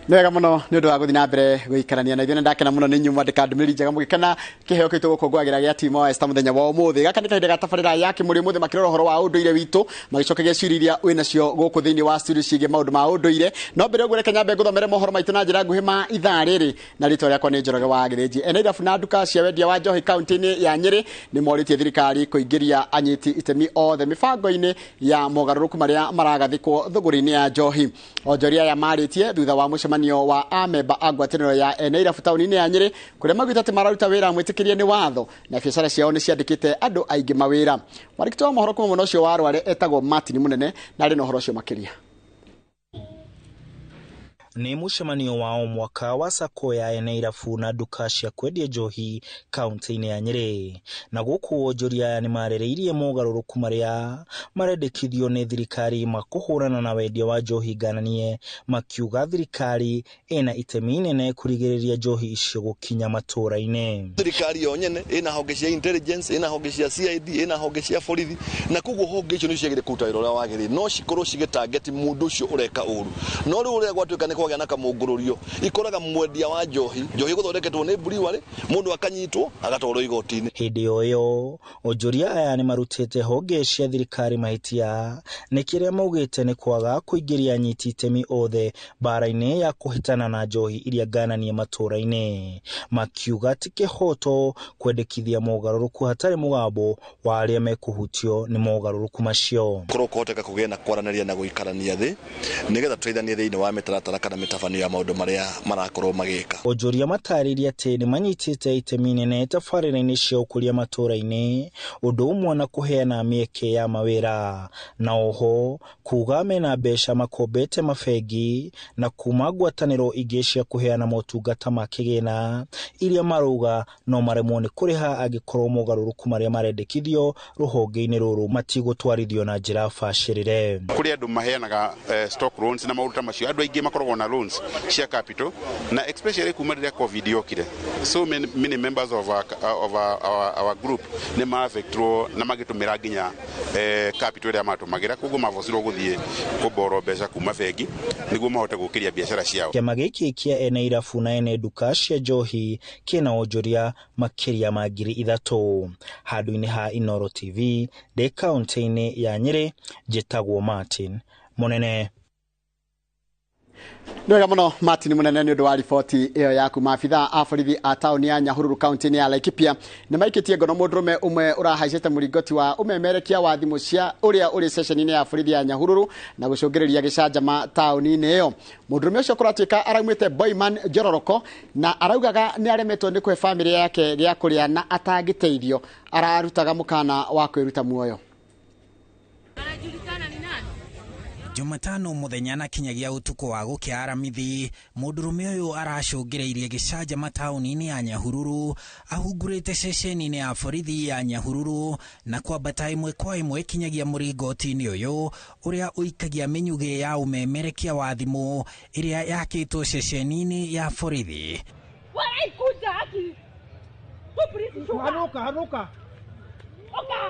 Nĩ wega mũno nĩ ũndũ wa gũthiĩ na mbere gũikarania na ithuĩ, na ndakena mũno nĩ inyuĩ mwandĩka ndũmĩrĩri njega mũgĩkena kĩheo kĩu tũgũkũngũagĩra gĩa Timo wa Esther mũthenya wa ũmũthĩ. Gaka nĩ kahinda ga tabarĩra ya Kĩmũrĩ ũmũthĩ, makĩrora ũhoro wa ũndũire witũ, magĩcokagia ciũria iria wĩ nacio gũkũ thĩinĩ wa studio ciĩgiĩ maũndũ ma ũndũire. No mbere ũguo, reke nyambe ngũthomere mohoro maitũ na njĩra nguhĩ ma ithaa rĩrĩ, na rĩtwa rĩakwa nĩ Njoroge wa Gĩthĩnji. Ene irabu na nduka cia wendia wa njohi kaunti-inĩ ya Nyĩrĩ nĩ morĩtie thirikari kũingĩria anyiti itemi othe mĩbango-inĩ ya mogarũrũku marĩa maragathĩkwo thũgũrĩ-inĩ ya njohi. Onjoria aya marĩtie thutha wa mũcemanio wa amemba a ngwatanĩro ya ene irabu taũni-inĩ ya Nyĩrĩ, kũrĩa maugĩte atĩ mararuta wĩra mwĩtĩkĩrie nĩ watho na biacara ciao nĩ ciandĩkĩte andũ aingĩ mawĩra. Mwandĩki wa mohoro kuma mwena ũcio wa Rware etagwo Martin Mũnene na arĩ na ũhoro ũcio makĩria. Nĩ mũcemanio wa o mwaka wa sacco ya ene irabu na nduka cia kwendia njohi kaunti-inĩ ya Nyĩrĩ, na gũkũ onjoria aya nĩ marĩrĩirie mogarũrũku marĩa marendekithio nĩ thirikari ma kũhũrana na wendia wa njohi ngananie, makiuga thirikari ĩna itemi inene kũrigĩrĩria njohi icio gũkinya matũũra-inĩ. Thirikari yo nyene ĩna honge cia intelligence, ĩna honge cia CID, ĩna honge cia borithi, na koguo honge icio nĩ ciagĩrĩire kũruta wĩra ũrĩa wagĩrĩire, no cikorwo cigĩtangeti mũndũ ũcio ũreka ũru. No rĩu ũrĩa gwatuĩka nĩ kwagĩa na kamũngũrũrio, ikoraga mwendia wa njohi, njohi ĩgũthondeketwo nĩ brewery, mũndũ akanyitwo agatwarwo igoti-inĩ. Hĩndĩ o ĩyo, onjoria aya nĩ marutĩte honge cia thirikari mahĩtia nĩ kĩrĩa maugĩte nĩ kwaga kũingĩria anyiti itemi othe mbara-inĩ ya kũhĩtana na njohi iria ngananie matũũra-inĩ, makiuga ti kĩhoto kwendekithia mogarũrũku hatarĩ mũgambo wa arĩa mekũhutio nĩ mogarũrũku macio. Korwo kũhoteka kũgĩe na kwaranĩria na gũikarania thĩ nĩgetha tũteithanie thĩinĩ wa mĩtaratara kana mĩtabanio ya maũndũ marĩa marakorwo magĩka. Onjoria matarĩria atĩ nĩ manyitĩte itemi inene tabarĩra-inĩ cia ũkũria matũũra-inĩ, ũndũ ũmwe na kũheana mĩeke ya mawĩra, na oho kuga mena mbeca makombete mabengi na kuma ngwatanĩro ingĩ cia kũheana motungata ma kĩgĩna iria marauga no maremwo nĩ kũrĩha angĩkorwo mogarũrũku marĩa marendekithio rũhonge-inĩ rũrũ matigũtwarithio na njĩra bacĩrĩre. Kũrĩ andũ maheanaga stock loans na maũndũ ta macio. Andũ aingĩ makoragwo na loans cia capital, na especially kuma rĩrĩa COVID yokire, so many, many members of our group nĩ ma-affectwo na magĩtũmĩra nginya capital ĩrĩa matũmagĩra, koguo mabocirwo gũthiĩ kũborrow mbeca kuma bengi nĩguo mahote gũkĩria biacara ciao. Kĩama gĩkĩ kĩa ene irabu na ene nduka cia njohi kĩna onjoria makĩria ma 3,000. Handũ-inĩ ha Inooro TV ndĩ kaunti-inĩ ya Nyĩrĩ, njĩtagwo Martin Mũnene. Nĩ wega mũno Martin Mũnene nĩ ũndũ wa riboti ĩyo yaku. Maabitha a borithi a taũni ya Nyahururu kaunti-inĩ ya Laikipia nĩ maikĩtie ngono mũndũrũme ũmwe ũrahaicĩte mũringoti wa ũmemerekia wa thimũ cia ũrĩa ũrĩ ceceni-inĩ ya borithi ya Nyahururu na gũcũngĩrĩria gĩcanjama taũni-inĩ ĩyo. Mũndũrũme ũcio kũratuĩka araumĩte Boyman Njororoko na araugaga nĩ aremetwo nĩ kũhe bamĩrĩ yake gĩa kũrĩa, na atangĩteithio ararutaga mũkana wa kwĩruta muoyo. Jumatano mũthenya na kinyagia ũtukũ wa gũkĩa Aramithi, mũndũrũme ũyũ aracũngĩrĩirie gĩcanjama taũni-inĩ ya Nyahururu ahungurĩte ceceni-inĩ ya borithi ya Nyahururu na kwambata ĩmwe kwa ĩmwe kinyagia mũringoti-inĩ ũyũ ũrĩa ũikagia mĩnyugĩ ya ũmemerekia wa thimũ ĩrĩa yakĩtwo ceceni-inĩ ya borithi. Walai kuja haki. Tu shuka. Hanuka, hanuka. Oka.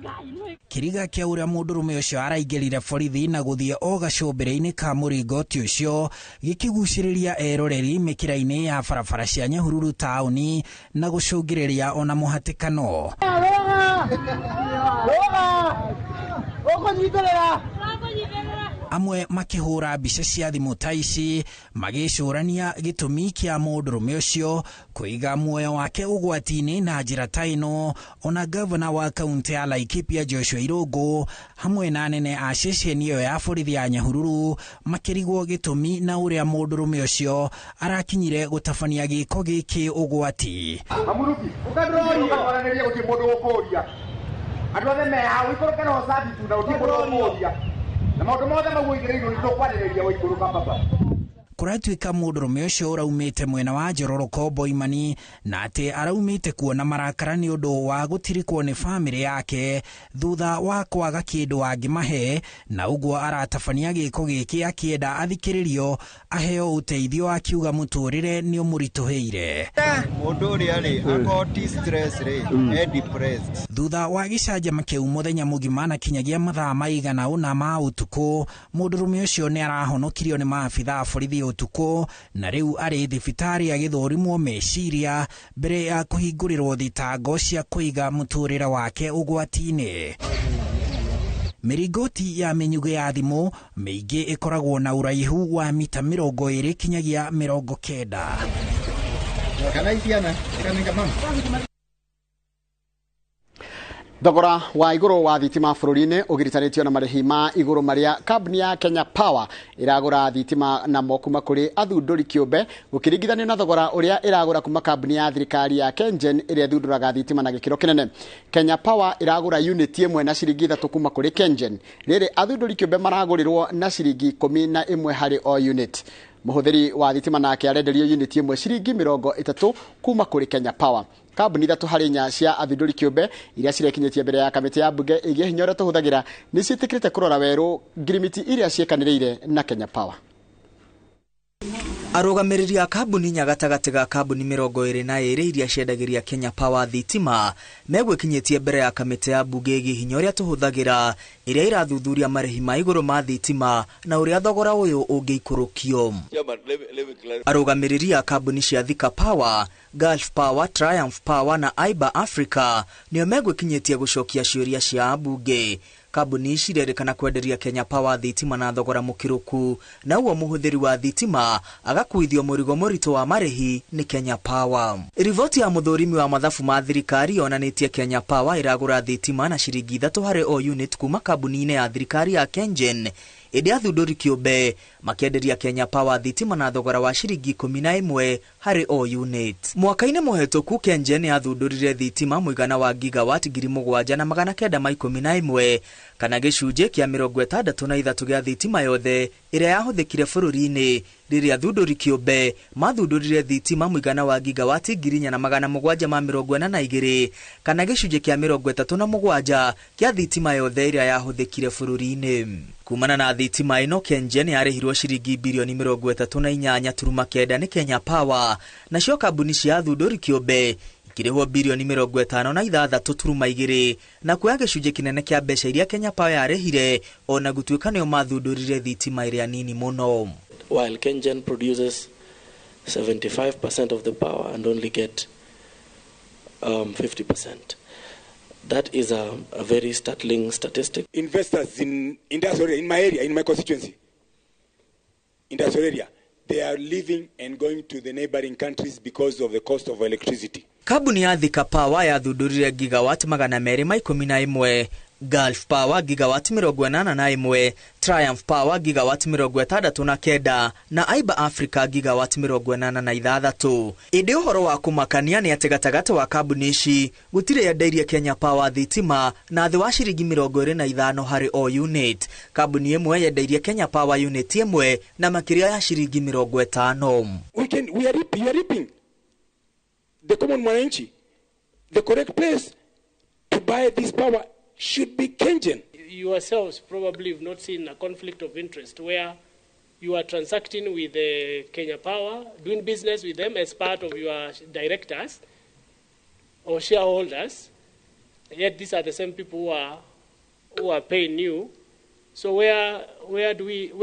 Ngai nĩ Kĩriga kĩa ũrĩa mũndũrũme ũcio araingĩrire borithi na gũthiĩ o gacũmbĩrĩ-inĩ ka mũringoti ũcio gĩkĩgucĩrĩria eroreri mĩkĩra-inĩ ya barabara cia Nyahururu taũni na gũcũngĩrĩria ona mũhatĩkano. Roga. Ũkũnyitĩrĩra. Amwe makĩhũra mbica cia thimũ ta ici magĩcũrania gĩtũmi kĩa mũndũrũme ũcio kũiga muoyo wake ũgwati-inĩ na njĩra ta ĩno. Ona gavana wa kaunti ya Laikipia Joshua Irũngũ hamwe na anene a ceceni ĩyo ya borithi ya Nyahururu makĩrigwo gĩtũmi na ũrĩa mũndũrũme ũcio arakinyire gũtabania gĩko gĩkĩ ũgwati. Amuruki. Ũkandũrorio. Ũkatwaranĩria gũtirĩ mũndũ ũkũria. Andũ othe me hau ikũrũke roho safi tu na gũtirĩ mũndũ ũkũria. Na maũndũ mothe mau ũigĩrĩirwo nĩ tũkwarĩrĩria waikũrũka baba. Kũratuĩka mũndũrũme ũcio ũraumĩte mwena wa Njororoko Boimani na atĩ araumĩte kuona marakara nĩ ũndũ wa gũtirikwo nĩ bamĩrĩ yake thutha wa kwaga kĩndũ angĩmahe, na ũguo aratabania gĩko gĩkĩ akĩenda athikĩrĩrio aheo ũteithio, akiuga mũtũrĩre nĩ ũmũritũhĩire. Mũndũ ũrĩa rĩ akorwo ti stress rĩ, e depressed. Thutha wa gĩcanjama kĩu mũthenya mũgima na kinyagia mathaa maigana ũna ma ũtukũ, mũndũrũme ũcio nĩ arahonokirio nĩ maabitha a borithi ũtukũ na rĩu arĩ thibitarĩ agĩthũrimwo meciria mbere ya kũhingũrĩrwo thitango cia kũiga mũtũrĩre wake ũgwati-inĩ. Mĩringoti ya mĩnyugĩ ya thimũ mĩingĩ ĩkoragwo na ũraihu wa mita 20 kinyagia 90. Kana iciana kana mama. Thogora wa igũrũ wa thitima bũrũri-inĩ ũgiritanĩtio na marĩhi ma igũrũ marĩa kambuni ya Kenya Power ĩragũra thitima namo kuma kũrĩ athundũri kĩũmbe gũkĩringithanio na thogora ũrĩa ĩragũra kuma kambuni ya thirikari ya KenGen ĩrĩa ĩthundũraga thitima na gĩkĩro kĩnene. Kenya Power ĩragũra unit ĩmwe na ciringi 3 kuma kũrĩ KenGen, rĩrĩ athundũri kĩũmbe maragũrĩrwo na ciringi 11 harĩ o unit. Mũhũthĩri wa thitima nake arenderio unit ĩmwe ciringi 30 kuma kũrĩ Kenya Power. Kambuni 3 harĩ 4 cia athundũri kĩũmbe iria cirekinyĩtie mbere ya kamĩtĩ ya mbunge ĩgiĩ hinya ũrĩa tũhũthagĩra nĩ ciĩtĩkĩrĩte kũrora werũ ngirimiti iria ciĩkanĩrĩire na Kenya Power. Arũgamĩrĩri a kambuni inya gatagatĩ ga kambuni 22 iria ciendagĩria Kenya Power thitima megwĩkinyĩtie mbere ya kamĩtĩ ya mbunge ĩgiĩ hinya ũrĩa tũhũthagĩra ĩrĩa ĩrathuthuria marĩhi ma igũrũ ma thitima na ũrĩa thogora ũyũ ũngĩikũrũkio. Arũgamĩrĩri a kambuni cia Thika Power, Gulf Power, Triumph Power na Iber Africa nĩo megwĩkinyĩtie gũcokia ciũria cia ambunge. Kambuni ici irerĩkana kwenderia Kenya Power thitima na thogora mũkĩrũku, na ũguo mũhũthĩri wa thitima agakuithio mũrigo mũritũ wa marĩhi nĩ Kenya Power. Riboti ya mũthũrimi wa mathabu ma thirikari yonanĩtie Kenya Power ĩragũra thitima na ciringi 3 harĩ o unit kuma kambuni-inĩ ya thirikari ya KenGen, ĩndĩ athundũri kĩũmbe makĩenderia Kenya Power thitima na thogora wa ciringi 11 harĩ o unit. Mwaka-inĩ mũhetũku KenGen yathundũrire thitima mũigana wa gigawatt 7911 kana gĩcunjĩ kĩa 63 gĩa thitima yothe ĩrĩa yahũthĩkire bũrũri-inĩ, rĩrĩa athundũri kĩũmbe mathundũrire thitima mũigana wa gigawati 4742 kana gĩcunjĩ kĩa 37 kĩa thitima yothe ĩrĩa yahũthĩkire bũrũri-inĩ. Kumana na thitima ĩno, KenGen yarĩhirwo ciringi birioni 38.9 nĩ Kenya Power, nacio kambuni cia athundũri kĩũmbe ikĩrĩhwo birioni 56.2 na kuoya gĩcunjĩ kĩnene kĩa mbeca iria Kenya Power yarĩhire ona gũtuĩka nĩo mathundũrire thitima ĩrĩa nini mũno. While KenGen produces 75% of the power and only get 50%. That is a very startling statistic. Investors in industrial area, in my area, in my constituency, industrial area, they are leaving and going to the neighboring countries because of the cost of electricity. Kambuni ya Thika Power yathundũrire gigawatt 211, Gulf Power gigawatt 81, Triumph Power gigawatt 69 na Iber Africa gigawatt 86. Ĩndĩ ũhoro wa kũmakania nĩ atĩ gatagatĩ wa kambuni ici gũtirĩ yendeirie Kenya Power thitima na thĩ wa ciringi 25 harĩ o unit. Kambuni ĩmwe yendeirie Kenya Power unit ĩmwe na makĩria ya ciringi 50. We are reaping the common mwananchi. The correct place to buy this power should be KenGen. Yourselves probably have not seen a conflict of interest where you are transacting with Kenya Power, doing business with them as part of your directors or shareholders, yet these are the same people who are paying you. So where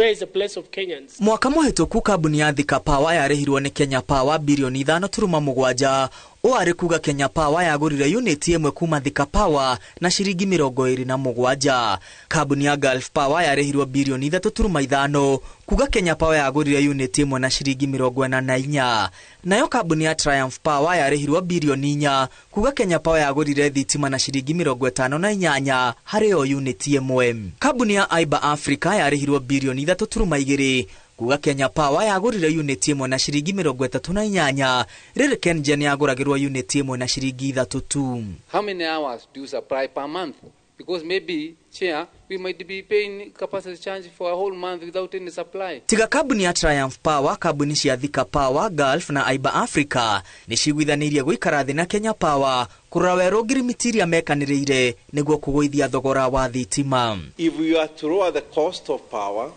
is the place of Kenyans? Mwaka mũhĩtũku kambuni ya Thika Power yarĩhirwo nĩ Kenya Power birioni 5.7 ũarĩ kuga Kenya Power yagũrire unit ĩmwe kuma Thika Power na ciringi 27. Kambuni ya Gulf Power yarĩhirwo birioni 3.5 kuga Kenya Power yagũrire unit ĩmwe na ciringi 44. Nayo kambuni ya Triumph Power yarĩhirwo birioni 4 kuga Kenya Power yagũrire thitima na ciringi 58 harĩ o unit ĩmwe. Kambuni ya Iber Africa yarĩhirwo birioni 3.2 kuga Kenya Power yagũrire unit ĩmwe na ciringi 38, rĩrĩ KenGen yagũragĩrwo unit ĩmwe na ciringi 3 tu. How many hours do you supply per month? Because maybe, Chair, We might be paying capacity charge for a whole month without any supply. Tiga kambuni ya Triumph Power, kambuni cia Thika Power, Gulf na Aiba Africa nĩ ciguithanĩirie gũikara thĩ na Kenya Power kũrora werũ ngirimiti iria mekanĩrĩire nĩguo kũgũithia thogora wa thitima. If we are to lower the cost of power,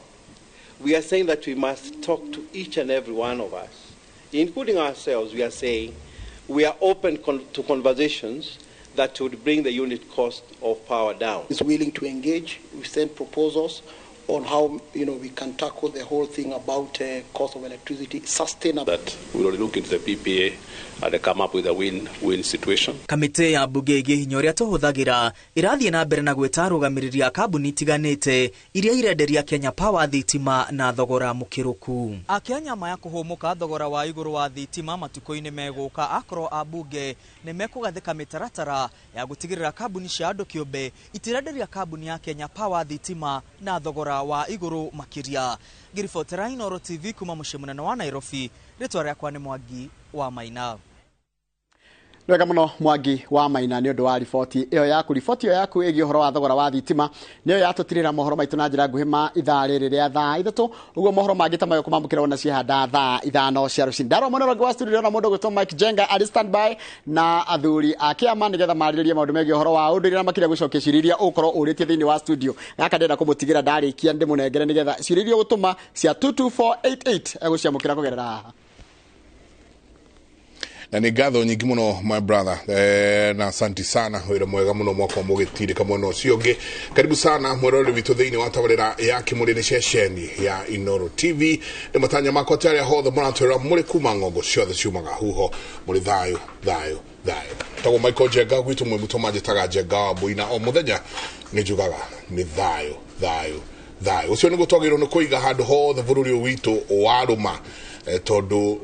we are saying that we must talk to each and every one of us, including ourselves. We are saying we are open to conversations that would bring the unit cost of power down. Is willing to engage. We send proposals on how we can tackle the whole thing about cost of electricity sustainable. That we will look into the PPA and come up with a win-win situation. Kamĩtĩ ya mbunge ĩgiĩ hinya ũrĩa tũhũthagĩra ĩrathiĩ na mbere na gwĩta arũgamĩrĩri a kambuni itiganĩte iria irenderia Kenya Power thitima na thogora mũkĩrũku. Akenya maya kũhũmũka thogora wa igũrũ wa thitima matukũ-inĩ megũka akorwo ambunge nĩ mekũgathĩka mĩtaratara ya gũtigĩrĩra kambuni cia andũ kĩũmbe itirenderia kambuni ya Kenya Power thitima na thogora wa igũrũ makĩria. Ngĩribotera Inooro TV kuma mũciĩ mũnene wa Nairobi, rĩtwa rĩakwa nĩ Mwangi wa Maina. Wega muno Mwangi wa Maina nĩ ũndũ wa riboti ĩyo yaku. Riboti ĩyo yaku ĩgiĩ ũhoro wa thogora wa thitima nĩyo yatũtirĩra mohoro maitũ na njĩra nguhĩ ma ithaa rĩrĩ rĩa thaa 3 ũguo mohoro mangĩ ta mayo kũmamũkĩra ona ciehanda thaa 5 cia rũcinĩ. Ndarora mwena ũrĩa wa studio ndĩrona mũndũ ũgwĩtwo Mike Jenga arĩ standby na athuri a kĩama nĩgetha marĩrĩrie maũndũ megiĩ ũhoro wa ũndũire na makĩria gũcokia ciũria iria ũgũkorwo ũrĩtie thĩinĩ wa studio. Gaka ndĩrenda kũmũtigĩra ndarĩkia ndĩmũnengere nĩgetha ciũria iria ũgũtũma cia 22488 egũciamũkĩra kũgerera haha. Na nĩ ngatho nyingĩ mũno my brother, na asanti sana, wĩra mwega mũno mwaka mũgĩtirĩka mwena ũcio ũngĩ. Karibu sana mwĩroreri witũ thĩinĩ wa tabarĩra ya Kĩmũrĩ nĩ ceceni ya Inooro TV. Nĩ matanya makwa atĩ arĩa hothe mũratwĩra mũrĩ kuma ng'ongo ciothe ciumaga huho mũrĩ thayũ thayũ thayũ. Tagwo Michael Njenga gwitũ mwĩ mũtũ manjĩtaga Njenga wa Mbũina, o mũthenya nĩ njugaga nĩ thayũ thayũ thayũ. Ũcio nĩguo twagĩrĩirwo nĩ kũiga handũ hothe bũrũri ũyũ witũ warũma, tondũ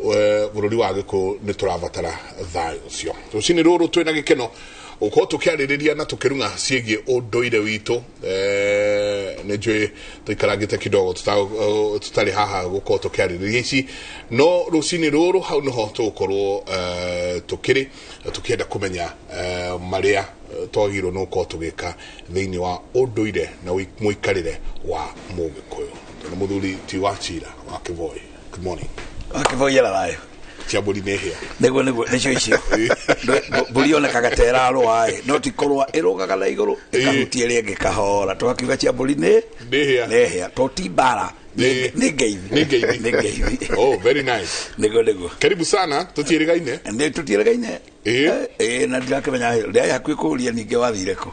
bũrũri wa Gĩkũyũ nĩ tũrabatara thayũ ũcio. Rũcinĩ rũrũ twĩna gĩkeno gũkorwo tũkĩarĩrĩria na tũkĩrung'a ciĩgiĩ ũndũire witũ. Nĩ njũĩ tũikarangĩte kidogo tũtarĩ haha gũkorwo tũkĩarĩrĩria ici, no rũcinĩ rũrũ hau nĩho tũgũkorwo tũkĩrĩ tũkĩenda kũmenya marĩa twagĩrĩirwo nĩ gũkorwo tũgĩka thĩinĩ wa ũndũire na mũikarĩre wa Mũgĩkũyũ. Tondũ mũthuri ti wa Chira wa Kĩboi. Good morning. Wa Kĩboi era thayũ. Cia mbũri nĩ hĩa. Nĩguo nĩguo nĩcio icio. Mbũri yonekaga ta ĩrarũa ĩ, no ti kũrũa ĩrũgaga na igũrũ ĩkahutia ĩrĩa ĩngĩ kahora. Tũgakiuga cia mbũri nĩ hĩa. Nĩ hĩa. To ti mbara. Nĩ ngeithi. Nĩ ngeithi. Nĩ ngeithi. Oh, very nice. Nĩguo nĩguo. Karibu sana, tũtiĩrĩgaine. Nĩ tũtiĩrĩgaine. Na ndirakĩmenya ndĩrarĩ hakuhĩ kũũria ningĩ wathire kũ.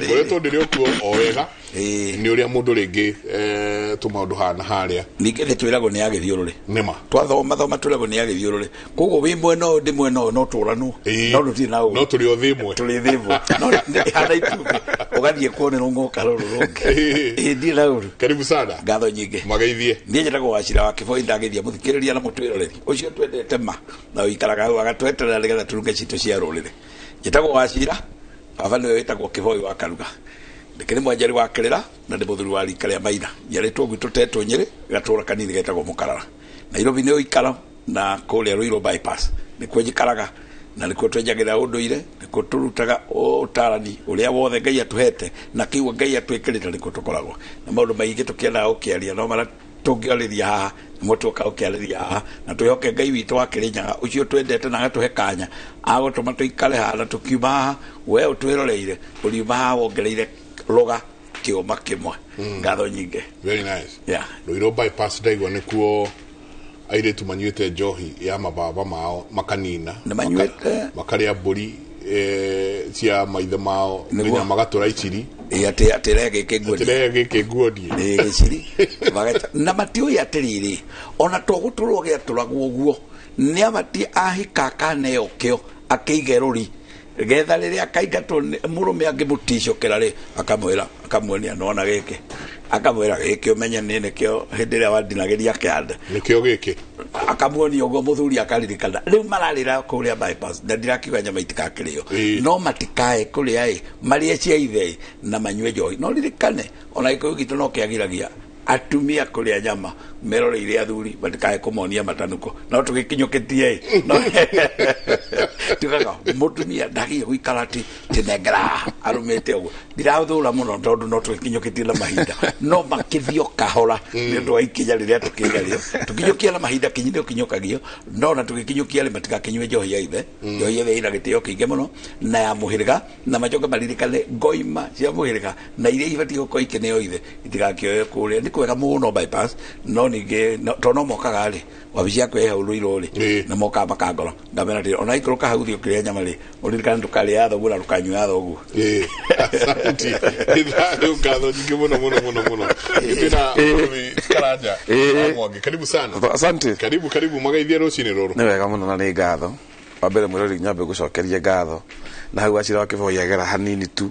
Ngoretwo ndĩrĩ o kuo o wega. Nĩ ũrĩa mũndũ rĩngĩ tũmaũndũ hana harĩa. Ningĩ thĩ twĩragwo nĩ ya gĩthiũrũrĩ. Nĩma. Twathoma thoma twĩragwo nĩ ya gĩthiũrũrĩ. Koguo wĩ mwena ũyũ ndĩ mwena ũyũ no tũranwo. No tũtirĩ na ũru. No tũrĩ o thĩ ĩmwe. Tũrĩ thĩ ĩmwe. No ĩhana itumbĩ. Ũgathiĩ kuo nĩ rũng'ũka rũrũ rũngĩ. Ndirĩ na ũru. Karibu sana. Ngatho nyingĩ. Mageithie. Niĩ njĩtagwo Wachira wa Kĩboi, ndageithia mũthikĩrĩria na mũtwĩroreri ũcio twendete ma na ũikaraga hau agatweterera nĩgetha tũruge citũ cia rũrĩrĩ. Njĩtagwo Wachira, baba nĩwe wĩtagwo Kĩboi wa Karuga. Ndĩkĩrĩ mwanjari wa Kĩrĩra na ndĩ mũthuri wa rika rĩa Maina. Njiarĩtwo gwitũ Tetwo Nyĩrĩ, gatũũra kanini getagwo Mũkarara. Nairobi nĩ ũikaro na kũrĩa Ruiru bypass nĩkuo njikaraga na nĩkuo twenjagĩra ũndũire, nĩkuo tũrutaga ũtarani ũrĩa wothe Ngai atũhete na kĩu Ngai atwĩkĩrĩte nĩkuo tũkoragwo na maũndũ maingĩ tũkĩendaga gũkĩaria no marĩa tũngĩarĩria haha nĩmo tũkaga gũkĩarĩria haha, na twĩhoke Ngai witũ wa Kĩrĩnyaga ũcio twendete na agatũhe kanya agũtũma tũikare haha na tũkiuma haha we ũtwĩroreire ũriuma haha wongereire rũga kĩũma kĩmwe. Ngatho nyingĩ. Very nice. Yeah. Ruiru bypass ndaigua nĩkuo airĩtu manyuĩte njohi ya mababa mao makanina. Nĩ manyuĩte. Makarĩa mbũri cia maithe mao nginya magatũra iciri. Atĩ atĩrehe gĩkĩ nguonie. Atĩrehe gĩkĩ nguonie. Gĩciri. Na matiũĩ atĩrĩrĩ, ona to gũtũrwo gĩatũragwo ũguo, nĩ abatie ahika akaneo kĩo akĩige rũri getha rĩrĩa akaingatwo mũrũme angĩmũticũkĩra rĩ akamwĩra akamuonia nona gĩkĩ akamwĩra gĩkĩ ũmenye nĩ nĩkĩo hĩndĩ ĩrĩa wandinagĩria kĩanda nĩkĩo gĩkĩ akamuonia ũguo mũthuri akaririkana. Rĩu mararĩra kũrĩa bypass na ndirakiuga nyama itikakĩrĩo no matikae kũrĩa ĩ marĩe cia ithe na manyue njohi. No ririkane ona Gĩkũyũ gitũ no kĩagiragia Atumia kũrĩa nyama meroreire athuri matikae kũmonia matanuko no tũgĩkinyũkĩtie no tugaga mũtumia ndagĩrĩire gũikara atĩ tinengera arũmĩte ũguo. Ndirathũra mũno tondũ no tũgĩkinyũkĩtie na mahinda, no makĩthio kahora nĩ ũndũ wa ikinya rĩrĩa tũkĩrĩ tũkinyũkia na mahinda kinyi nĩ ũkinyũkagio, no na tũgĩkinyũkia rĩ matigakĩnyue njohi ya ithe. Njohi ya ithe ĩna gĩtĩo kĩingĩ mũno na ya mũhĩrĩga, na macoke maririkane ngoima cia mũhĩrĩga na iria ibatiĩ gũkorwo ikĩneo ithe itigakĩoe kũrĩa. Nĩ kwega mũno bypass, no ningĩ tondũ no mokaga rĩ wabici yakwa ĩ hau Rũirũ rĩ, na mokaga makangora ngamera atĩrĩ, ona ikũrũka hau thiĩ ũkĩrĩa nyama rĩ, ũririkane ndũkarĩe ya thoguo na ndũkanyue ya thoguo. Asante. Nĩ ngatho nyingĩ mũno mũno mũno mũno. Twĩna Karanja wa Mwangi, karibu sana. Asante. Karibu karibu, magaithia rũcinĩ rũrũ. Nĩ wega mũno na nĩ ngatho. Wa mbere mwĩrori nyambe gũcokeria ngatho na hau Wachira wa Kĩboi agera hanini tu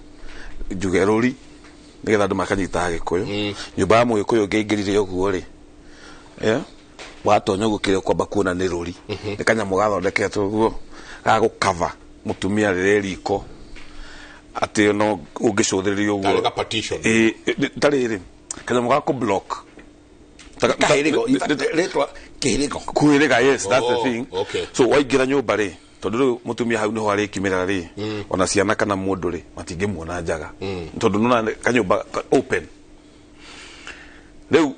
njuge rũri nĩgetha andũ makanyita Gĩkũyũ. Nyũmba ya Mũgĩkũyũ ngĩingĩrire ũguo rĩ, watonya ũguo kĩrĩa ũkwamba kuona nĩ rũri. Nĩ kanyamũ gathondeketwo ũguo ga gũkava mũtumia rĩrĩ riko atĩ no ũngĩcũthĩrĩria ũguo. Tarĩ ga partition. Tarĩ rĩ kanyamũ ga kũ-block. Kahĩrĩgo, in fact, rĩtwa kĩhĩrĩgo. Kuhĩrĩga, yes, that's the thing. Okay. So waingĩra nyũmba rĩ, tondũ rĩu mũtumia hau nĩho arĩkiumĩra rĩ, ona ciana kana mũndũ rĩ matingĩmuona njaga tondũ nĩwona kanyũmba open. Rĩu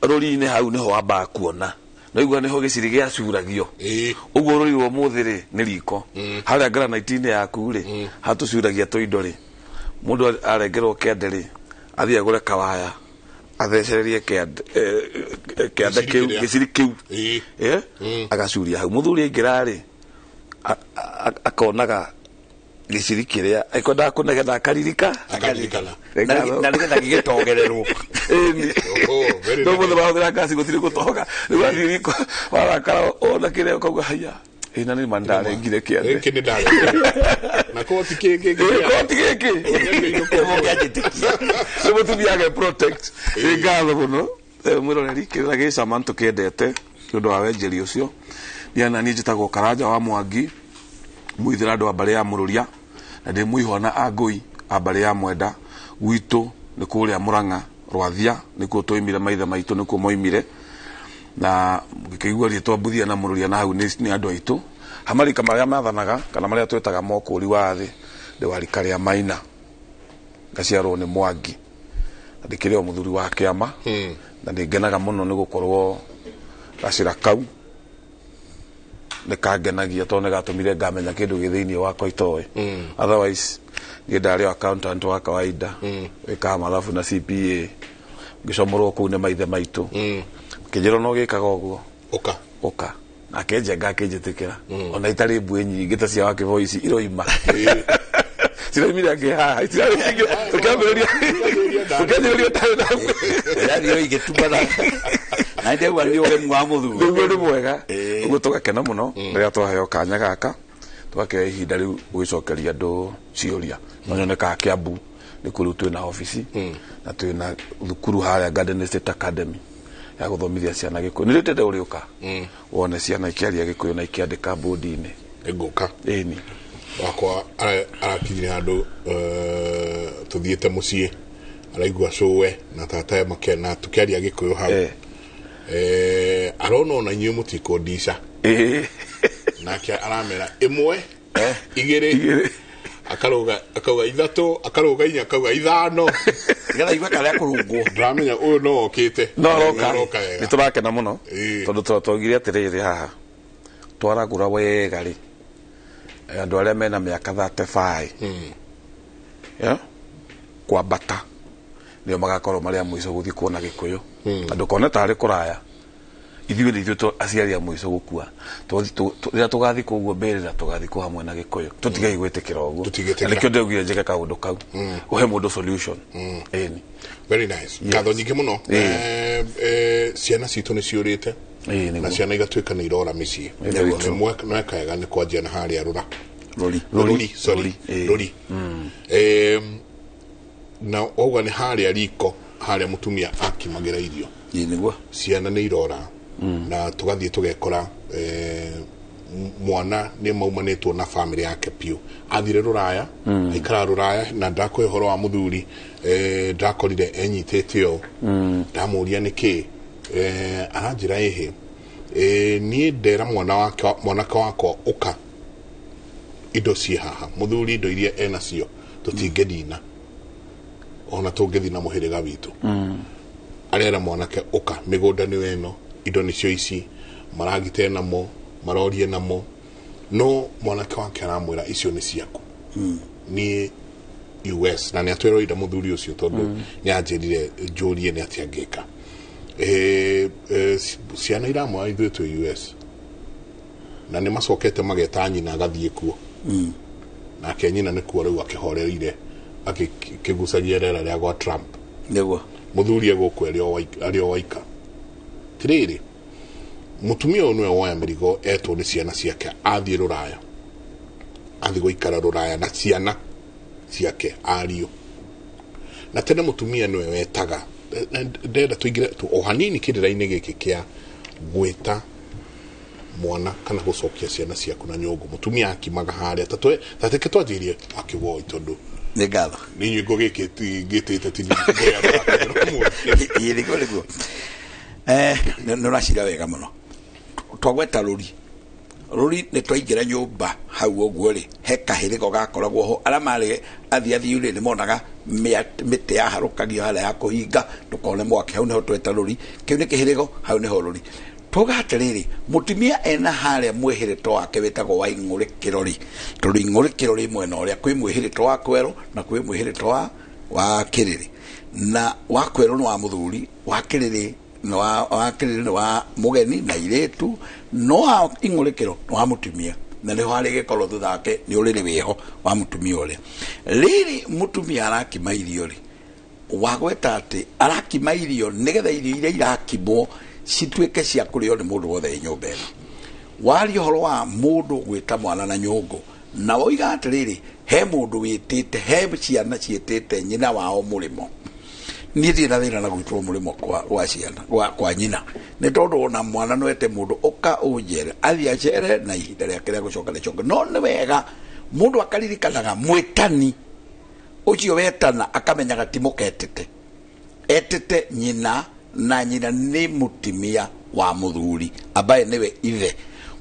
rũri-inĩ hau nĩho wambaga kuona, naigua nĩho gĩciri gĩacuragio. Ũguo rũri rwa ũmũthĩ rĩ nĩ riko. Harĩa granite-inĩ yaku rĩ hatũcuragia tũindo rĩ, mũndũ arengerwo kĩande rĩ athiĩ agũre kawaya athecererie kĩande kĩu gĩciri kĩu agacuria hau. Mũthuri aingĩra rĩ akonaga gĩciri kĩrĩa ekwendaga kũnegena akaririka na nĩgetha gĩgĩtongererwo. No mũthĩ mahũthĩra ngasi gũtirĩ gũtonga. Rĩu athiĩ riko warakara ona kĩrĩa ũkauga haiya ĩna nĩ ma ndarengire kĩande. Gĩkĩ nĩ ndarengire na koti kĩngĩ koti gĩkĩ nĩ mũtumia age protect. Nĩ ngatho mũno mwĩroreri kĩrĩa gĩcama nĩtũkĩendete nĩ ũndũ wa wenjeri ũcio. Niĩ na niĩ njĩtagwo Karanja wa Mwangi, mũithĩra andũ a mbarĩ ya Mũrũria, na ndĩ mũihona a Ngũi a mbarĩ ya Mwenda. Gwitũ nĩ kũrĩa Mũrang'a Rwathia, nĩkuo twaimire, maithe maitũ nĩkuo moimire, na ngĩkĩigua rĩtwa Mbuthia na Mũrũria na hau nĩ andũ aitũ. Hamarika marĩa mathanaga kana marĩa twĩtaga mokũri wa thĩ ndĩ wa rika rĩa Maina, ngaciarwo nĩ Mwangi na ndĩkĩrĩ o mũthuri wa kĩama, na nĩngenaga mũno nĩ gũkorwo gacĩra kau nĩ kangenagia tondũ nĩ gatũmire ngamenya kĩndũ gĩ thĩinĩ wakwa itoĩ. Otherwise niĩ ndarĩ o accountant wa kawaida, wĩkaga mathabu na CPA, ngĩcomorwo kũu nĩ maithe maitũ. Kĩnjĩrwo no gĩkaga ũguo ũka ũka nake Njenga akĩnjĩtĩkĩra, ona itarĩ mbuĩ nyingĩ ta cia Wakĩboi ici iroima ciroimire angĩ haha tũkĩambĩrĩria tũkĩanjĩrĩria tarĩ na Yaani igĩtumana na ndĩaigua nĩ ũrĩmi wa mũthuri. Nĩguo nĩ mwega. Ũguo tũgakena mũno rĩrĩa twaheo kanya gaka, tũgakĩoya ihinda rĩu gũgĩcokeria andũ ciũria. No nyonekaga Kĩambu nĩkuo rĩu twĩna obici na twĩna thukuru harĩa Garden Estate Academy ya gũthomithia ciana Gĩkũyũ. Nĩ rĩtende ũrĩũka wone ciana ikĩaria Gĩkũyũ na ikĩandĩka bodi-inĩ. Ngũka. Ĩni. Wakwa arakinyire handũ tũthiĩte mũciĩ araigua cũwe na tata makena tũkĩaria Gĩkũyũ hau. Arona ona inyuĩ mũtikũndica. Nake aramera ĩmwe igĩrĩ akaruga akauga ithatũ akaruga inya akauga ithano nĩgetha igue karĩa kũrungwo. Ndĩramenya ũyũ no okĩte. No aroka. Nĩ tũrakena mũno tondũ twaugire atĩrĩrĩ haha twaragũra wega rĩ andũ arĩa mena mĩaka 35 kwambata nĩo magakorwo marĩ a mũico gũthiĩ kuona Gĩkũyũ. Na ndũkone tarĩ kũraya, ithuĩ nĩ ithuĩ aciari a mũico gũkua. Rĩrĩa tũgathikwo ũguo mbĩrĩra tũgathikwo hamwe na Gĩkũyũ. Tũtigei gwĩtĩkĩra ũguo. Na nĩkĩo ndĩraugire njĩke kaũndũ kau ũhe mũndũ solution. Ĩni. Very nice. Ngatho nyingĩ mũno. Ciana citũ nĩ ciũrĩte na ciana igatuĩka nĩ irora mĩciĩ. Nĩ wega nĩ kwanjia na harĩa rũra rũri sorry rũri. Na wauga nĩ harĩa riko harĩa mũtumia akimagĩra irio. Nĩguo. Ciana nĩ irora na tũgathiĩ tũgekora Mwana nĩ maumanĩtwo na family yake piũ. Athire rũraya, aikara rũraya, na ndakũhe ũhoro wa mũthuri, ndakorire enyitĩte ũũ. Ndamũria nĩkĩ, aranjĩra ĩhĩ, niĩ ndera mwana wake, mwanake wakwa, ũka, indo ciĩ haha. Mũthuri indo iria enacio tũtingĩthina, ona tũngĩthina mũhĩrĩga witũ. Arera mwanake, ũka, mĩgũnda nĩ ĩno, indo nĩcio ici, maragite namo, marorie namo. No mwanake wake aramwĩra, icio nĩ ciaku, niĩ US. Na nĩ atwĩroire mũthuri ũcio, tondũ nĩ anjĩrire njũrie nĩ atĩa ngĩka. Ciana iramwĩra, ithuĩ twĩ US, na nĩ macokete mageta nyina agathiĩ kuo. Nake nyina nĩ kuo rĩu akĩhorereire, akĩgucagia rĩera rĩa gwa Trump. Nĩguo. Mũthuri egũkũ arĩ o waika. Tirĩrĩ, mũtumia ũyũ nĩwe woya mĩrigo, etwo nĩ ciana ciake, athiĩ rũraya, athiĩ gũikara rũraya na ciana ciake, ariũ. Na tene mũtumia nĩwe wetaga. Ndenda tũingĩre o hanini kĩrĩra-inĩ gĩkĩ kĩa gwĩta mwana kana gũcokia ciana ciaku na nyũngũ. Mũtumia akimaga harĩa tateke twanjĩrie akĩwoi, tondũ Nĩ ngatho. Nĩ nyĩngo gĩkĩ ngĩtĩte ti. Ĩĩ, nĩguo nĩguo. Nĩ ũracira wega mũno. Twagweta rũri, rũri nĩ twaingĩra nyũmba hau ũguo rĩ, he kahĩrĩgo gakoragwo ho. Arĩa marĩ athiathiu rĩ, nĩ monaga mĩtĩ yaharũkagio harĩa ya kũhinga ndũkone mwaki. Hau nĩho tweta rũri. Kĩu nĩ kĩhĩrĩgo, hau nĩho rũri. Tuga atĩrĩrĩ, mũtumia ena harĩa mwĩhĩrĩto wake wĩtagwo wa ing'ũrĩkĩro rĩ, tondũ ing'ũrĩkĩro rĩ mwena ũrĩa kwĩ mwĩhĩrĩto wa kwerũ na kwĩ mwĩhĩrĩto wa kĩrĩrĩ. Na wa kwerũ nĩ wa mũthuri, wa kĩrĩrĩ nĩ wa kĩrĩrĩ nĩ wa mũgeni na irĩtu, no wa ing'ũrĩkĩro nĩ wa mũtumia, na nĩho harĩ gĩkorwo thutha wake nĩ ũrĩrĩ wĩho wa mũtumia ũrĩa. Rĩrĩ mũtumia arakima irio rĩ, wagweta atĩ arakima irio nĩgetha irio iria irakimwo cituĩke cia kũrĩo nĩ mũndũ wothe nyũmba ĩno. Waria ũhoro wa mũndũ gwĩta mwana na nyũngũ, na woiga atĩrĩrĩ, he mũndũ wĩtĩte, he ciana ciĩtĩte nyina wao mũrĩmo. Niĩ ndirĩ na thĩna na gwĩtwo mũrĩmo kwa ciana, kwa nyina, nĩ tondũ ona mwana no ete mũndũ, ũka ũnjere, athiĩ acere, na ihinda rĩake rĩa gũcoka rĩcoke. No nĩ wega mũndũ akaririkanaga mwĩtani ũcio wetana, akamenyaga ti mũketĩte, etĩte nyina, na nyina nĩ mũtumia wa mũthuri ambaye nĩwe ithe.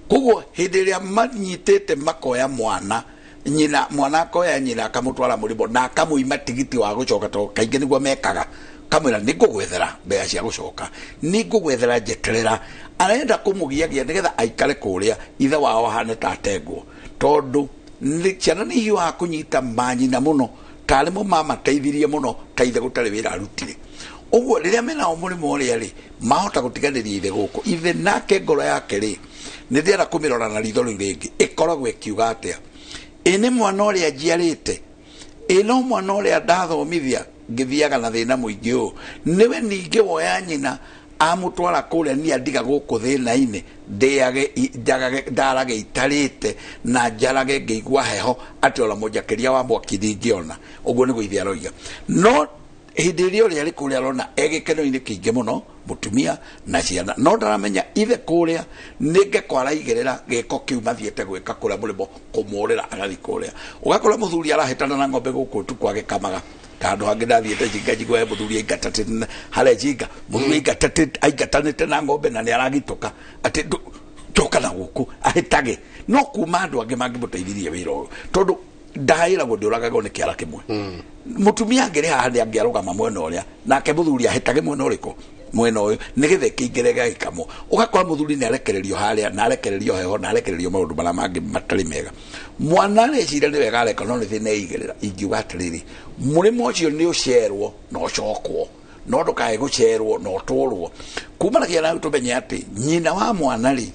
Koguo hĩndĩ ĩrĩa manyitĩte makoya mwana nyina, mwana akoya nyina akamũtwara mũrĩmo na akamũima tigiti wa gũcoka, tondũ kaingĩ nĩguo mekaga, kamwĩra, nĩ ngũgwethera mbeca cia gũcoka, nĩ ngũgwethera, njeterera. Arenda kũmũgiagia nĩgetha aikare kũrĩa ithe wao ahane ta atengwo, tondũ ciana nĩ ihiũhaga kũnyita manyina mũno, tarĩ mo mamateithirie mũno, ta ithe gũtarĩ wĩra arutire. Ũguo rĩrĩa menao mũrĩmo ũrĩa rĩ, mahota gũtiganĩria ithe gũkũ. Ithe nake ngoro yake rĩ, nĩ ndĩrenda kũmĩrora na ritho rĩu rĩngĩ, ĩkoragwo ĩkiuga atĩa? Ĩ nĩ mwana ũrĩa njiarĩte, ĩ no mwana ũrĩa ndathomithia ngĩthiaga na thĩna mũingĩ ũũ, nĩwe ningĩ woya nyina amũtwara kũrĩa, niĩ andiga gũkũ thĩna-inĩ, ndĩage, njagage, ndarage itarĩte na njarage ngĩigua heho, atĩ ona mũnjakĩria wa mwaki ndingĩona. Ũguo nĩguo ithe aroiga. No hĩndĩ ĩrĩa ũrĩa arĩ kũrĩa arona e gĩkeno-inĩ kĩingĩ mũno, mũtumia na ciana, no ndaramenya ithe kũrĩa nĩ ngeko araigĩrĩra gĩko kĩu mathiĩte gwĩka kũrĩa mũrĩmo, kũmũrĩra agathiĩ kũrĩa. Ũgakora mũthuri arahĩtana na ng'ombe gũkũ ũtukũ agĩkamaga. Ta handũ hangĩ ndathiĩte jinga, njigua he mũthuri aingatatĩte harĩa jinga, mũthuri aingatanĩte na ng'ombe na nĩ aragitũka atĩ njoka na gũkũ ahĩtage. No kuma andũ angĩ mangĩmũteithirie wĩra ũyũ, tondũ ndaĩragwo ndĩũragagwo nĩ kĩara kĩmwe. Mũtumia angĩrĩ haha nĩ angĩarũgama mwena ũrĩa, nake mũthuri ahĩtage mwena ũrĩkũ, mwena ũyũ, nĩgetha ĩkĩingĩre gĩgĩkamwo. Ũgakora mũthuri nĩ arekererio harĩa, na arekererio heho, na arekererio maũndũ marĩa mangĩ matarĩ mega. Mwana areciria nĩ wega areka, no nĩ thĩna eigĩrĩra. Ingiuga atĩrĩrĩ, mũrĩmo ũcio nĩ ũcerwo na ũcokwo, no ndũkae gũcerwo na ũtũrwo. Kumanagia na tũmenye atĩ nyina wa mwana rĩ,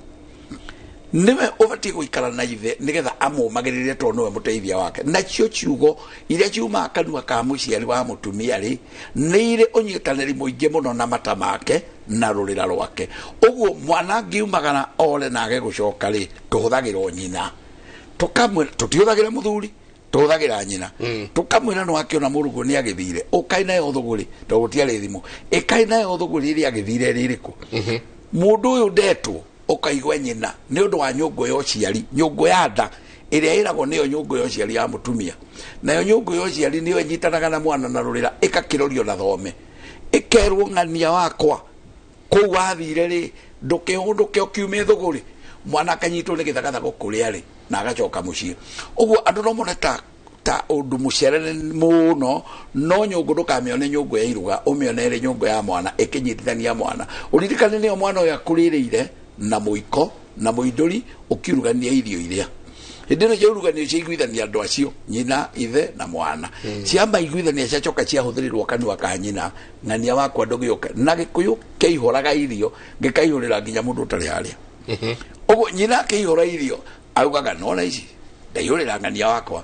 nĩwe ũbatiĩ gũikara na ithe nĩgetha amũmagĩrĩre, tondũ nĩwe mũteithia wake. Nacio ciugo iria ciumaga kanua ka mũciari wa mũtumia rĩ, nĩ irĩ ũnyitanĩri mũingĩ mũno na mata make na rũrĩra rwake. Ũguo mwana angiumagara ore na age gũcoka rĩ, tũhũthagĩra nyina, tũkamwĩra, tũtihũthagĩra mũthuri, tũhũthagĩra nyina. Tũkamwĩra, nĩ wakĩona mũrũguo nĩ agĩthire, ũkai nayo thũgũrĩ, tondũ gũtiarĩ thimũ, ĩkai nayo thũgũrĩ ĩrĩa agĩthire rĩrĩkũ. Mũndũ ũyũ ndetwo. Ũkaigua nyina nĩ ũndũ wa nyũngũ ya ũciari, nyũngũ ya nda ĩrĩa ĩragwo nĩyo nyũngũ ya ũciari ya mũtumia. Nayo nyũngũ ya ũciari nĩyo ĩnyitanaga na mwana na rũrĩra, ĩgakĩrorio na thome, ĩkerwo ng'ania wakwa kũu wathire rĩ, ndũkĩhũndũke ũkiume thũgũrĩ. Mwana akanyitwo nĩ gĩthagathago kũrĩa rĩ, na agacoka mũciĩ. Ũguo andũ no mone ta ũndũ mũcerere mũno, no nyũngũ ndũkamĩone nyũngũ ya iruga, ũmĩone ĩrĩ nyũngũ ya mwana ĩkĩnyitithania mwana. Ũririkane nĩyo mwana ũyũ akũrĩrĩire na mũiko na mũindũri ũkiurugania irio iria hĩndĩ ĩno ciauruganio ciaiguithania andũ acio, nyina, ithe na mwana. Ciamaiguithania ciacoka ciahũthĩrĩrwo kanua ka nyina, ng'ania wakwa ndũgĩũke. Na Gĩkũyũ kĩaihũraga irio gĩkaihũrĩra nginya mũndũ ũtarĩ harĩa. Ũguo nyina akĩihũra irio augaga nona ici ndaihũrĩra ng'ania wakwa,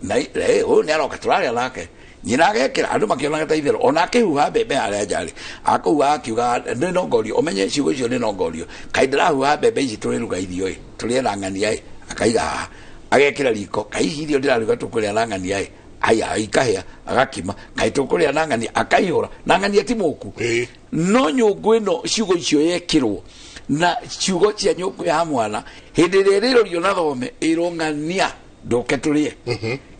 na ũyũ nĩ aroka tũrarĩa nake. Nyina agekĩra andũ makĩonaga ta itherũ, ona akĩhuha mbembe harĩa nja rĩ, akũhuha akiuga nĩ nongorio, ũmenye ciugo icio nĩ nongorio, kaĩ ndĩrahuha mbembe ici tũrĩruga irio ĩ, tũrĩe na ng'ania ĩ, akaiga haha, agekĩra riko, kaĩ ici irio ndĩraruga tũkũrĩa na ng'ania ĩ, aya ikahĩa, agakima, kaĩ tũkũrĩa na ng'ania, akaihũra na ng'ania ti mũku. No nyũngũ ĩno ciugo icio yekĩrwo na ciugo cia nyũngũ ya mwana hĩndĩ ĩrĩa ĩrĩrorio na thome ĩrwo ng'ania ndũke tũrĩe.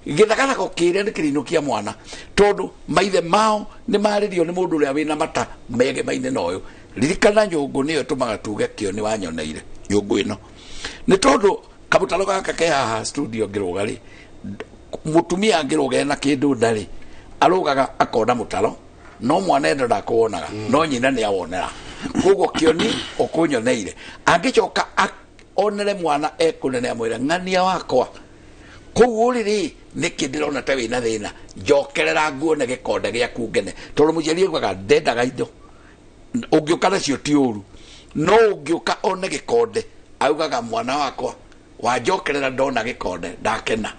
Gĩthagathako kĩrĩa nĩ kĩrinũkia mwana, tondũ maithe mao nĩ marĩrio nĩ mũndũ ũrĩa wĩna mata megemaine na ũyũ. Ririkana nyũngũ nĩyo ĩtũmaga tuge kĩo nĩ wanyoneire nyũngũ ĩno, nĩ tondũ kamũtaro gaka ke haha studio ngĩrũga rĩ, mũtumia angĩrũga ena kĩndũ nda rĩ, arũgaga akona mũtaro, no mwana enda ndakũwonaga, no nyina nĩ awonera. Koguo kĩoni ũkũnyoneire, angĩcoka onere mwana ekũnene amwĩre ng'ania wakwa kũu ũrĩ rĩ, nĩkĩ ndĩrona ta wĩna thĩna, njokerera nguone gĩkonde gĩaku ngene. Tondũ mũciari augaga ndendaga indo, ũngĩũka nacio ti ũru, no ũngĩũka one gĩkonde augaga mwana wakwa wanjokerera ndona gĩkonde ndakena,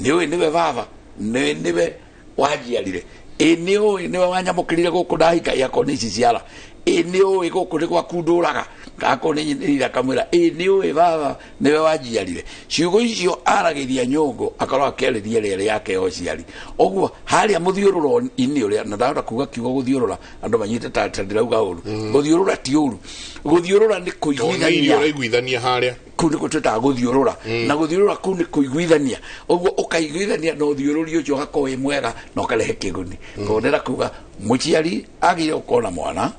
nĩũĩ nĩwe baba, nĩwe wanjiarire, ĩ nĩũĩ nĩwe wanyamũkĩrire gũkũ ndahika, ĩ akorwo nĩ ici ciara, ĩ nĩũĩ gũkũ nĩ gwaku ndũraga, akorwo nĩ nyina akamwĩra ĩ nĩũĩ baba nĩwe wanjiarire. Ciugo icio aragĩria nyũngũ akorwo akĩarĩria rĩarĩ yake ya ũciari. Ũguo harĩa mũthiũrũro-inĩ ũrĩa, na ndahota kuga kiugo gũthiũrũra andũ manyite ta ndĩrauga ũru, gũthiũrũra ti ũru, gũthiũrũra nĩ kũiguithania, ũraiguithania harĩa kũu nĩkuo twĩtaga gũthiũrũra, na gũthiũrũra kũu nĩ kũiguithania. Ũguo ũkaiguithania na ũthiũrũri ũcio ũgakorwo wĩ mwega na ũkarehe kĩguni. Koguo ndĩrenda kuga mũciari agĩrĩire gũkorwo na mwana,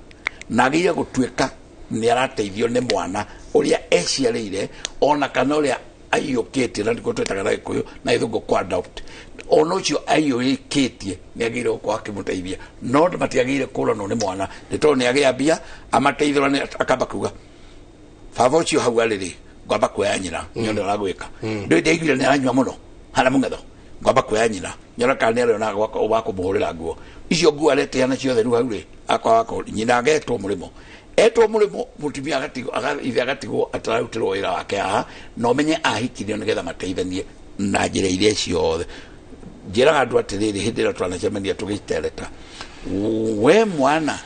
na agĩrĩire gũtuĩka nĩ arateithio nĩ mwana ũrĩa eciarĩire ona kana ũrĩa aiyũkĩtie, na nĩkuo twĩtaga na Gĩkũyũ na Gĩthũngũ kũ adopt. Ona ũcio aiyũkĩtie nĩ agĩrĩire gũkorwo akĩmũteithia, no matiagĩrĩire kũranwo nĩ mwana, nĩ tondũ nĩ agĩa mbia amateithũrane, akamba kuga baba ũcio hau arĩ rĩ, ngwamba kuoya nyina nyone ũrĩa aragwĩka, ndũĩ ndaiguire nĩ aranyua mũno harĩa mũng'etho, ngwamba kuoya nyina nyone kana nĩ arĩona wa kũmũhũrĩra nguo icio, nguo areteana ciothe rĩu hau rĩ, akwa nyina agetwo mũrĩmo, etwo mũrĩmo, mũtumia agatigwo, ithe agatigwo atararutĩrwo wĩra wake haha, na ũmenye ahikirio nĩgetha mateithanie na njĩra iria ciothe. Njĩraga andũ atĩrĩrĩ, hĩndĩ ĩrĩa twanacemania tũgĩtereta, we mwana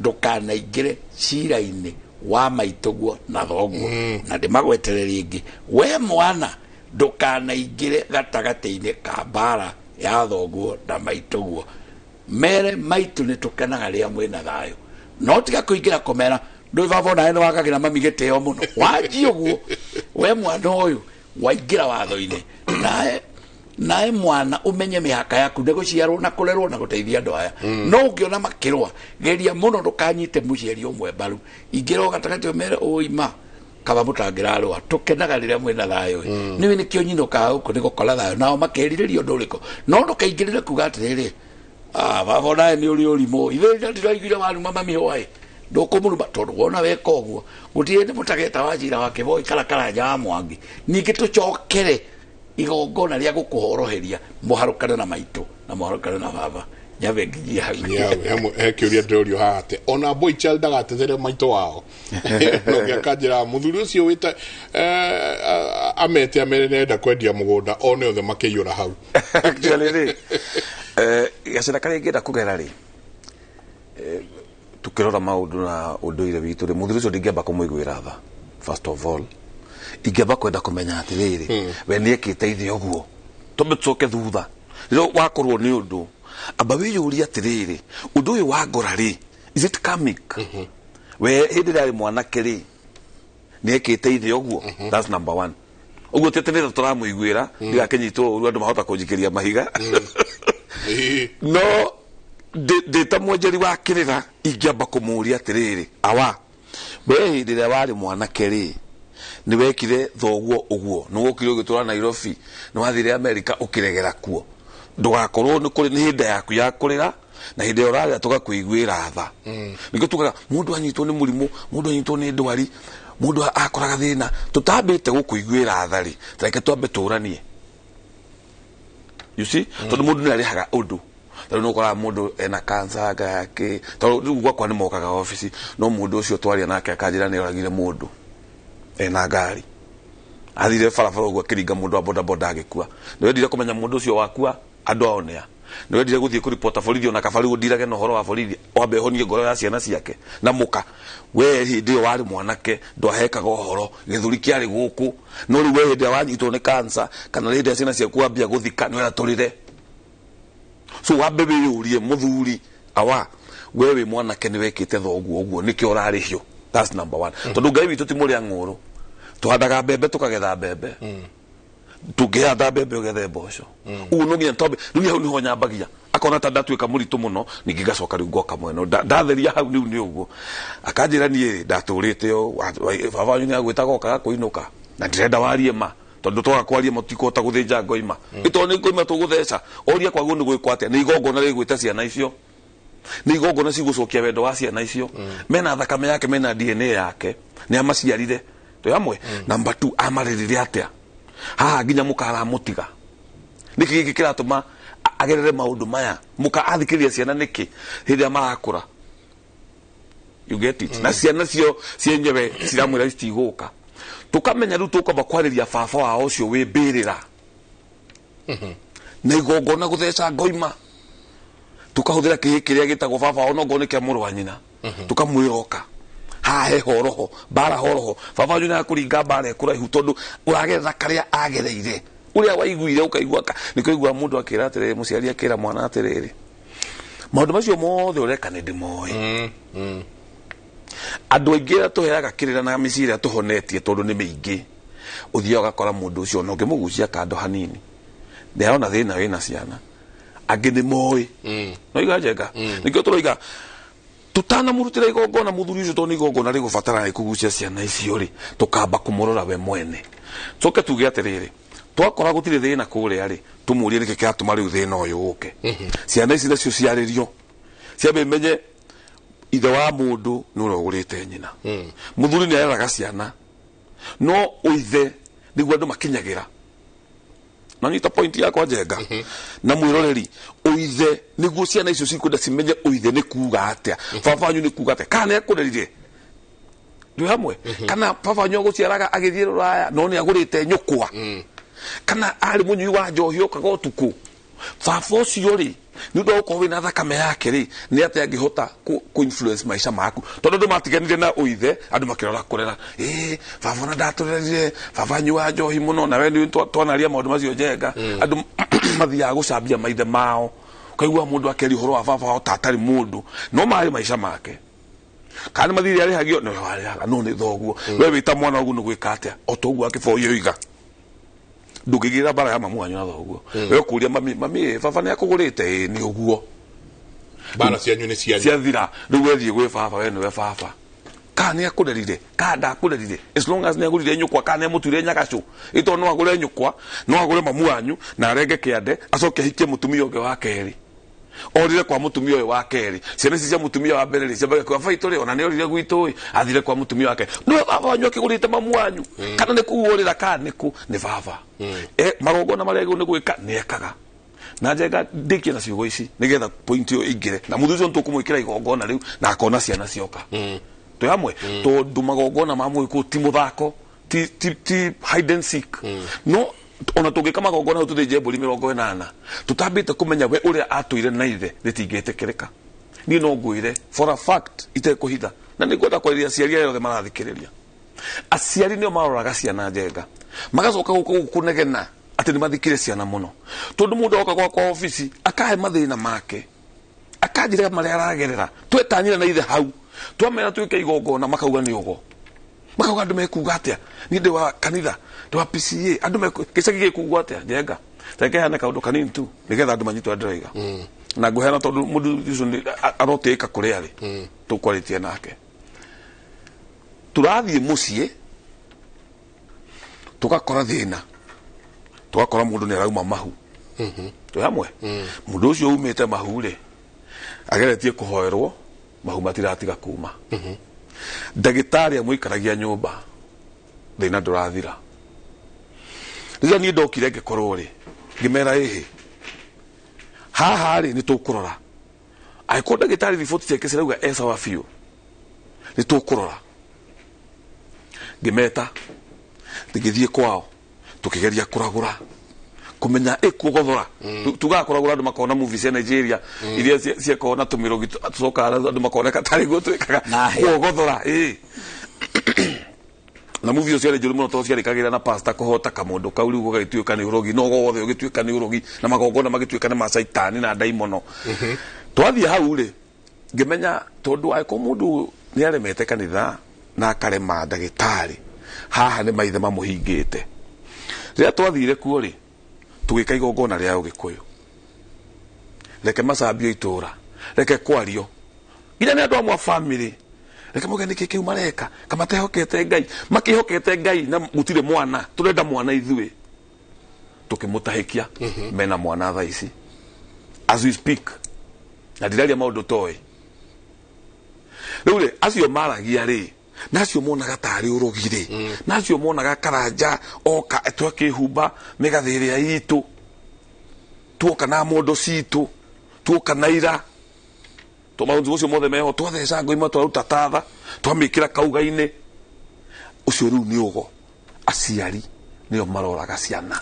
ndũkanaingĩre cira-inĩ wa maitũguo na thoguo, na ndĩmagwetere rĩngĩ, we mwana ndũkanaingĩre gatagatĩ-inĩ ka mbara ya thoguo na maitũguo. Mere maitũ nĩ tũkenaga rĩrĩa mwĩna thayũ, no tiga kũingĩra kũmera ndũĩ baba onawe nĩ wagagĩra mami gĩtĩo mũno, wanjia ũguo we mwana ũyũ waingĩra watho-inĩ. Nawe mwana ũmenye mĩhaka yaku nĩ gũciarwo na kũrerwo na gũteithia andũ aya. No ũngĩona makĩrũa, geria mũno ndũkanyite mũciari ũmwe mbaru, ingĩra o gatagatĩ ũmere ũima kaba mũtangĩrarũa, tũkenaga rĩrĩa mwĩna thayũ. Nĩũĩ nĩkĩo nyinũkaga gũkũ nĩ gũkora thayũ, nao makerirĩria ũndũ ũrĩkũ, no ndũkaingĩrĩre kuga atĩrĩrĩ, baba onawe nĩ ũrĩ ũrimũ, ithuĩ ndĩraiguire waruma mami hwaĩ, ndũkũmũruma, tondũ wona weka ũguo gũtirĩ hĩndĩ mũtageta wa cira wa Kĩboi kana Karanja wa Mwangi, ningĩ tũcokere igongona rĩa gũkũhoroheria mũharũkane na maitũ na mũharũkane na baba. Nyambe nginyie hau. He kĩũria ndĩrorio haha atĩ ona boy child ndagatetere maitũ wao, no gĩakanjĩra mũthuri ũcio wĩta amete amere nĩarenda kwendia mũgũnda, one othe makĩiyũra hau. Actually rĩ, gacĩra karĩa ingĩenda kũgera rĩ, tukĩrora maũndũ na ũndũire witũ rĩ, mũthuri ũcio ndingĩamba kũmũiguĩra tha. First of all ingĩamba kwenda kũmenya atĩrĩrĩ, we nĩekĩte ithe ũguo, twambe tũcoke thutha rĩrĩa wakorwo nĩ ũndũ, amba wĩyũrie atĩrĩrĩ, ũndũ ũyũ wangora rĩ, is it karmic? We hĩndĩ ĩrĩa arĩ mwanake rĩ, Nĩ ekĩte ithe ũguo. That's number one. Ũguo ti atĩ nĩ tũramũiguĩra ndigakinyitwo ũru andũ mahota kũnjikĩria mahiga, no ndĩ ta mwenjeri wa kĩrĩra ingĩamba kũmũria atĩrĩrĩ, awa we hĩndĩ ĩrĩa warĩ mwanake rĩ, nĩ wekire thoguo ũguo, nĩ wokire ũgĩtũra Nairobi, nĩ wathire Amerika ũkĩregera kuo, ndũgakorwo nĩ kũrĩ nĩ hĩndĩ yaku ya kũrĩra na hĩndĩ ĩrĩa ũrarĩra tũgakũiguĩra tha. Nĩkĩo tugaga mũndũ anyitwo nĩ mũrimũ, mũndũ anyitwo nĩ ndwari, mũndũ akoraga thĩna, tũtambĩte gũkũiguĩra tha rĩ, reke twambe tũranie, you see, tondũ mũndũ nĩ arĩhaga ũndũ. Tarĩu nĩ ũkoraga mũndũ ena cancer anga yake, tondũ rĩu gwakwa nĩ mokaga obici, no mũndũ ũcio twaria nake akanjĩra nĩ oragire mũndũ ena ngari, athire barabara ũguo akĩringa mũndũ wa bodaboda agĩkua. Nĩ wendire kũmenya mũndũ ũcio wakua andũ ao nĩa, nĩ wendire gũthiĩ kũripota borithi, ona kaba rĩu ũndirage na ũhoro wa borithi, wambe ũhonie ngoro ya ciana ciake na mũka. We hĩndĩ ĩyo warĩ mwanake ndwahekaga ũhoro, gĩthũri kĩarĩ gũkũ, no rĩu we hĩndĩ ĩrĩa wanyitwo nĩ cancer kana hĩndĩ ĩrĩa ciana ciaku wambia gũthika nĩ wera tũrĩre. So wambe wĩyũrie, mũthuri awa, we wĩ mwanake nĩ wekĩte thoguo ũguo, nĩkĩo ũrarĩhio. That's number one. Tondũ Ngai witũ ti mũrĩa ng'ũrũ, tũhandaga mbembe tũkagetha mbembe, tũngĩhanda mbembe ũgethe mboco. Ũguo no nginya twambe rĩu hau nĩho nyambagia, akona ta ndatuĩka mũritũ mũno, ningĩ ngacoka rĩu ngoka mwena ndatheria hau rĩu nĩ ũguo akanjĩra niĩ ndatũrĩte o baba wanyu nĩ agwĩtaga okaga kũinũka na ndĩrenda warie ma, tondũ twaga kwaria ma tũtikũhota gũthĩnja ngoima, ĩtondũ nĩ ngoima tũgũtheca oria kwagwo nĩ gwĩkwo atĩa. Nĩ igongona rĩgwĩta ciana icio, nĩ igongona cigũcokia wendo wa ciana icio mena thakame yake, mena DNA yake, nĩ amaciarire twĩ hamwe. Number 2, amarĩrire atĩa haha nginya mũkaramũtiga? Nĩkĩ gĩkĩ kĩratũma agerere maũndũ maya? Mũka athikĩrĩria ciana nĩkĩ hĩndĩ ĩrĩa marakũra? You get it? Na ciana cio cienyewe ciramwĩra citigũka, tũkamenya rĩu tũkwamba kwarĩria baba wao ũcio wĩ mbĩrĩra na igongona gũtheca ngoima, tũkahũthĩra kĩhĩ kĩrĩa gĩtagwo baba wao, no ngorwo nĩ kĩa mũrũ wa nyina, tũkamwĩra oka haha he horoho mbara horoho, baba wanyu nĩ akũringa mbara ĩkũraihu tondũ ũragerera karĩa agereire, ũrĩa waiguire ũkaigua nĩkĩo ũiguaga mũndũ akĩra atĩrĩrĩ, mũciari akĩra mwana atĩrĩrĩ, maũndũ macio mothe ũreka nĩ ndĩmoĩ. Andũ aingĩ arĩa tũheaga kĩrĩra na mĩciĩ ĩrĩa tũhonetie, tondũ nĩ mĩingĩ, ũthiaga ũgakora mũndũ ũcio ona ũngĩmũgucia kando hanini nĩarona thĩna wĩna ciana, angĩ nĩ moĩ no iga njenga. Nĩkĩo tũroiga tũtanamũrutĩra igongona mũthuri ũcio, tondũ nĩ igongona rĩgũbatara kũgucia ciana icio rĩ, tũkamba kũmũrora we mwene, coke tuge atĩrĩrĩ, twakora gũtirĩ thĩna kũrĩa rĩ, tũmũrie nĩkĩ kĩratũma rĩu thĩna ũyũ ũke. Ciana ici nacio ciarĩrio, ciambe imenye ithe wa mũndũ nĩ ũrĩa ũgũrĩte nyina. Mũthuri nĩ areraga ciana, no ũithe nĩguo andũ makinyagĩra. Na nyita point yakwa njenga na mwĩroreri, ũithe nĩguo ciana icio cikwenda cimenye ũithe nĩ kuga atĩa, baba wanyu nĩ kuga atĩa, kana nĩ akũrerire ndĩ hamwe, kana baba wanyu agũciaraga agĩthiĩ rũraya no nĩ agũrĩte nyũkwa, kana arĩ mũnyui wa njohi okaga ũtukũ. Baba ũcio rĩ, nĩ ũndũ wa gũkorwo wĩna thakame yake rĩ, nĩ atĩa angĩhota ku influence maica maku? Tondũ andũ matiganire na ũithe, andũ makĩrora kũrera, ĩ baba ona ndatũrerire, baba anyua njohi mũno, na we nĩ twanaria maũndũ macio njenga. Andũ mathiaga gũcambia maithe mao, ũkaigua mũndũ akĩaria ũhoro wa baba wao ta atarĩ mũndũ, no marĩ maica make, kana nĩ mathirĩ arĩhagio nĩwe warĩhaga, no nĩ thoguo. We wĩta mwana ũguo nĩ gwĩka atĩa? O ta ũguo akĩboio iga ndũngĩgĩra mbara ya mamu wanyu na thoguo, we ũkũria mami, mami ĩ, baba nĩ akũgũrĩte? Ĩ nĩ ũguo. Mbara cianyu nĩ cianyu. Ciathira, rĩu wethiĩ gwĩ baba, we nĩwe baba, kana nĩ akũrerire kana ndakũrerire, as long as nĩ agũrire nyũkwa kana nĩ amũtuire nyagacũ, ĩtondũ no agũre nyũkwa, no agũre mamu wanyu na arenge kĩande, acoke ahikie mũtumia ũngĩ wa kerĩ, orire kwa mũtumia ũyũ wa kerĩ. Ciana ici cia mũtumia wa mbere rĩ, ciambagia kuga baba itũ rĩ ona nĩ orire gwitũ ĩ, athire kwa mũtumia wake, nĩwe baba wanyu akĩgũrĩte mamu wanyu, kana nĩ kũu orĩra kana nĩ kũ nĩ baba. Magongona marĩa agĩrĩirwo nĩ gwĩka nĩ ekaga. Na njenga ndĩkie na ciugo ici nĩgetha point ĩyo ĩingĩre na mũthuri ũcio, nĩtũkũmwĩkĩra igongona rĩu na akona ciana cioka twĩ hamwe, tondũ magongona ma mũgĩkũyũ ti mũthako, ti hide and seek. No ona tũngĩka magongona hau tũthĩnje mbũri 80, tũtambĩte kũmenya we ũrĩa atũire na ithe, rĩtingĩtĩkĩrĩka. Niĩ no ngwĩre for a fact itekũhitha, na nĩ ngwenda kwarĩria aciari arĩa othe marathikĩrĩria. Aciari nĩo maroraga ciana njenga, magacoka gũka gũkũ kũnegena atĩ nĩ mathikire ciana mũno, tondũ mũndũ oka gwakwa obici akahe mathĩna make, akanjĩra marĩa aragerera, twetanyire na ithe hau, twamera twĩke igongona makauga nĩ ũgo. Makauga andũ mekuga atĩa? Niĩ ndĩ wa kanitha, ndĩ wa PCA, andũ gĩcagi gĩkugwo atĩa? Njenga. Reke heane kaũndũ kanini tu nĩgetha andũ manyitwo ũrĩa ndĩroiga. Na ngũheana tondũ mũndũ ũcio arotĩĩka kũrĩa arĩ, tũkwarĩtie nake. Tũrathiĩ mũciĩ tũgakora thĩna, tũgakora mũndũ nĩ arauma mahu. Twĩ hamwe. Mũndũ ũcio umĩte mahu rĩ, ageretie kũhoerwo mahu matiratiga kuma. Ndagĩtarĩ amũikaragia nyũmba, thĩna ndũrathira. Rĩrĩa niĩ ndokire ngĩkorwo rĩ, ngĩmera ĩhĩ, haha rĩ nĩ tũkũrora. Angĩkorwo ndagĩtarĩ riboti ciake cirauga e sawa biũ, nĩ tũkũrora. Ngĩmeta, ngĩthiĩ kwao, tũkĩgeria kũragũra, kũmenya ĩkuogothora. Tugaga kũragũra andũ makona movie cia Nigeria iria ciakoragwo na tũmĩrũgi tũcokaga andũ makoneka tarĩ guo twĩkaga kuogothora. Na movie icio ciarĩ njũru mũno tondũ ciarĩkagĩra na pastor kũhota kamũndũ kau rĩu gũgagĩtuĩka nĩ ũrogi, no wothe ũgĩtuĩka nĩ ũrogi na magongona magĩtuĩka nĩ ma caitani na ndaimono. Twathiĩ hau rĩ, ngĩmenya tondũ angĩkorwo mũndũ nĩ aremete kanitha na akarema ndagĩtarĩ, haha nĩ maithe mamũhingĩte. Rĩrĩa twathire kuo rĩ, tũgĩka igongona rĩa ũgĩkũyũ. Reke macambio itũra, reke kwario nginya nĩ andũ amwe a family, reke mauge nĩkĩ kĩu mareka, kamatehokete Ngai, makĩhokete Ngai na gũtirĩ mwana, tũrenda mwana ithuĩ. Tũkĩmũtahĩkia mena mwana thaa ici as we speak, na ndiraria maũndũ toĩ. Rĩu rĩ, acio maragia rĩ, na acio monaga tarĩ ũrogi rĩ, na acio monaga Karanja oka twakĩhumba mĩgathĩ ĩrĩa itũ, tuoka na mondo citũ, tuoka na ira, maũndũ macio mothe meho, twatheca ngoima, twaruta tatha, twamĩkĩra kauga-inĩ. Ũcio rĩu nĩ ũgo. Aciari nĩo maroraga ciana.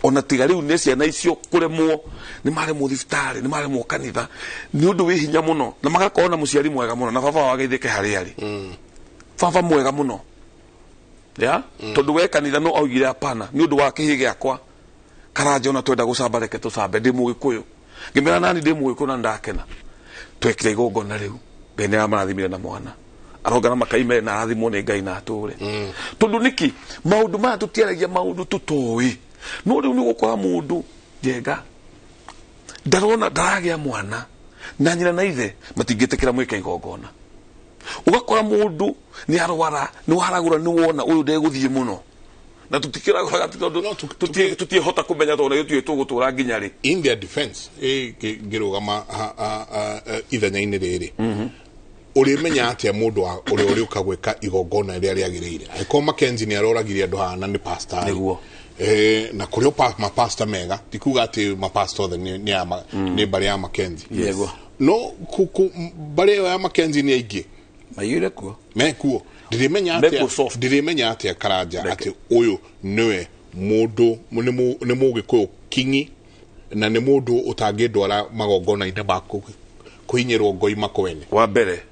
Ona tiga rĩu nĩ ciana icio kũremwo, nĩ maremwo thibitarĩ, nĩ maremwo kanitha, nĩ ũndũ wĩ hinya mũno, na magakorwo na mũciari mwega mũno, na baba wao ageithĩke harĩa arĩ. Baba mwega mũno. Ya? Tondũ we kanitha no augire hapana, nĩ ũndũ wa kĩhĩ gĩakwa. Karanja ona twenda gũcamba reke tũcambe, ndĩ mũgĩkũyũ. Ngĩmera nani ndĩ mũgĩkũyũ na ndakena. Twekire igongona rĩu, Ngai nĩ aramarathimire na mwana. Arongana makaime na arathimwo nĩ Ngai na atũre. Tondũ nĩkĩ? Maũndũ maya tũtiaragia maũndũ tũtoĩ. No rĩu nĩ ũgũkora mũndũ njenga ndarona ndaragĩa mwana na nyina na ithe matingĩtĩkĩra mwĩke igongona. Ũgakora mũndũ nĩ arwara, nĩ waragũra, nĩ wona ũyũ ndegũthiĩ mũno. Na tũtikĩragũraga tondũ tũtiĩhota kũmenya tondũ nĩ tũtiũĩ tũgũtũra nginya rĩ. In their defense, ngĩrũgama ithenya-inĩ rĩrĩ, ũrĩmenya atĩa mũndũ ũrĩa ũrĩũka gwĩka igongona rĩrĩa rĩagĩrĩire? Angĩkorwo Mackenzie nĩ aroragire andũ haha na nĩ pastor rĩ, Nĩguo. Na kũrĩ o mapastor mega, ti kuga atĩ mapastor othe nĩ mbarĩ ya Mackenzie. Nĩguo. No mbarĩ ĩyo ya Mackenzie nĩ aingĩ. Maiyũire kuo. Mekuo. Ndĩrĩmenya Mekuo atĩa, soft. ndĩrĩmenya atĩa Karanja atĩ ũyũ nĩwe mũndũ, nĩ mũgĩkũyũ kingi na nĩ mũndũ ũtangĩndwara magongona-inĩ ma kũhinyĩrwo ngoima kwene. Wa mbere,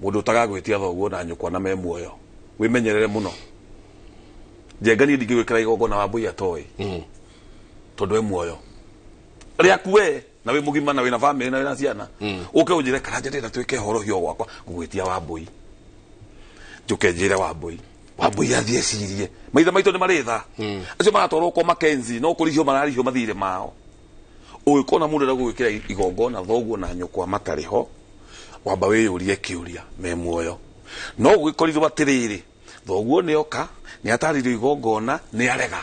mũndũ ũtagagwĩtia thoguo na nyũkwa na me muoyo, wĩmenyerere mũno. Njenga niĩ ndingĩgwĩkĩra igongona wa mbũi atoĩ. Tondũ e muoyo. Rĩaku we, na wĩ mũgima na wĩna family na wĩna ciana. Ũke ũnjĩre Karanja ndĩrenda twĩke horohio gwakwa, ngũgwĩtia wa mbũi. Njũke njĩre wa mbũi. Wa mbũi athiĩ ecirie. Maithe maitũ nĩ marĩ tha. Acio maratwarwo kwa Mackenzie, no kũrihio mararihio mathirĩ mao. Ũngĩkona mũndũ ũrenda gũgwĩkĩra igongona thoguo na nyũkwa matarĩ ho, wamba wĩyũrie kĩũria me muoyo. No gũgĩkorirwo atĩrĩrĩ, thoguo nĩ oka, nĩ atarĩirio igongona, nĩ arega.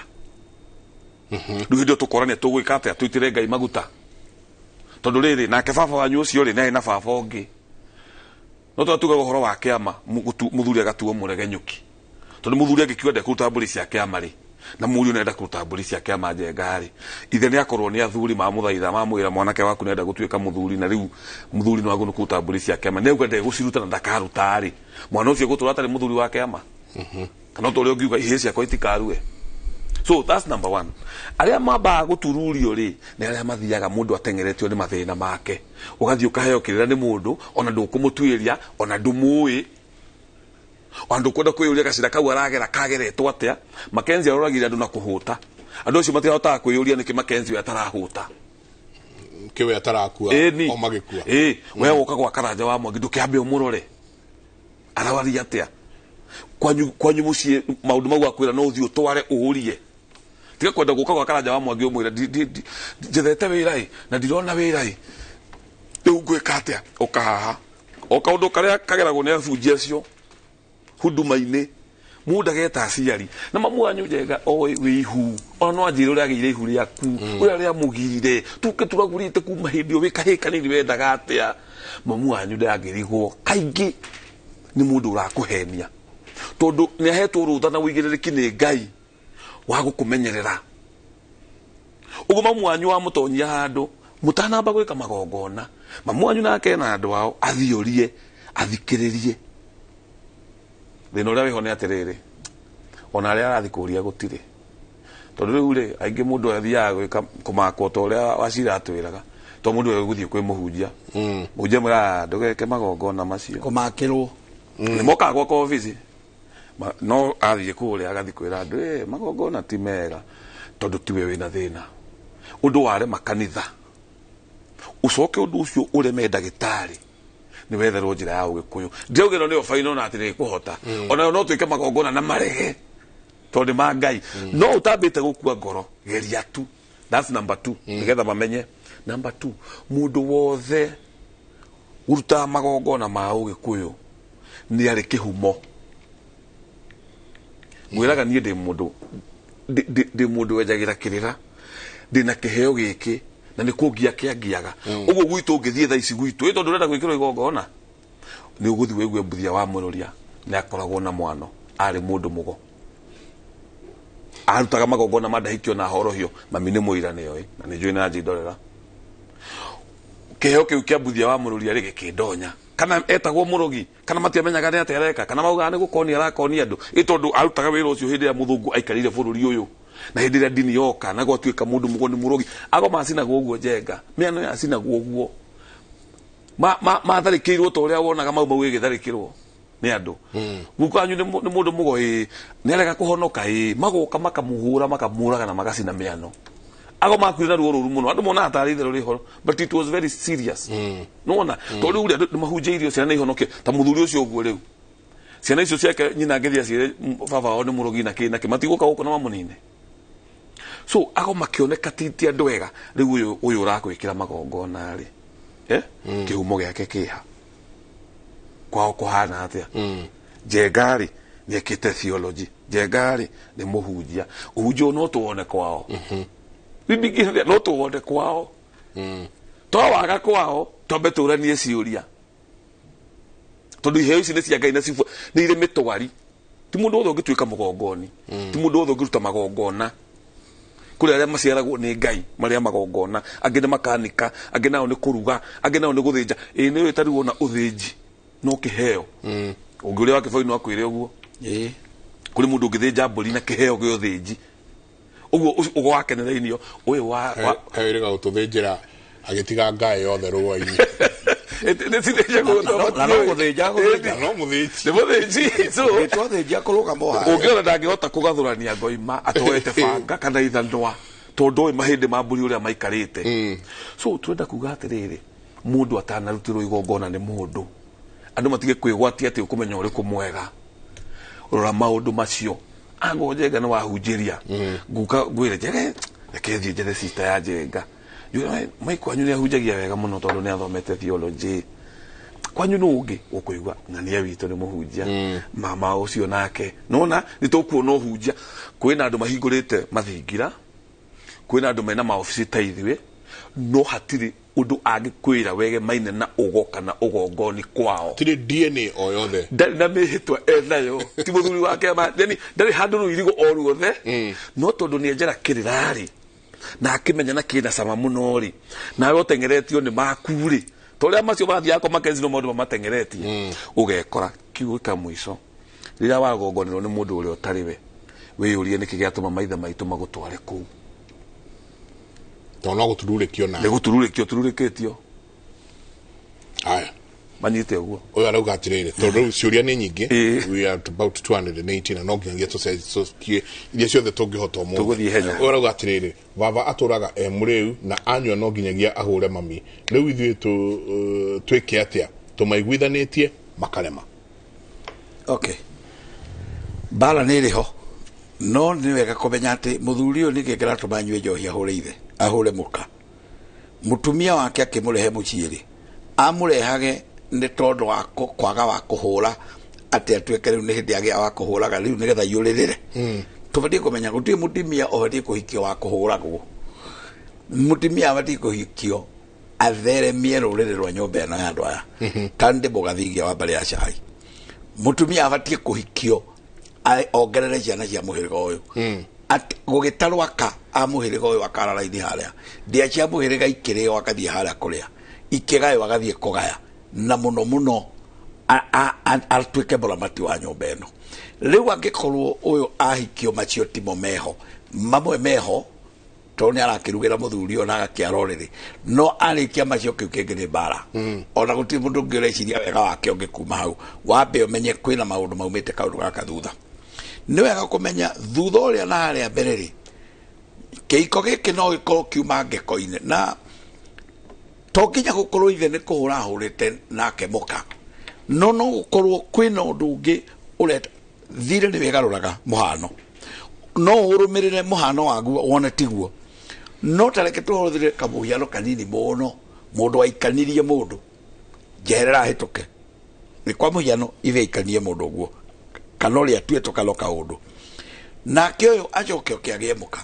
Rĩu hĩndĩ ĩyo tũkorania tũgwĩka atĩa, tũitĩre Ngai maguta. Tondũ rĩrĩ, nake baba wanyu ũcio rĩ, nĩ arĩ na baba ũngĩ. No twatugaga ũhoro wa kĩama, mũthuri agatuo mũregenyũki. Tondũ mũthuri angĩkiuga ndekũruta mbũri cia kĩama rĩ, na mũriũ nĩarenda kũruta mbũri cia kĩama njenga rĩ, ithe nĩ akorwo nĩ athuri mamũthaitha, mamwĩra mwanake waku nĩarenda gũtuĩka mũthuri, na rĩu mũthuri nĩ wagĩrĩirwo kũruta mbũri cia kĩama. Nĩauga ndegũciruta na ndakaruta rĩ, mwana ũcio egũtũra atarĩ mũthuri wa kĩama? Kana o ta ũrĩa ũngiuga ihĩĩ ciakwa itikarue. So that's number one. Arĩa mambaga gũtururio rĩ, nĩ arĩa mathiaga mũndũ ateng'eretio nĩ mathĩna make. Ũgathiĩ ũkaheo kĩrĩra nĩ mũndũ, ona ndũkũmũtuĩria, ona ndũmũĩ. Ona ndũkwenda kwĩyũria gacĩra kau aragera kageretwo atĩa. Mackenzie aroragire andũ na kũhũta. Andũ acio matirahotaga kwĩyũria nĩkĩ Mackenzie we atarahũta. Kĩwe atarakua, Ĩni. o magĩkua. Ĩ, we woka gwa Karanja wa Mwangi, ndũkĩambe ũmũrore. Arawaria atĩa? Kwanyu muciĩ maũndũ mau akwĩra no ũthiĩ ũtware ũrie. Tiga kwenda gũka gwa Karanja wa Mwangi ũmwĩre njethete wĩra ĩ na ndirona wĩra ĩ rĩu ngwĩka atĩa ũka haha o kaũndũ karĩa kageragwo nĩ abunji acio huduma-inĩ mũndũ ageta aciari na mamu wanyu Njenga oĩ wĩ ihu ona no anjĩre ũrĩa agĩire ihu rĩaku ũrĩa rĩamũgirire tũke tũragũrĩte kuma hĩndĩ ĩyo wĩ kahĩĩ kanini wendaga atĩa mamu wanyu ndangĩrigwo kaingĩ nĩ mũndũ ũrakũhenia tondũ nĩ ahetwo rũtha na ũigĩrĩrĩki nĩ Ngai wa gũkũmenyerera ũguo mamu wanyu wamũtonyia handũ mũtanamba gwĩka magongona mamu wanyu nake ena andũ ao athiũrie athikĩrĩrie thĩna ũrĩa wĩho nĩ atĩrĩrĩ ona arĩa arathiĩ kũria gũtirĩ tondũ rĩu rĩ aingĩ mũndũ athiaga gwĩka kũmakwo ta ũrĩa Wacira atwĩraga to mũndũ ũyũ gũthiĩ kwĩ mũhunjia mũhunjia mwĩraga ndũgeke magongona macio kũmakĩrwo nĩ mokaga gwakwa obici no athiĩ kũrĩa agathiĩ kwĩra andũ magongona ti mega tondũ tiwe wĩna thĩna ũndũ warema kanitha ũcoke ũndũ ũcio ũreme ndagĩtarĩ nĩ wetherwo njĩra ya ũgĩkũyũ ndĩrauga ĩno nĩyo baino na atĩ nĩĩkũhota onayo no twĩke magongona na marege tondũ nĩ ma Ngai no ũtambĩte gũkua ngoro geria tu. That's number 2 nĩgetha mamenye. Number 2 mũndũ wothe ũrutaga magongona ma ũgĩkũyũ nĩ arĩ kĩhumo ngwĩraga niĩ ndĩ mũndũ ndĩ mũndũ wenjagĩra kĩrĩra ndĩna kĩheo gĩkĩ na nĩ kũngia kĩangiaga ũguo gwitũ ũngĩthiĩ thaa ici gwitũ ĩ tondũ ũrenda gwĩkĩrwo igongona nĩ ũgũthiĩ wĩigue Mbuthia wa Mũrũria nĩ akoragwo na mwano arĩ mũndũ mũgo arutaga magongona ma ndahikio na horohio mami nĩ mũira nĩoĩ na nĩ njũĩ na njindorera kĩheo kĩu kĩa Mbuthia wa Mũrũria rĩ gĩkĩndonya kana etagwo mũrogi kana matiamenyaga nĩ atĩa areka kana maugaga nĩ gũkonia arakonia andũ ĩ tondũ arutaga wĩra ũcio hĩndĩ ĩrĩa mũthũngũ aikarĩire bũrũri ũyũ na hĩndĩ ĩrĩa ndini yoka na gwatuĩka mũndũ mũgo nĩ mũrogi ago macinagwo ũguo Njenga mĩano yacinagwo ũguo matharĩkĩirwo ta ũrĩa wonaga mau mau ĩgĩtharĩkĩrwo nĩ andũ guka wanyu nĩ mũndũ mũgo ĩ nĩ arega kũhonoka ĩ magoka makamũhũra makamũraga na magacina mĩano ago makuire na ruo rũru mũno andũ monaga tarĩ itherũ rĩho but it was very serious nĩwona tondũ rĩu rĩ andũ nĩmahunjĩirio ciana ihonoke ta mũthuri ũcio ũguo rĩu ciana icio ciake nyina angĩthiĩ aciĩre baba wao nĩ mũrogi na kĩ na kĩ matigũka gũkũ na mamũnine so ago makĩoneka ti andũ ega rĩu ũyũ ũrakwĩkĩra magongona rĩ kĩhumo gĩake kĩha kwao kũhana atĩa Njenga rĩ nĩekĩte theology Njenga rĩ nĩ mũhunjia ũhunjia ũyũ no tũwone kwao ndingĩhithia no tũwone kwao twawaga kwao twambe tũranie ciũria tondũ iheo ici nĩ cia Ngai na nĩ irĩ mĩtwari ti mũndũ wothe ũngĩtuĩka mũgongoni ti mũndũ wothe ũngĩruta magongona kũrĩ arĩa maciaragwo nĩ Ngai marĩa magongona angĩ nĩ makanika angĩ nao nĩ kũruga angĩ nao nĩ gũthĩnja ĩ nĩ ũĩ ta rĩu wona ũthĩnji no kĩheo ũngĩ ũrĩa wa Kĩboi no akwĩre ũguo kũrĩ mũndũ ũngĩthĩnja mbũri na kĩheo gĩa ũthĩnji ũguo ũgo wakenera inio ũyũ wa wĩrĩga gũtũthĩnjĩra agĩtiga ngaĩ yothe rũa-inĩ ũngĩona ndangĩhota kũgathũrania ngoima atoete banga kana ithanwa tondũ oĩ mahĩndĩ ma mbũri ũrĩa maikarĩte so tũrenda kuga atĩrĩrĩ mũndũ atanarutĩrwo igongona nĩ mũndũ andũ matige kwĩgwatia atĩ ũkũmenya ũrĩkũ mwega rora maũndũ macio ango Njenga nĩ wahunjĩria nguka ngwĩre Njega reke thiĩ njethe sister ya Njenga mai kwanyu nĩ ahunjagia wega mũno tondũ nĩ athomete theology kwanyu nũ ũngĩ ũkũigua ng'ania witũ nĩ mũhunjia mama ũcio nake nona nĩ tũkuona ũhunjia kwĩna andũ mahingũrĩte mathingira kwĩna andũ mena maobici ta ithuĩ no hatirĩ ũndũ angĩkwĩra wege maine na ũgo kana ũgongoni kwao tirĩ DNA o yothe ndarĩ na mĩhĩtwa enayo ti mũthuri wake yani ndarĩ handũ rũirigo o ruothe no tondũ nĩ enjera kĩrĩra rĩ na akĩmenya na kĩna cama mũno rĩ nawe ũteng'eretio nĩ maku rĩ ta ũrĩa macio mathiaga kwa Mackenzie no maũndũ mamateng'eretie ũgekora kiugo kĩa mũico rĩrĩa wagongonerwo nĩ mũndũ ũrĩa ũtarĩ we wĩyũrie nĩkĩ gĩatũma maithe maitũ magũtware kũu tondũ no gũtururĩkio nawe nĩ gũtururĩkio tururĩkĩtio haya manyite ũguo ũyũ arauga atĩrĩrĩ tondũ rĩu ciũria nĩ nyingĩ we are about 280 na no nginyagia tũcokie iria ciothe tũngĩhota ũmũthĩ Tũgũthiĩ ihenya. Ũyũ arauga atĩrĩrĩ baba atũraga e mũrĩu na anyua no nginyagia ahũre mami rĩu ithuĩ twĩke atĩa tũmaiguithanĩtie makarema okay Mbara nĩ ĩrĩ ho, no nĩ wega kũmenya atĩ mũthuri ũyũ nĩkĩ kĩratũma anyue njohi ahũre ithe, ahũre mũka. Mũtumia wake akĩmũrehe mũciĩ rĩ, amũrehage nĩ tondũ wa kwaga wa kũhũra, atĩ atuĩke rĩu nĩ hĩndĩ agĩa wa kũhũraga rĩu nĩgetha iyũrĩrĩre. Tũbatiĩ kũmenya gũtirĩ mũtumia ũbatiĩ kũhikio wa kũhũragwo. Mũtumia abatiĩ kũhikio atheremie rũrĩrĩ rwa nyũmba ĩno ya andũ aya. Kandi mũgathigia wa mbarĩ ya cai. Mũtumia abatiĩ kũhikio ongerere ciana cia mũhĩrĩga ũyũ. Gũgĩtarwo aka a mũhĩrĩga ũyũ akara raini harĩa, ndĩa cia mũhĩrĩga ikĩrĩo akathiĩ harĩa kũrĩa, ikĩgaywo agathiĩ kũgaya, na mũno mũno atuĩke mũramati wa nyũmba ĩno. Rĩu angĩkorwo ũyũ ahikio macio timo meho, mamwe meho tondũ nĩ arakĩrugĩra mũthuri ũyũ na agakĩara ũrĩrĩ, no arĩkia macio kĩu kĩngĩ nĩ mbara. Ona gũtirĩ mũndũ ũngĩ ũreciria wega wake ũngĩ kuma hau. Wambe ũmenye kwĩna maũndũ maumĩte kaũndũ gaka thutha. Nĩ wega kũmenya thutha ũrĩa na harĩa mbere rĩ, kĩhiko gĩkĩ no gĩkorwo kiuma ngeko-inĩ, na to nginya gũkorwo ithe nĩ kũhũra ahũrĩte nake mũka, no no gũkorwo kwĩna ũndũ ũngĩ ũreta thirĩ nĩ wĩgarũraga mũhano, no ũrũmĩrĩre mũhano waguo wone tiguo. No ta reke tũhũthĩre kamũhiano kanini mũno, mũndũ aikanirie mũndũ njeherera ahĩtũke, nĩ kwa mũhiano ithe aikanie mũndũ ũguo kana ũrĩa atuĩtwo kana kaũndũ, nake ũyũ acoke oke agĩe mũka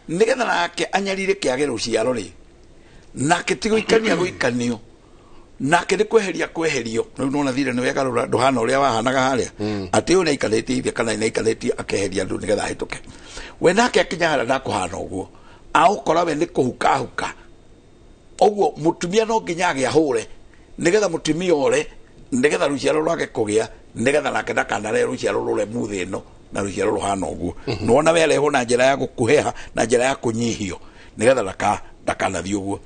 nĩgetha nake anyarire kĩage rũciaro rĩ, nake ti gũikania gũikanio, nake nĩ kweheria kweherio. Rĩu nona thirĩ nĩ wegarũra, ndũhana ũrĩa wahanaga harĩa, atĩ ũyũ nĩaikarĩtie ithe kana nĩaikarĩtie akeheria andũ nĩgetha ahĩtũke. We nake akinya harĩa ndakũhana ũguo, aũkora we nĩ kũhukahuka ũguo. Mũtumia no nginya agĩe ahũre nĩgetha mũtumia ore, nĩgetha rũciaro rwake kũgĩa, nĩgetha nake ndakanaree rũciaro rũremu thĩ ĩno na rũciaro rũhana ũguo. Nĩwona we arehwo na njĩra ya gũkuhĩha na njĩra ya kũnyihio nĩgetha ndakanathiĩ ũguo.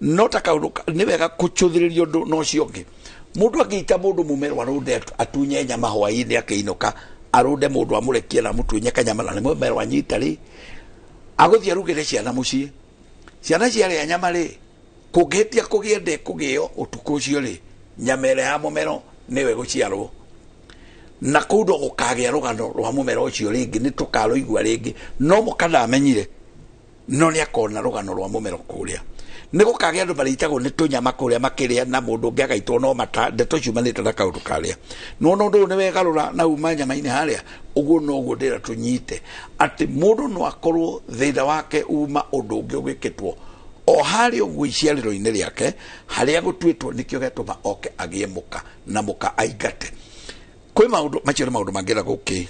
No ta kaũndũ nĩ wega kũcũthĩrĩria ũndũ na ũcio ũngĩ. Mũndũ angĩita mũndũ mũmero arũnde atunye nyama hwaĩ-inĩ akĩinũka, arũnde mũndũ amũrekie na amũtunye kanyama, na nĩ mũmero anyita rĩ, agũthiĩ arugĩre ciana mũciĩ. Ciana ciarĩa nyama rĩ, kũngĩhĩtia kũgĩe ndĩ kũgĩo ũtukũ ũcio rĩ, nyama ĩrĩa ya mũmero nĩwe gũciarwo, na kũu no gũkagĩa rũgano rwa mũmero ũcio rĩngĩ, nĩ tũkarũigua rĩngĩ. No mũka ndamenyire, no nĩ akona rũgano rwa mũmero kũrĩa. Nĩ gũkagĩa andũ marĩitagwo nĩ tũnyama kũrĩa makĩrĩa, na mũndũ ũngĩ agaitwo no mata, ndeto ciumanĩte na kaũndũ karĩa. Nĩwona ũndũ ũyũ nĩ wegarũra na uma nyama-inĩ harĩa, ũguo noguo ndĩra tũnyite atĩ mũndũ no akorwo thĩna wake uma ũndũ ũngĩ ũgĩkĩtwo o harĩa ũguo iciarĩro-inĩ rĩake, harĩa gũtuĩtwo nĩkĩo gĩatũma oke agĩe mũka na mũka aingate. Kwĩ maũndũ macio nĩ maũndũ mangĩenda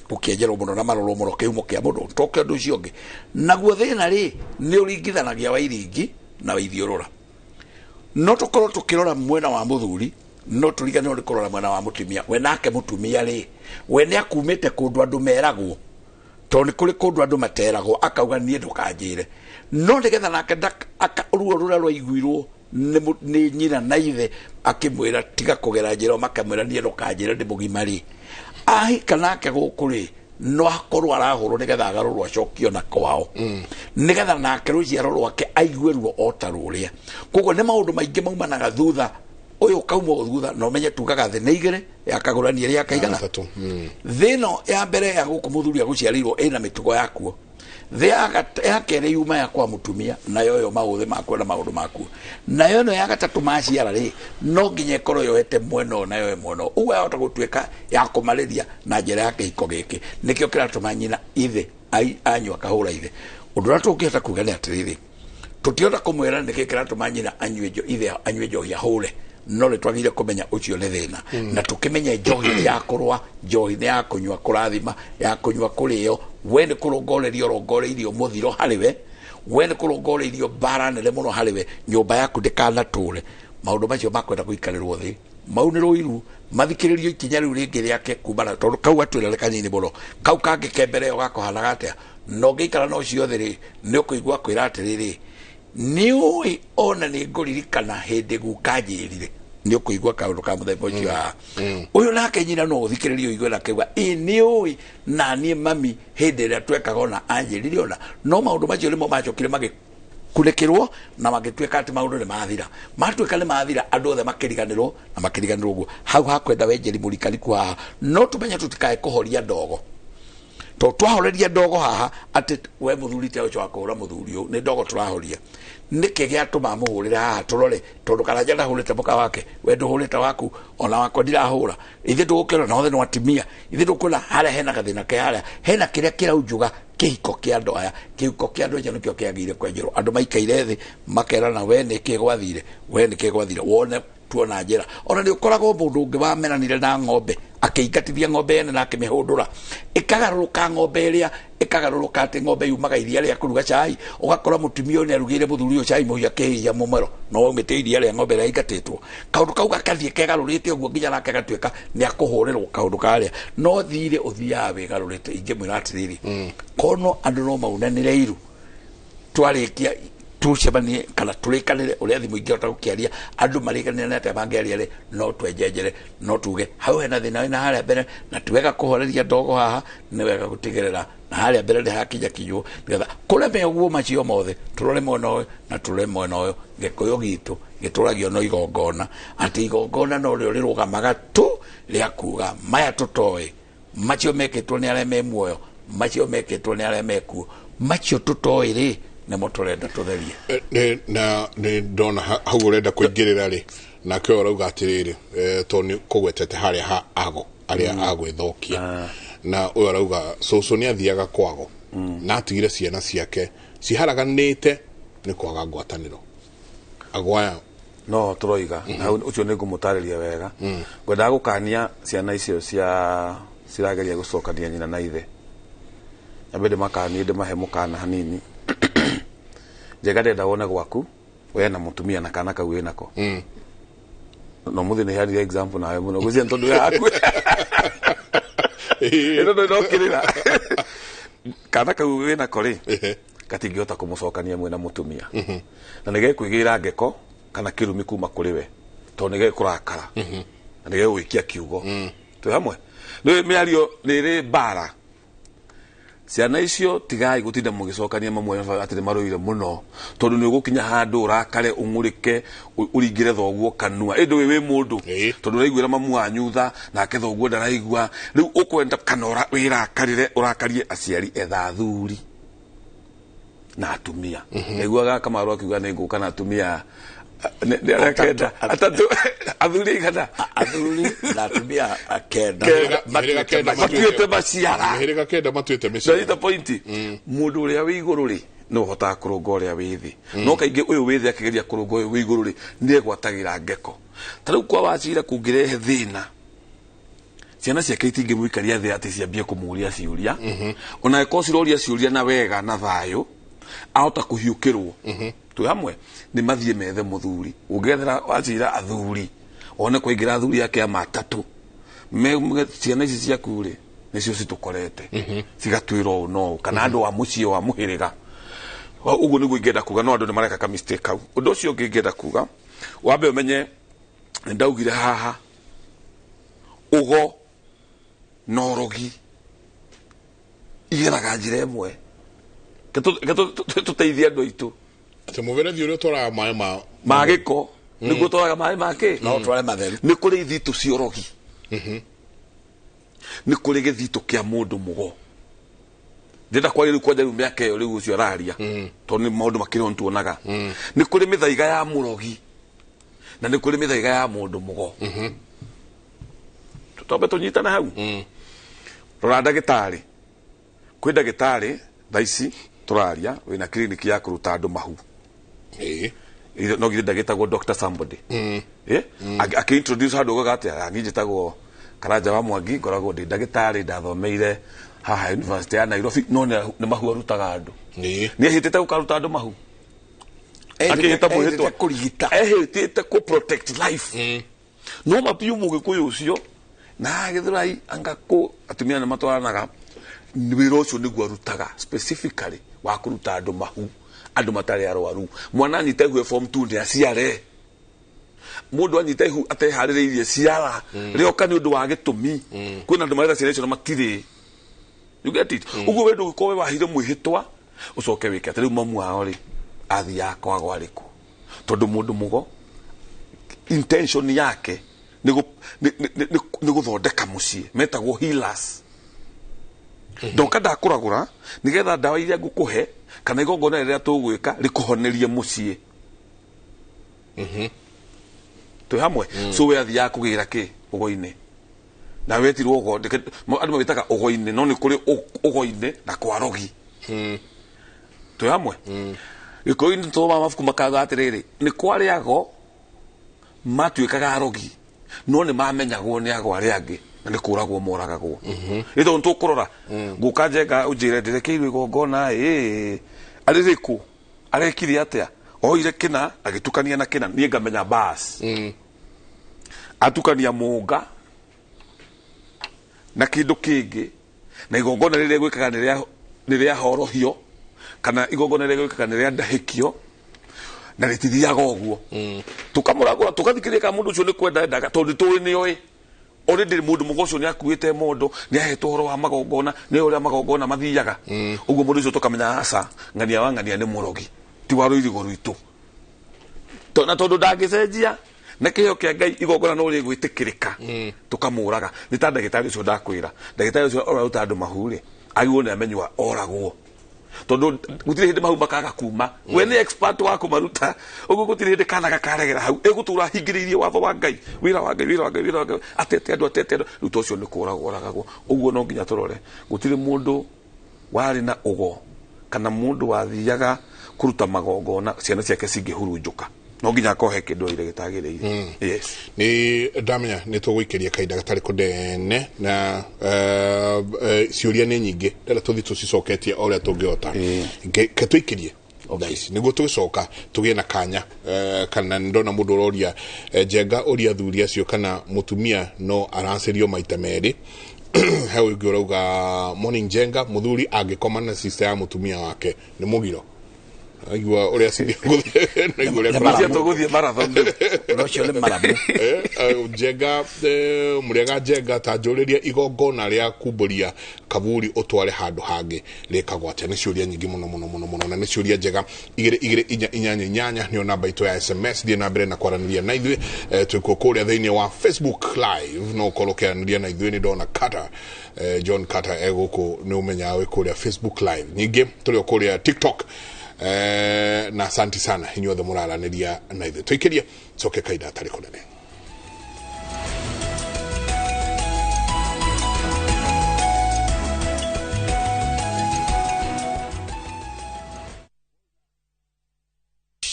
gũkĩenjerwo mũno na marorwo mũno kĩhumo kĩa mũndũ toke ũndũ ũcio ũngĩ. Naguo thĩna rĩ, nĩ ũringithanagia wa iringi na wa ithiũrũra. No tũkorwo tũkĩrora mwena wa mũthuri, no tũriganĩrwo nĩ kũrora mwena wa mũtumia. We nake mũtumia rĩ, we nĩ akumĩte kũndũ andũ meragwo, tondũ nĩ kũrĩ kũndũ andũ materagwo, akauga niĩ ndũkanjĩre. No nĩgetha nake ruo rũrĩa rwaiguirwo nĩ nyina na ithe akĩmwĩra tiga kũgera njĩra, makamwĩra niĩ ndũkanjĩre ndĩ mũgima rĩ, ahika nake gũkũ rĩ, no akorwo arahũrwo nĩgetha agarũrwo acokio na kwao, nĩgetha nake rũciaro rwake aigue ruo o ta rũrĩa. Koguo nĩ maũndũ maingĩ maumanaga thutha, ũyũ ũkauma thutha, na ũmenye tugaga thĩ nĩ igĩrĩ, yakagũrania ĩrĩa yakaigana. Thĩ ĩno ya mbere ya gũkũ mũthuri agũciarĩirwo ĩna mĩtugo yakuo, thĩ ya kerĩ yuma ya kwa mũtumia, nayo ĩyo maũthĩ makuo na maũndũ makuo, nayo ĩno ya gatatũ maciara rĩ, no nginya ĩkorwo yoete mwena ũyũ na yoe mwena ũyũ, ũguo yahota gũtuĩka ya kũmarĩria na njĩra ya kĩhiko gĩkĩ. Nĩkĩo kĩratũma nyina ithe anyua akahũra ithe. Ũndũ ũrĩa tũngĩhota kuga nĩ atĩrĩrĩ, tũtiota kũmwĩra nĩkĩ kĩratũma nyina anyue ithe anyue njohi ahũre, no nĩ twagĩrĩire kũmenya ũcio nĩ thĩna. Na tũkĩmenye njohi nĩ ya kũrũa, njohi nĩ ya kũnyua kũrathima, ya kũnyua kũrĩo. We nĩ kũrongorerio rongoreirio mũthiro harĩ we, we nĩ kũrongoreirio mbara nene mũno harĩ we, nyũmba yaku ndĩkanatũre. Maũndũ macio makwenda gũikarĩrwo thĩ, mau nĩ rũiru, mathikĩrĩrio ikinya rĩu rĩngĩ rĩake kumana, tondũ kau atwĩra nĩ kanini mũno, kau kangĩ ke mbere ĩyo gakũhanaga atĩa? Na ũngĩikara na ũcio thĩ rĩ, nĩ ũkũigua kwĩra atĩrĩrĩ, nĩũĩ ona nĩ ngũririkana hĩndĩ guka anjĩrire, nĩ ũkũigua kaũndũ ka mũthemba ũcio haha. Ũyũ nake nyina no ũthikĩrĩrie ũigue na akauga, ĩ nĩũĩ na niĩ mami hĩndĩ ĩrĩa twekaga ona anjĩrire ona. No maũndũ macio nĩmo macokire magĩkunĩkĩrwo na magĩtuĩka atĩ maũndũ nĩ mathira. Matuĩka nĩ mathira, andũ othe makĩriganĩrwo na makĩriganĩrwo ũguo. Hau hakwenda wenjeri mũrikariku haha, no tũmenye tũtikae kũhoria ndogo. To twahoreria ndogo haha atĩ we mũthuri te ũcio wa kũhũra mũthuri ũyũ nĩ ndogo tũrahoria. Nĩkĩ gĩatũma mũhũrĩre haha tũrore tondũ Karanja ndahũrĩte mũka wake, we ndũhũrĩte waku, ona wakwa ndirahũra. Ithuĩ tũgũkĩona na othe nĩ atumia. Ithuĩ tũkuona harĩa hena gathĩna ke harĩa hena kĩrĩa kĩraunjuga kĩhiko kĩa andũ aya. Kĩhiko kĩa andũ acio nĩkĩo kĩagĩrĩire kwenjerwo. Andũ maikaire thĩ makerana we nĩkĩ gwathire, we nĩkĩ gwathire, wone tuona njĩra. Ona nĩ ũkoragwo mũndũ ũngĩ wamenanire na ng'ombe akĩingatithia ng'ombe ene na akĩmĩhũndũra, ĩkagarũrũka ng'ombe ĩrĩa ĩkagarũrũka atĩ ng'ombe yumaga iria rĩa kũruga cai, ũgakora mũtumia ũyũ nĩarugĩire mũthuri ũyũ cai mũhiũ akĩhĩhia mũmero no waumĩte iria rĩa ng'ombe ĩrĩa ĩingatĩtwo. Kaũndũ kau gagathiĩ kegarũrĩte ũguo nginya nake gatuĩka nĩ akũhũrĩrwo kaũndũ karĩa, no thirĩ ũthiaga wĩgarũrĩte. Ingĩmwĩra atĩrĩrĩ, kono andũ no maunanĩre iru twarĩkia tucemanie kana tũrĩkanĩre ũrĩa thimũ ingĩhota gũkĩaria, andũ marĩkanĩre na atĩa mangĩaria rĩ, no twenjenjere, no tuge hau hena thĩna wĩna harĩa mbere, na ti wega kũhoreria ndogo haha, nĩ wega gũtigĩrĩra na harĩa mbere nĩ hakinyakinywo, nĩgetha kũreme ũguo macio mothe tũrore mwena ũyũ na tũrore mwena ũyũ. Gĩkũyũ gitũ gĩtũragio no igongona, atĩ igongona no rĩo rĩrũgamaga tu rĩa kuga maya tũtoĩ, macio mekĩtwo nĩ arĩa me muoyo, macio mekĩtwo nĩ arĩa mekuo, macio tũtoĩ rĩ nĩmo tũrenda tũtherie. Na nĩ ndona hau ũrenda kũingĩrĩra rĩ, nake ũyũ arauga atĩrĩrĩ, tondũ nĩ kũgwetete harĩa ha ago arĩa agwĩthũkia, na ũyũ arauga cũcũ nĩ athiaga kwago na atigire ciana ciake ciharaganĩte nĩ kwaga ngwatanĩro. Ago aya no tũroiga na hau ũcio nĩ ngũmũtarĩria wega. Ngwendaga gũkania ciana icio cia cirageria gũcokania nyina na ithe, nyambe ndĩmakanie, ndĩmahe mũkana hanini. Njega ndenda wone gwaku we na mũtumia na kana kau wĩnako. No mũthĩ nĩ heanire example nawe mũno gwĩciria tondũ wĩ hakuhĩ ĩno ndokĩrĩra kana kau wĩnako rĩ, gatingĩhota kũmũcokania mwĩna mũtumia, na nĩgekwĩgĩra ngeko kana kĩrumi kuma kũrĩ we, tondũ nĩgekũrakara na nĩgegũikia kiugo. Twĩ hamwe nĩ mĩario nĩ ĩrĩ mbara. Ciana icio tigai gũtinda mũgĩcokania mamwe atĩ nĩ marũire mũno, tondũ nĩ ũgũkinya handũ ũrakare, ũng'ũrĩke, ũringĩre thoguo kanua. Ĩndĩ wĩ mũndũ tondũ ũraiguĩra mamu wanyu tha, nake thoguo ndaraigua, rĩu ũkwenda kana wĩrakarĩre ũrakarie aciari, etha athuri na atumia. Ndaiguaga Kamaru akiuga nĩ ngũka na atumia kenda atatũ, athuri aigana, athuri na atumia kenda matuĩte maciara, mĩhĩrĩga kenda matuĩte mĩciara. Ndanyita point. Mũndũ ũrĩa wĩ igũrũ rĩ nĩ ũhotaga kũrũnga ũrĩa wĩ thĩ, no kaingĩ ũyũ wĩ thĩ akĩgeria kũrũnga ũyũ wĩ igũrũ rĩ nĩ egwatagĩra ngeko. Ta rĩu kwa Wachira kũngĩrehe thĩna, ciana ciake itingĩmũikaria thĩ atĩ ciambie kũmũria ciũria, ona angĩkorwo ciroria ciũria na wega na thayũ, ahota kũhiũkĩrwo. Twĩ hamwe nĩ mathiĩ methe mũthuri. Ũngĩgethera Wachira athuri, wone kwaingĩra athuri ake ama atatũ, ciana ici ciaku rĩ nĩcio citũkorete cigatwĩra ũũ no ũũ, kana andũ a mũciĩ wa mũhĩrĩga. Ũguo nĩguo ingĩenda kuga, no andũ nĩ mareka ka mistake hau. Ũndũ ũcio ũngĩ ingĩenda kuga, wambe ũmenye nĩ ndaugire haha ũgo na ũrogi igeraga njĩra ĩmwe. Tũteithie andũ aitũ. Atĩ mũberethi ũrĩa ũtwaraga maĩ ma gĩko nĩguo ũtwaraga maĩ ma kĩ, no ũtware matheru. Nĩ kũrĩ ithitũ cia ũrogi, nĩ kũrĩ gĩthitũ kĩa mũndũ mũgo. Ndĩrenda kwaria rĩu kwanja rĩu mĩaka ĩyo rĩu ũcio araria, tondũ nĩ maũndũ makĩrĩ tuonaga. Nĩ kũrĩ mĩthaiga ya mũrogi na nĩ kũrĩ mĩthaiga ya mũndũ mũgo. Tũtambe tũnyitane hau. Rora ndagĩtarĩ, kwĩ ndagĩtarĩ thaa ici tũraria wĩna kiriniki ya kũruta andũ mahu, no githĩ ndagĩtagwo Dr. Somebody, akĩ-introduce handũ ugaga atĩa, niĩ njĩtagwo Karanja wa Mwangi, ngoragwo ndĩ ndagĩtarĩ, ndathomeire haha University ya Nairobi, no nĩ mahu arutaga andũ. Nĩ ehĩtĩte gũkaruta andũ mahu, akĩhĩta mwĩhĩtwa kũrigita, ehĩtĩte kũ protect life. No mapiũ mũgĩkũyũ ũcio na Gĩthũrai anga kũ atumia nĩ matwaranaga, wĩra ũcio nĩguo arutaga specifically wa kũruta andũ mahu, andũ matarĩ arwaru. Mwana anyita ihu form 2 nĩ aciare, mũndũ anyita ihu ateharĩrĩirie ciara rĩoka nĩ ũndũ wa gĩtũmi. Kwĩna andũ marenda ciana icio na matirĩ. You get it? Ũguo we ndũgĩkorwo we wahire mwĩhĩtwa ũcoke wĩke atĩ rĩu mamu wao rĩ athiaga kwagwo arĩkũ, tondũ mũndũ mũgo intention yake nĩ gũthondeka mũciĩ, metagwo healers. Ndoka ndakũragũra nĩgetha ndawa iria ngũkũhe kana igongona rĩrĩa tũgwĩka rĩkũhonerie mũciĩ. Twĩ hamwe. So we athiaga kũgĩra kĩ ũgo-inĩ na wetirwo ũgo, andũ mawĩtaga ũgo-inĩ, no nĩ kũrĩ ũgo-inĩ na kwa rogi. Twĩ hamwe. Gĩkũyũ-inĩ tũthomaga mabuku makauga atĩrĩrĩ, nĩ kwarĩ ago matuĩkaga arogi no nĩ mamenyagwo nĩ ago arĩa angĩ na nĩ kũragwo moragagwo. Nĩ tondũ tũkũrora ngũka Njenga ũnjĩre ndĩrekeirwo igongona ĩ arĩ rĩkũ arekire atĩa oire kĩna agĩtukania na kĩna niĩ ngamenya bas atukania mũnga na kĩndũ kĩngĩ na igongona rĩrĩa gwĩkaga nĩ rĩa horohio kana igongona rĩrĩa gwĩkaga nĩ rĩa ndahĩkio na rĩtithiaga ũguo. Tũkamũragũra tũgathikĩrĩria kana mũndũ ũcio nĩ kwenda endaga tondũ tũĩ nĩoĩ already mũndũ mũgo ũcio nĩ akuĩte mondo nĩ ahetwo ũhoro wa magongona nĩ ũrĩa magongona mathiaga ũguo mũndũ ũcio tũkamenya aca ng'ania wa ng'ania nĩ mũrogi ti wa rũirigo rwitũ. Na tondũ ndangĩcenjia na kĩheo kĩa Ngai igongona no rĩgwĩtĩkĩrĩka tũkamũraga. Nĩ ta ndagĩtarĩ ũcio ndakwĩra, ndagĩtarĩ ũcio ũraruta andũ mahu rĩ agĩrĩirwo nĩ amenywa oragwo tondũ gũtirĩ hĩndĩ mahu makaga kuma. We nĩ expert wa kũmaruta ũguo gũtirĩ hĩndĩ kana gakaregera hau ĩgũtũra hingĩrĩirie watho wa Ngai wĩra wa Ngai wĩra wa Ngai wĩra wa Ngai atete andũ atete andũ rĩu to ũcio nĩ kũragwo oragagwo. Ũguo no nginya tũrore gũtirĩ mũndũ warĩ na ũgo kana mũndũ wathiaga kũruta magongona ciana ciake cingĩhurunjũka no nginya akorwo he kĩndũ oire gĩtagĩrĩire. Yes. Nĩ ndamenya nĩ tũgũikĩria kahinda gatarĩ kũnene na ciũria nĩ nyingĩ ndĩrenda tũthiĩ tũcicoketie o ũrĩa tũngĩhota. Ke tũikĩrie thaa ici nĩguo tũgĩcoka tũgĩe na kanya kana ndona mũndũ ũroria Njenga ũria athuri acio kana mũtumia no aracĩrio maita merĩ. He ũngĩ ũrauga morning Njenga, mũthuri angĩkoma na sister ya mũtumia wake nĩ mũgiro. Aigua ũrĩa cithi naigua ũrĩa Nĩ tũgũthiĩ marathon rĩu. Ũcio nĩ maramu. Njenga mũrĩega Njenga ta njũrĩria igongona rĩa kumbũria kaburi ũtware handũ hangĩ rĩkagwo atĩa? Nĩ ciũria nyingĩ mũno mũno mũno mũno na nĩ ciũria njega. 2 2 4 8 8 nĩyo namba itũ ya SMS. Thiĩ na mbere na kwaranĩria na ithuĩ. Twĩkuo kũrĩa thĩinĩ wa Facebook live no ũkorwo ũkĩaranĩria na ithuĩ. Nĩ ndona Carter, John Carter egũkũ nĩ ũmenyaga wĩ kũrĩa Facebook live. Ningĩ tũrĩ o kũrĩa TikTok. Na asanti sana inyuothe mũraranĩria na ithuĩ. Tũikĩrie coke kahinda gatarĩ kũnene.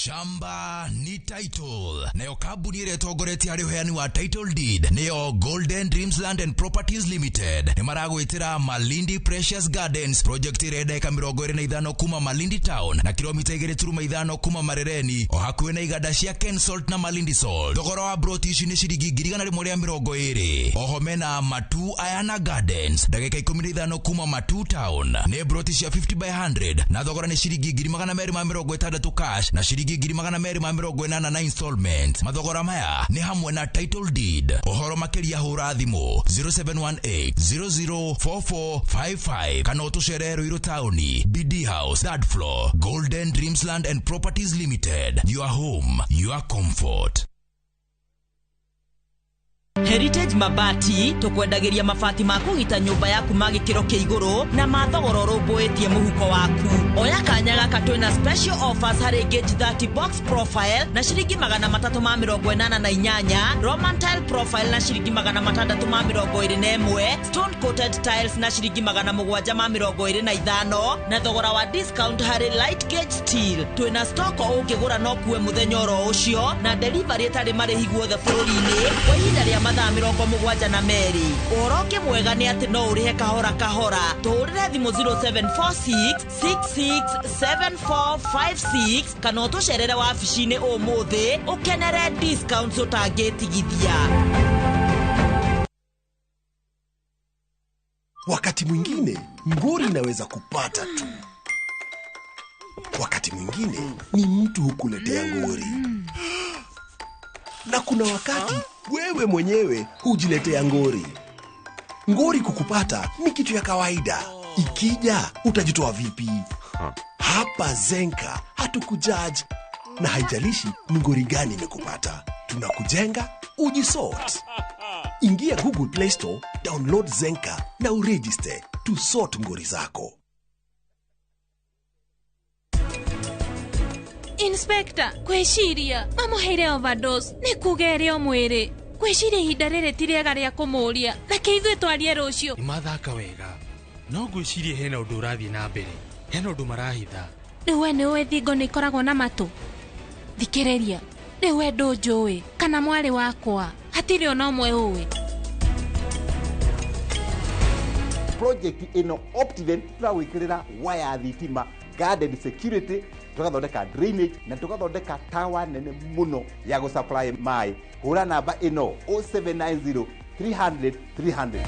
Shamba ni title nayo kambuni ĩrĩa ĩtongoretie harĩ ũheani wa title deed nĩyo Golden Dreams Land and Properties Limited. Nĩ maragwĩtĩra Malindi Precious Gardens project ĩrĩa ndagĩka 25 kuma Malindi Town na kilomita 2.5 kuma Marereni o hakuhĩ na iganda cia Ken Salt na Malindi Salt. Thogora wa broti ici nĩ ciringi 120,000. Oho mena Matu Ayana Gardens ndagĩka 15 kuma Matu Town nĩ broti cia 50 by 100 na thogora nĩ ciringi 260 cash na ciringi 280 na installment. Mathogora maya nĩ hamwe na title deed. Ũhoro makĩria hũra thimũ 0718 004455 kana ũtũcerere Ruiru Town, BD House, third floor, Golden Dreams Land and Properties Limited. Your home, your comfort. Heritage Mabati tukwendagĩria mabati ma kũgita nyũmba yaku ma gĩkĩro kĩa igũrũ na ma thogora ũrũmbũĩtie mũhuko waku. Oya kanya gaka twĩna special offers harĩ gauge 30 box profile na ciringi 388, Roman tile profile na ciringi 621, stone coated tiles na ciringi 725 na thogora wa discount harĩ light gauge steel. Twĩna stock ũngĩgũra no kuwe mũthenya oro ũcio na delivery ĩtarĩ marĩhi guothe bũrũri-inĩ kwa ihinda rĩa mathaa 72. Ũhoro ũngĩ mwega nĩ atĩ no ũrĩhe kahora kahora. Tũhũrĩre thimũ 0746 667456 kana ũtũcerere wabici-inĩ ũmũthĩ ũkenere discounts ũtangĩtigithia. Wakati mwingine ngori inaweza kupata tu. Wakati mwingine ni mtu hukuletea ngori. Na kuna wakati wewe mwenyewe hujiletea ngori. Ngori kukupata ni kitu ya kawaida. Ikija utajitoa vipi? Hapa Zenka hatukujudge na haijalishi ni ngori gani imekupata. Tunakujenga ujisort. Ingia Google Play Store, download Zenka na uregister tusort ngori zako. Inspector, gwĩciria mamũheire overdose nĩ kuga ĩrĩ o mwĩrĩ. Gwĩciria ihinda rĩrĩ ti rĩega rĩa kũmũria, reke ithuĩ twarie rũciũ. Nĩ mathaka wega no ngwĩciria hena ũndũ ũrathiĩ na mbere, hena ũndũ marahitha. Rĩu we nĩ ũĩ thingo nĩ ikoragwo na matũ? Thikĩrĩria, rĩu we ndũnjũĩ kana mwarĩ wakwa, hatirĩ ona ũmwe ũĩ. Project ĩno Optiven tũragwĩkĩrĩra waya thitima, garden security, tũgathondeka drainage na tũgathondeka tower nene mũno ya gũsupply maĩ. Hũra namba ĩno 0790 300 300.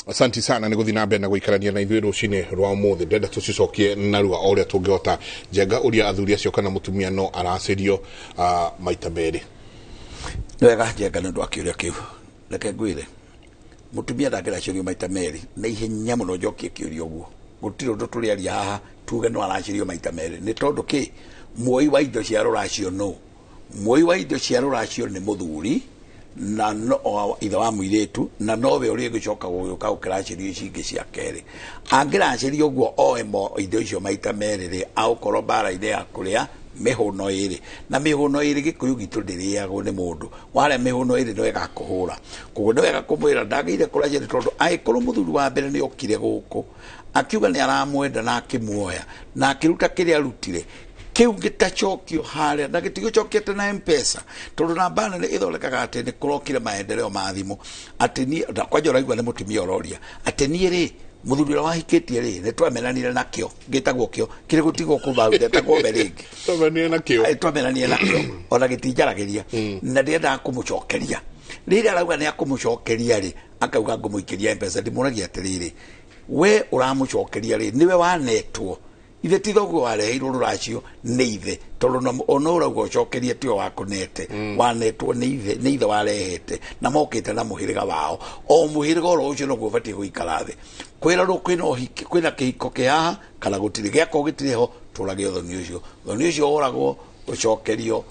Asanti sana nä gå thiä na mbere na gå ikarania na ithuä rå cinä rwa må thä ndenda tå cicokie narua o å rä a tå ngä hota. Njenga å ria athuri acio kana må tumia no aracä rio maita merä. Nĩ wega Njenga nĩ ũndũ wa kĩũria kĩu. Reke ngwĩre, mũtumia ndangĩracĩrio maita merĩ na ihenya mũno. Njokie kĩũria ũguo, gũtirĩ ũndũ tũrĩaria haha tuge no aracĩrio maita merĩ. Nĩ tondũ kĩ? Muoi wa indo cia rũracio no muoi wa indo cia rũracio nĩ mũthuri na no ithe wa mũirĩtu, na nowe ũrĩa ũgĩcoka gũgĩũka gũkĩracĩrio ici ingĩ cia kerĩ. Angĩracĩrio ũguo oe mo indo icio maita merĩ rĩ, agũkorwo mbara-inĩ ya kũrĩa mĩhũno ĩrĩ, na mĩhũno ĩrĩ gĩkũyũ gitũ ndĩrĩagwo nĩ mũndũ warĩa mĩhũno ĩrĩ no ĩgakũhũra. Koguo nĩ wega kũmwĩra ndagĩrĩire kũracĩrio, tondũ angĩkorwo mũthuri wa mbere nĩ okire gũkũ akiuga nĩ aramwenda na akĩmuoya na akĩruta kĩrĩa arutire, kĩu gĩtacokio harĩa na gĩtigũcokiete na M-Pesa, tondũ namba nene ĩthondekaga atĩ nĩ kũrokire maendeleo ma thimũ. Atĩ niĩ na kwanja ũraigua nĩ mũtumia ũroria atĩ niĩ rĩ, mũthuri ũrĩa wahikĩtie rĩ, nĩ twamenanire nakĩo gĩtagwo kĩo kĩrĩ gũtigwo kuma hau ndetagwo me rĩngĩ. Twamenanire nakĩo. Twamenanire nakĩo ona gĩtinjaragĩria na ndĩendaga kũmũcokeria. Rĩrĩa arauga nĩ akũmũcokeria rĩ, akauga ngũmũikĩria M-Pesa. Ndĩmũragia atĩrĩrĩ, we ũramũcokeria rĩ, nĩwe wanetwo ithe ti thoguo wareheirwo rũracio nĩ ithe, tondũ ona ũrauga ũcokerie tiwe wakũnete, wanetwo nĩ ithe, nĩ ithe warehete na mokĩte na mũhĩrĩga wao. O mũhĩrĩga oro ũcio noguo ũbatiĩ gũikara thĩ kwĩra rũ kwĩna ũhiki, kwĩna kĩhiko kĩ haha kana gũtirĩ, gĩakorwo gĩtirĩ ho tũrage ũthoni ũcio. Ũthoni ũcio ũragwo ũcokerio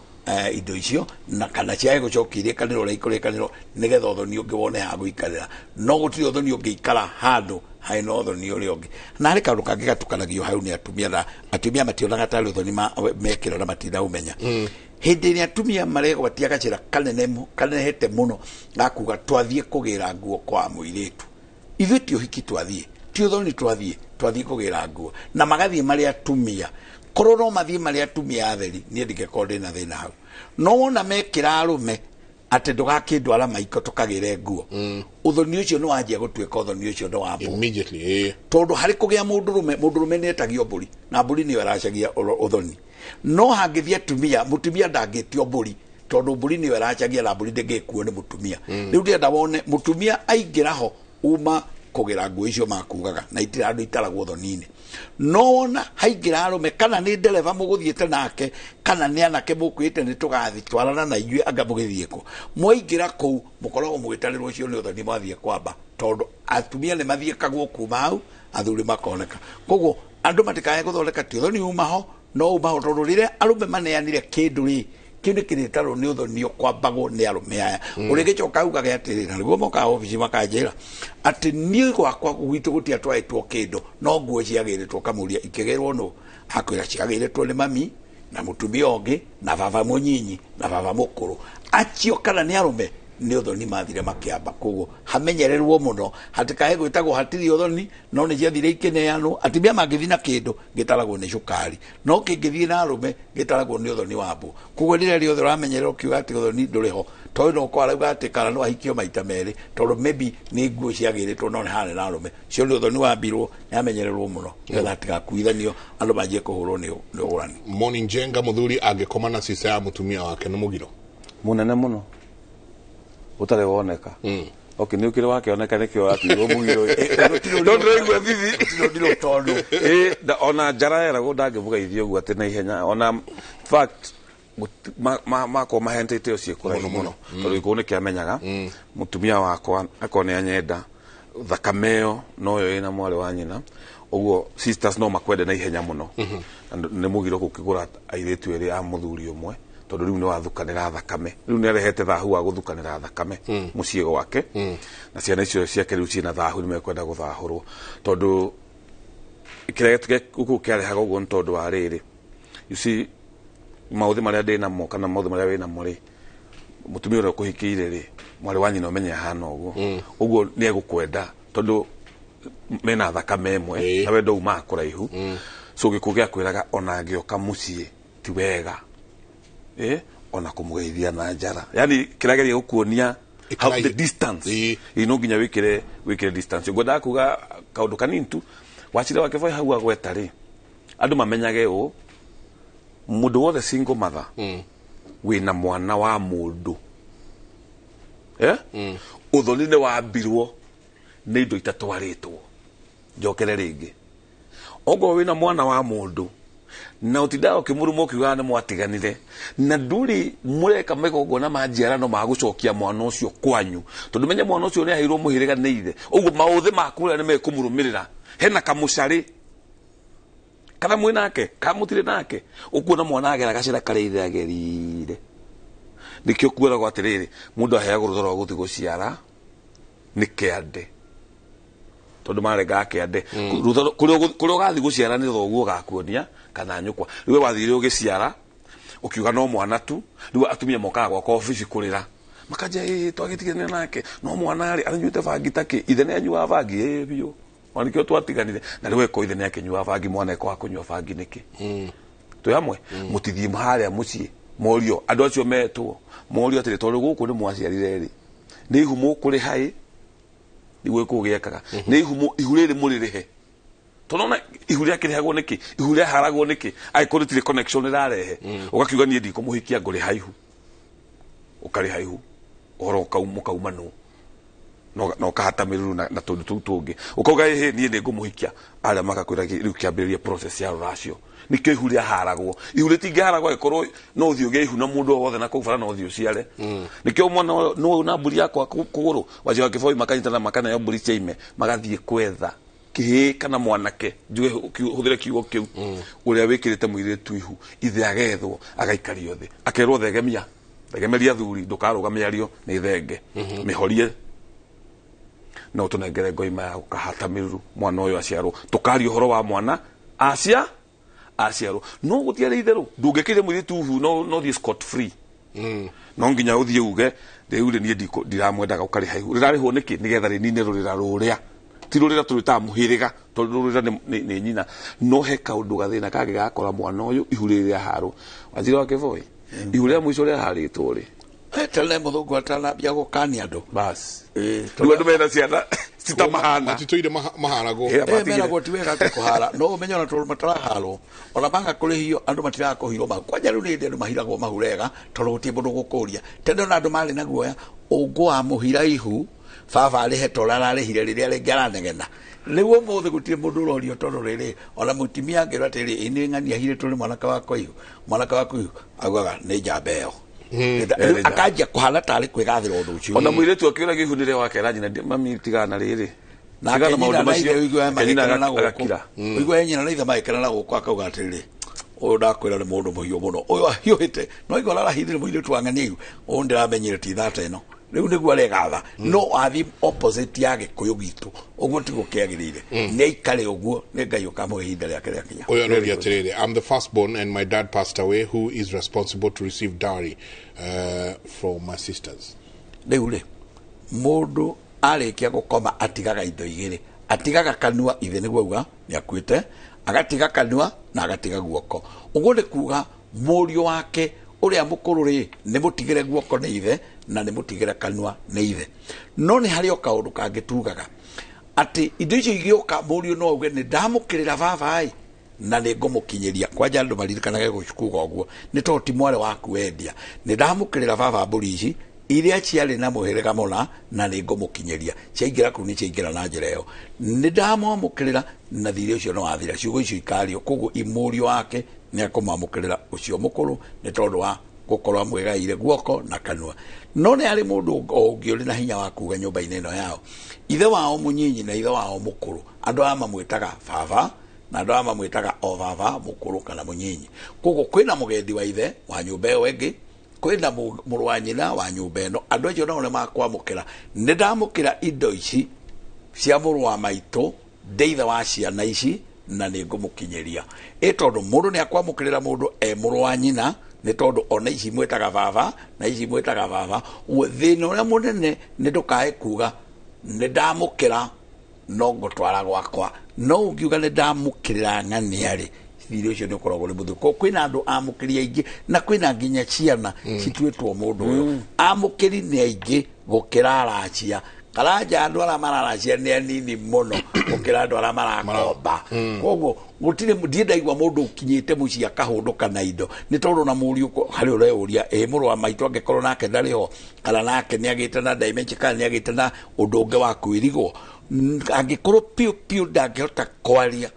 indo icio na kana ciage gũcokia irĩkanĩro ũrĩa ikũrĩkanĩro, nĩgetha ũthoni ũngĩ wone ha gũikarĩra. No gũtirĩ ũthoni ũngĩikara handũ harĩ na ũthoni ũrĩa ũngĩ. Na harĩ kaũndũ kangĩ gatukanagio hau nĩ atumia, na atumia mationaga tarĩ ũthoni mekĩra na matinaũmenya. Hĩndĩ ĩrĩa atumia maregwatia gacĩra kanene kanenehete mũno gakuga twathiĩ kũgĩra nguo kwa mũirĩtu, ithuĩ ti ũhiki twathiĩ, ti ũthoni twathiĩ, twathiĩ kũgĩra nguo, na magathiĩ marĩ atumia. Korwo no mathiĩ marĩ atumia atheri, niĩ ndingĩkorwo ndĩna thĩna hau. No wona mekĩra arũme atĩ ndũgakĩndwara maiko tũkagĩre nguo, ũthoni ũcio nĩ wanjia gũtuĩka ũthoni ũcio nĩ wa mbũ immediately, tondũ harĩ kũgĩa mũndũrũme, mũndũrũme nĩ etagio mbũri na mbũri nĩyo ĩracagia ũthoni. No hangĩthiĩ atumia, mũtumia ndangĩtio mbũri tondũ mbũri nĩyo ĩracagia na mbũri ndĩngĩkuo nĩ mũtumia. Rĩu ndĩrenda wone mũtumia aingĩra ho uma kũgĩra nguo icio makugaga na itirĩ andũ itaragwo ũthoni-inĩ. No wona haingĩra arũme, kana nĩ ndereba mũgũthiĩte nake kana nĩ anake mũkwĩte nĩ tũgathiĩ twarana na inyuĩ anga mũgĩthiĩ kũ, mwaingĩra kũu mũkoragwo mũgĩtarĩrwo ũcio nĩ ũthoni mwathiĩ kwamba, tondũ atumia nĩ mathiĩkagwo kuma hau athuri makoneka. Koguo andũ matikae gũthondeka ti ũthoni uma ho, no uma ho, tondũ rĩrĩa arũme maneanire kĩndũ rĩ, kĩu nĩ kĩrĩtarwo nĩ ũthoni ũkwambagwo nĩ arũme aya. Ũrĩa gĩcoka augage atĩrĩ, na nĩguo mokaga obici makanjĩra atĩ niĩ gwakwa gwitũ gũtiatwaĩtwo kĩndũ no nguo ciagĩrĩtwo. Kamũria ikĩgĩrwo nũ? Akwĩra ciagĩrĩtwo nĩ mami na mũtumia ũngĩ na baba mũnyinyi na baba mũkũrũ. Acio kana nĩ arũme nĩ ũthoni mathire makĩamba. Koguo hamenyererwo mũno hatikae gwĩtagwo hatirĩ ũthoni, no nĩ ciathire ikĩneanwo. Atumia mangĩthiĩ na kĩndũ gĩtaragwo nĩ cukari, no kĩngĩthiĩ na arũme gĩtaragwo nĩ ũthoni wa mbũ. Koguo rĩrĩa rĩothe ũramenyerera ũkiuga atĩ ũthoni ndũrĩ ho, tondũ no ũkorwo arauga atĩ kana no ahikio maita merĩ, tondũ maybe nĩ nguo ciagĩrĩtwo no nĩ harĩ na arũme, cio nĩ ũthoni wambirwo, nĩ amenyererwo mũno nĩgetha hatigakuithanio andũ manjie kũhũrwo nĩ ũgũrani. Moni Njenga, mũthuri angĩkoma na cica ya mũtumia wake nĩ mũgiro mũnene mũno ũtarĩ woneka. Okay, nĩ ũkĩrĩ wakĩoneka nĩkĩo watuirwo mũgiro. No ndĩraigua thithi tondũ ona njara yeragwo ndangĩmũgeithia ũguo atĩ na ihenya. Ona fact makorwo mahentĩte ũcio kũraihu mũno, tondũ gĩkũyũ nĩkĩamenyaga mũtumia wakwa akorwo nĩ anyenda Thakame ĩyo noyo ĩna mwarĩ wa nyina, ũguo sisters no makwende na ihenya mũno. Na nĩ mũgiro gũkĩgũra airĩtu erĩ a mũthuri ũmwe, tondũ rĩu nĩ wathukanĩra thakame, rĩu nĩ arehete thahu wa gũthukanĩra thakame mũciĩ gwake. Na ciana icio ciake rĩu ciĩna thahu, nĩ mekwenda gũthahũrwo, tondũ kĩrĩa gũkũ kĩarehaga ũguo nĩ tondũ wa rĩrĩ, you see, maũthĩ marĩa ndĩ namo kana maũthĩ marĩa wĩ namo rĩ, mũtumia ũrĩa ũkũhikĩire rĩ, mwarĩ wa nyina ũmenye ahana ũguo, ũguo nĩ egũkwenda tondũ mena thakame ĩmwe na wendo umaga kũraihu. So gĩkuũ gĩakwĩraga ona angĩoka mũciĩ ti wega ona kũmũgeithia na njara, yani kĩrageria gũkuonia how the distance ĩ no nginya wĩkĩre distance. Ngwendaga kuga kaũndũ kanini tu wacira wake voi hau agweta rĩ, andũ mamenyage ũũ, mũndũ wothe single mother wĩna mwana wa mũndũ ũthoni nĩ wambirwo nĩ indo itatwarĩtwo. Njokere rĩngĩ, ongorwo wĩna mwana wa mũndũ na ũtindaga ũkĩmũruma ũkiugaga nĩ mwatiganire na ndũrĩ mũreka mĩgongona ma njiarano ma gũcokia mwana ũcio kwanyu, tondũ menye mwana ũcio nĩ aheirwo mũhĩrĩga nĩ ithe, ũguo maũthĩ maku ũrĩa nĩ mekũmũrũmĩrĩra. Hena kamũcarĩ kana mwĩ nake kana mũtirĩ nake, ũkuona mwana agera gacĩra karĩa ithe agerire. Nĩkĩo kueragwo atĩrĩrĩ, mũndũ aheagwo rũtha rwa gũthiĩ gũciara nĩ kĩande, tondũ marengaga kĩande. Kũrĩa ũgathiĩ gũciara nĩ thoguo ũgakuonia kana nyũkwa. Rĩu we wathire ũgĩciara ũkiuga no mwana tu, rĩu atumia mokaga gwakwa obici kũrĩra makanja, ĩ twagĩtiganire nake no mwana rĩ aranyuĩte bangi takĩ, ithe nĩ anyuaga bangi ĩ biũ, ona nĩkĩo twatiganire. Na rĩu eko ithe nĩ akĩnyuaga bangi, mwana eko wa kũnyua bangi nĩkĩ? Twĩ hamwe mũtithiĩ harĩa mũciĩ morio andũ acio metwo morio atĩrĩ, tondũ gũkũ nĩ mwaciarire rĩ, nĩ ihu mũkũrĩha ĩ, nĩguo gĩkũyũ gĩekaga, nĩ ihu ihu rĩrĩ mũrĩrĩhe, tondũ ona ihu rĩakĩrĩhagwo nĩkĩ, ihu rĩaharagwo nĩkĩ angĩkorwo rĩtirĩ connection rĩrarehe. Ũgakiuga niĩ ndikũmũhikia ngũrĩha ihu, ũkarĩha ihu ũhoro mũkauma nũ na ũkahata mĩruru na tũndũ tũu tũngĩ, ũkauga ĩhĩ niĩ nĩngũmũhikia, arĩa makakwĩra rĩu kĩambĩrĩria process ya rũracio. Nĩkĩo ihu rĩaharagwo, ihu rĩtingĩharagwo angĩkorwo no ũthiĩ ũgĩe ihu na mũndũ o wothe na kũu bara no ũthiĩ ũciare. Nĩkĩo mwana no na mbũri yakwa kũgũrũ wacio wa kĩboi makanyitana makaneo mbũri cia ime magathiĩ kwetha kĩhĩĩ kana mwanake, njuge hũthĩre kiugo kĩu, ũrĩa wĩkĩrĩte mũirĩtu ihu, ithe agethwo agaikario thĩ akerwo thegemia thegemeria thuri, ndũkarũga mĩario nĩ thenge mĩhorie no tũnengere ngoima ya gũkahata mĩruru mwana ũyũ aciarwo, tũkaria ũhoro wa mwana acia aciarwo. No gũtiarĩ itherũ, ndũngĩkĩria mũirĩtu ihu no thiĩ scot free. No nginya ũthiĩ uge rĩu rĩ niĩ ndiramwendaga, ũkarĩha ihu rĩrarĩhwo nĩkĩ, nĩgetha rĩnine rũrĩra rũrĩa ti rũrĩra tũrĩtaga mũhĩrĩga, tondũ rũrĩra nĩ nyina. No he kaũndũ gathĩna kangĩ gakora mwana ũyũ ihu rĩrĩ rĩaharwo wanjira wa kĩboi, ihu rĩa mũico rĩaharĩtwo rĩ tene mũthũngũ atanambia gũkania andũ bas, rĩu andũ mena ciana citamahana matitũire maharagwo, meragwo ti wega atĩ kũhara, no ũmenye ona tondũ mataraharwo ona maga kũrĩhio andũ matiraga kũhirwo mahu. Kwanja rĩu nĩ hĩndĩ andũ mahiragwo mahu wega tondũ gũtirĩ mũndũ gũkũria. Tene ona andũ marĩ na guoya ũngũ wa mũhira ihu baba arĩhe tondũ ararĩhire rĩrĩa rĩngĩ aranegena. Rĩu ũmũthĩ gũtirĩ mũndũ ũrorio tondũ rĩrĩ ona mũtumia angĩrwo atĩrĩ ĩ nĩ ng'ania ahirĩtwo nĩ mwanake wakwa ihu, mwanake waku ihu augaga nĩ njamba ĩyo. Akanjia kũhana tarĩ kwĩgathĩra ũndũ ũcio. Ona mũirĩtu akĩũragia ihu nĩrĩa wakera nyina, mami tigana na rĩrĩ, nake nyina na ithe ũiguaga magĩkena na gũkũ, ũiguaga nyina na ithe magĩkena na gũkũ akauga atĩrĩrĩ ũyũ ndakwĩra nĩ mũndũ mũhiũ mũno, ũyũ ahiũhĩte no igua arahithire mũirĩtu wa ng'ania ihu, ũyũ ndĩramenyire ti thata ĩno, rĩu nĩguo aregatha. No athiĩ opposite ya gĩkũyũ gitũ, ũguo tiguo kĩagĩrĩire, nĩ aikare ũguo, nĩ Ngai ũkamũhe ihinda rĩake rĩakinya. Ũyũ aroria atĩrĩrĩ, I'm the firstborn and my dad passed away, who is responsible to receive dowry from my sisters? Rĩu rĩ, mũndũ arĩkia gũkoma atigaga indo igĩrĩ, atigaga kanua, ithe nĩguo auga nĩ akuĩte, agatiga kanua na agatiga guoko. Ũguo nĩ kuga mũriũ wake ũrĩa mũkũrũ rĩ nĩ mũtigĩre guoko nĩ ithe na nĩ mũtigĩre kanua nĩ ithe. No nĩ harĩ o kaũndũ kangĩ tugaga atĩ indo icio igĩũka mũriũ no auge nĩ ndamũkĩrĩra baba ĩ na nĩ ngũmũkinyĩria. Kwanja andũ maririkanage kuga ũguo nĩ tondũ ti mwarĩ waku wendia, nĩ ndamũkĩrĩra baba mbũri ici iria ciarĩ na mũhĩrĩga mũna na nĩ ngũmũkinyĩria, ciaingĩra kũu nĩ ciaingĩra na njĩra ĩyo, nĩ ndamwamũkĩrĩra na thirĩ ũcio nĩ wathira. Ciugo icio ikario, koguo mũriũ wake nĩ akũmwamũkĩrĩra ũcio mũkũrũ nĩ tondũ wa Gũkorwo amwĩgaire guoko na kanua. No nĩ harĩ mũndũ ũngĩ ũrĩ na hinya wa kuga nyũmba-inĩ ĩno yao. Ithe wao mũnyinyi na ithe wao mũkũrũ, andũ aya mamwĩtaga baba na andũ aya mamwĩtaga o baba mũkũrũ kana mũnyinyi. Koguo kwĩna mũgendi wa ithe wa nyũmba ĩyo ĩngĩ, kwĩna mũrũ wa nyina wa nyũmba ĩno. Andũ acio nao nĩ makwamũkĩra. Nĩ ndamũkĩra indo ici cia mũrũ wa maitũ, ndĩ ithe wa ciana ici, na nĩ ngũmũkinyĩria. Ĩ tondũ mũndũ nĩ akwamũkĩrĩra mũndũ e mũrũ wa nyina, nĩ tondũ ona ici mwĩtaga baba na ici mwĩtaga baba. Ũguo thĩna ũrĩa mũnene nĩ ndũkae kuga nĩ ndamũkĩra no ngũtwara gwakwa. No ũngiuga nĩ ndamũkĩrĩra ng'ania rĩ, thirĩ ũcio nĩ ũkoragwo ũrĩ mũthũku. Koguo kwĩna andũ amũkĩri aingĩ na kwĩna nginya ciana cituĩtwo mũndũ ũyũ. Amũkĩri nĩ aingĩ gũkĩra aracia. Karanja andũ arĩa mararacia nĩ anini mũno gũkĩra andũ arĩa marakomba. Koguo gũtirĩ, ndirĩ ndaigua mũndũ ũkinyĩte mũciĩ akahũndũka na indo, nĩ tondũ na mũriũ harĩ ũreyũria, ĩ mũrũ wa maitũ angĩkorwo nake ndarĩ ho, kana nake nĩ agĩte na dementia, kana nĩ agĩte na ũndũ ũngĩ wa kwĩrigwo, angĩkorwo piũ piũ ndangĩhota kwaria,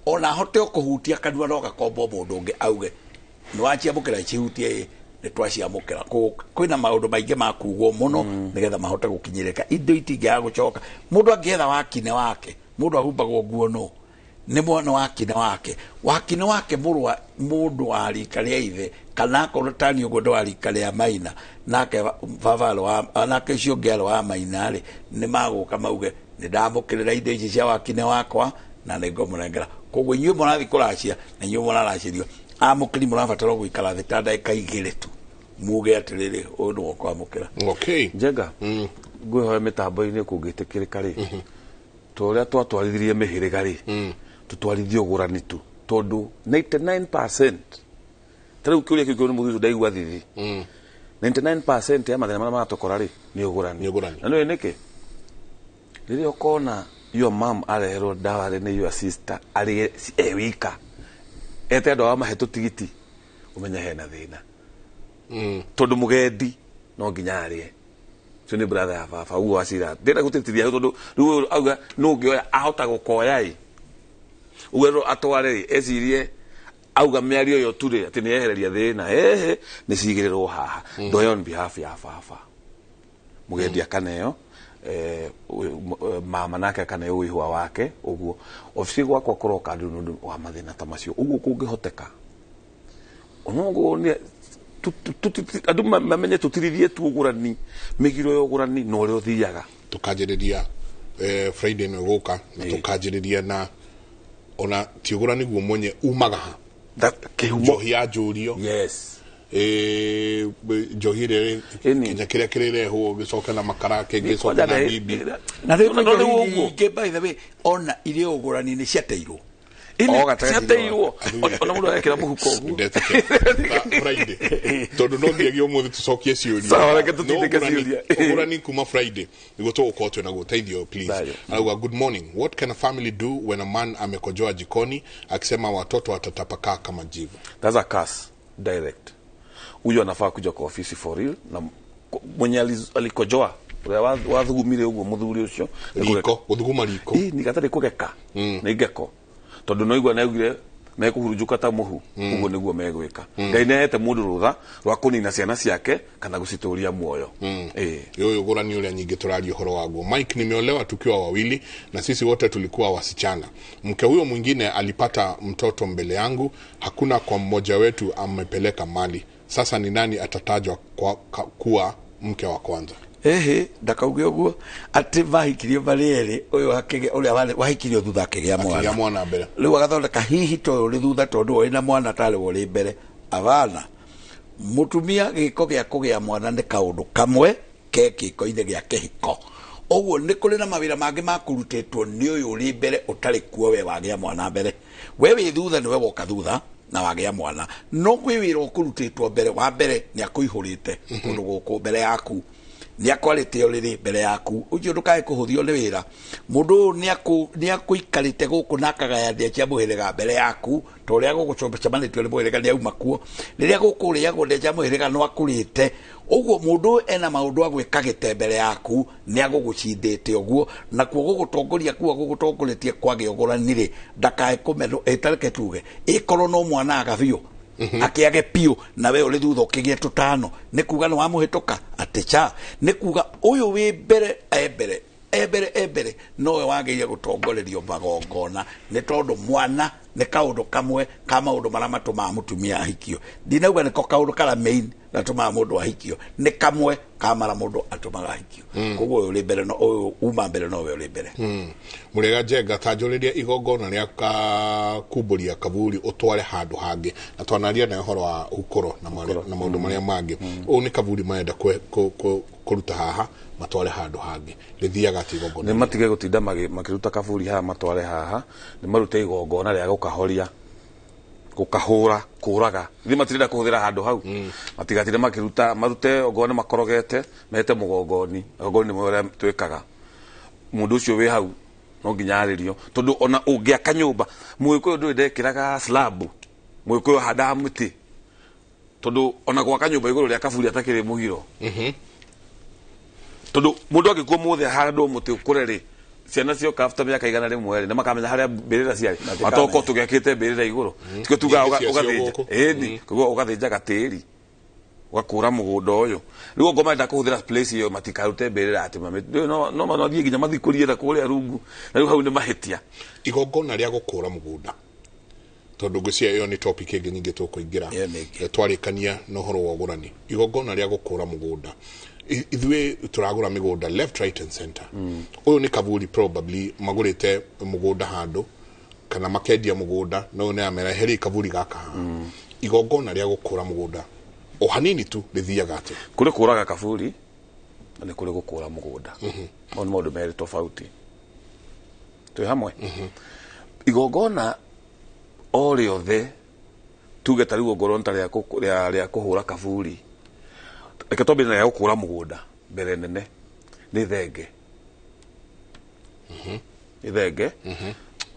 ona ahote o kũhutia kanua no gakombwo mũndũ ũngĩ auge nĩ waciamũkĩra, cihutie, ĩ nĩ twaciamũkĩra. Koguo kwĩna maũndũ maingĩ ma kugwo mũno nĩgetha mahote gũkinyĩrĩka. Indo itingĩaga gũcoka. Mũndũ angĩetha wakine wake, mũndũ ahumbagwo nguo no nĩ mwana wakine wake, wakine wake mũrũ wa mũndũ wa rika rĩa ithe, kana akorwo tani ũguo ndĩ wa rika rĩa maina, nake baba arĩ wa nake ũcio ũngĩ arĩ wa maina rĩ, nĩ magũka mauge nĩ ndamũkĩrĩra indo ici cia wakine wakwa na nĩ ngũmũnengera. Koguo inyuĩ mũrathiĩ kũracia na inyuĩ mũraracĩrio, amũkĩri mũrabatara gũikara thĩ ta ndagĩka igĩrĩ tu muge atĩrĩrĩ, ũyũ nĩwe ũkwamũkĩra. Okay. Njenga, ngwĩhoya mĩtambo-inĩ kũngĩtĩkĩrĩka rĩ, ta ũrĩa twatwarithirie mĩhĩrĩga rĩ, tũtwarithie ũgũrani tu, tondũ 99% ta rĩu kĩũria kĩu kĩu nĩ mũthuri ũcio ndaigua thithi. 99% ya mathĩna marĩa maratũkora rĩ nĩ ũgũrani. Na nĩũĩ nĩkĩ? Rĩrĩa ũkona your mom areherwo ndawa rĩ nĩ your sister arĩe e wika, ete andũ ao mahe tũtigiti, ũmenye hena thĩna. Tondũ mũgendi no nginya arĩe. Ũcio nĩ brother ya baba, ũguo wacira. Ndĩrenda gũtĩtithia hau tondũ rĩu ũyũ auga nũ ũngĩoya ahota gũkoya ĩ. Ũguo erwo atware rĩ, ecirie auga mĩario ĩyo tu rĩ, atĩ nĩ ehereria thĩna. Ehe, nĩ cigĩrĩrwo haha. Ndoya on behalf ya baba. Mũgendi akaneo, mama nake akaneo wĩhua wake, ũguo. Obici gwakwa kũroka andũ nĩ ũndũ wa mathĩna ta macio. Ũguo kũngĩhoteka. Onoguo nĩ andũ mamenye tũtirithie tu ũgũrani, mĩgiro ya ũgũrani na ũrĩa ũthiaga. Tũkanjĩrĩria Friday ĩno ĩgũka, na tũkanjĩrĩria na ona ti ũgũrani guo mwenye umaga ha. Kĩhumo. Njohi ya njũrio. Yes. Njohi ĩrĩa nginya kĩrĩa kĩrĩrehwo gĩcoke na makara, kĩngĩcoke na bibi. Na rĩu No, no, njohi rĩu ũguo. nyingĩ, by the way, ona iria ũgũrani nĩ ciateirwo. Ĩni, ciateirwo. Ona mũndũ arekĩra mũhuko ũguo. Friday. Tondũ no nginyagia ũmũthĩ tũcokie ciũria. Sawa, reke tũtindĩke No ciũria. ũgũrani kuma Friday nĩguo tũgũkorwo twĩna gũteithio, please. Arauga, good morning, what can a family do when a man amekojoa jikoni akisema watoto watatapakaa kama jivu? That's a curse direct. Huyo anafaa kuja kwa ofisi for real, na mwenye alikojoa ũrĩa wathugumire ũguo mũthuri ũcio. Riko, gũthuguma riko. Ĩ, nĩ gatarĩ kũgeka. Nĩ ngeko. Tondũ no igua naugire mekũhurunjũka ta mũhu, ũguo nĩguo megwĩka. Ngai nĩ ahete mũndũ rũtha rwa kũnina ciana ciake kana gũcitũria muoyo. Ũyũ ũgũrani ũrĩa nyingĩ tũraria ũhoro waguo. Mike, nimeolewa tukiwa wawili na sisi wote tulikuwa wasichana. Mke huyo mwingine alipata mtoto mbele yangu, hakuna kwa mmoja wetu amepeleka mali. Sasa ni nani atatajwa kuwa mke wa kwanza? Ehe, ndakauge ũguo atĩ mahikirio marĩ erĩ, ũyũ akĩgĩa, ũrĩa wahikirio thutha akĩgĩa mwana. Akĩgĩa mwana mbere. Rĩu agathondeka hihi to ũrĩ thutha tondũ ũrĩ na mwana tarĩ ũrĩ mbere. Abana, mũtumia gĩko gĩa kũgĩa mwana nĩ kaũndũ kamwe ke gĩko-inĩ gĩa kĩhiko. Ũguo nĩ kũrĩ na mawĩra mangĩ makũrutĩtwo nĩ ũyũ ũrĩ mbere ũtarĩ kuo we wagĩa mwana mbere. We wĩ thutha nĩwe woka thutha na wagĩa mwana. No kwĩ wĩra ũkũrutĩtwo mbere, wa mbere nĩ akũihũrĩte kũndũ gũkũ mbere yaku. Nĩ akwarĩte ũrĩrĩ mbere yaku. Ũcio ndũkae kũhũthio nĩ wĩra. Mũndũ ũyũ nĩ akũikarĩte gũkũ na akagaya ndĩa cia mũhĩrĩga mbere yaku, ta ũrĩa gũgũcemanĩtio nĩ mũhĩrĩga nĩ auma kuo. Rĩrĩa gũkũ ũrĩagwo ndĩa cia mũhĩrĩga no akũrĩte. Ũguo mũndũ ũyũ ena maũndũ agwĩkagĩte mbere yaku, nĩ agũgũcindĩte ũguo, nakuo gũgũtongoria kuo agũgũtongoretie kwagĩa ũgũrani rĩ, ndakae kũmenwo, tareke tuge, ĩkorwo no mwana aga biũ. Akĩage piũ na we ũrĩ thutha ũkĩgĩe tũtano, nĩ kuga nĩ wamũhĩtũka atĩ cha, nĩ kuga ũyũ wĩ mbere e mbere e mbere e mbere nowe wagĩrĩire gũtongorerio magongona, nĩ tondũ mwana nĩ kaũndũ kamwe ka maũndũ marĩa matũmaga mũtumia ahikio. Ndinauga nĩko kaũndũ karĩa main gatũmaga mũndũ ahikio, nĩ kamwe ka marĩa mũndũ atũmaga ahikio. Koguo ũyũ ũrĩ mbere no ũyũ uma mbere nowe ũrĩ mbere. Mũrĩega Njenga, ta njũrĩria igongona rĩa kumbũria kaburi ũtware handũ hangĩ, na twanaria nayo ũhoro wa ũkũro na maũndũ marĩa mangĩ. Ũũ nĩ kaburi marenda kũruta haha matware handũ hangĩ, rĩthiaga atĩ igongona nĩ matige gũtinda makĩruta kaburi haha matware haha, nĩ marute igongona rĩa gũkahoria, gũkahũra, kũraga. Ithuĩ matirenda kũhũthĩra handũ hau, matigatinde makĩruta, marute ongorwo nĩ makorogete mete mũgongoni, agongoni nĩmo ũrĩa twĩkaga. Mũndũ ũcio wĩ hau no nginya arĩrio, tondũ ona ũngĩaka nyũmba, Mũgĩkũyũ ndũĩ ndekĩraga slab, Mũgĩkũyũ ahandaga mĩtĩ, tondũ ona gwaka nyũmba igũrũ rĩa kaburi atakĩrĩ mũgiro. Tondũ mũndũ angĩkua mũthĩ ahandwo mũtĩ ũkũre rĩ, ciana cioka after mĩaka 100 rĩ, nĩ makamenya harĩa mbĩrĩra ciarĩ, matoko tũgĩakĩte mbĩrĩra igũrũ. Tikio tugaga ũgathĩnja, ĩni koguo ũgathĩnja gatĩri ũgakũra mũgũnda ũyũ. Rĩu ongorwo marenda kũhũthĩra place ĩyo matikarute mbĩrĩra atĩ no mathiĩ nginya mathikũrie na kũrĩa rungu, na rĩu hau nĩ mahĩtia. Igongona rĩa gũkũra mũgũnda, tondũ ngwĩciria ĩyo nĩ topic ĩngĩ nyingĩ tũkũingĩra twarĩkania na ũhoro wa ũgũrani. Igongona rĩa gũkũra mũgũnda, ithuĩ tũragũra mĩgũnda left, right and center. Ũyũ nĩ kaburi probably magũrĩte mũgũnda handũ kana makendia mũgũnda, no nĩ amera heri kaburi gaka haha. Igongona rĩa gũkũra mũgũnda o hanini tu rĩthiaga atĩa? Kũrĩ kũraga kaburi na nĩ kũrĩ gũkũra mũgũnda. Mau nĩ maũndũ merĩ tofauti. Twĩ hamwe? Igongona o rĩothe tuge ta rĩu ongorwo nĩ ta rĩa kũhũra kaburi, reke twambie na rĩa gũkũra mũgũnda mbere nene nĩ thenge. Nĩ thenge.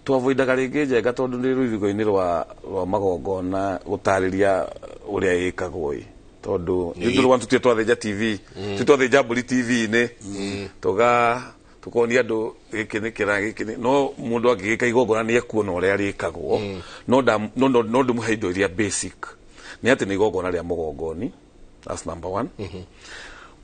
Twavoidaga rĩngĩ Njenga tondũ nĩ rũirigo-inĩ rwa magongona gũtarĩria ũrĩa ĩkagwo ĩ, tondũ ithuĩ rwa tũtirĩ twathĩnja TV, tũtirĩ twathĩnja mbũri TV-inĩ, tũkonia andũ gĩkĩ nĩ kĩra gĩkĩ nĩ, no mũndũ angĩgĩka igongona nĩ ekuona ũrĩa rĩkagwo, no ndĩmũhe indo iria basic. Nĩ atĩ nĩ igongona rĩa mũgongoni, that's number one.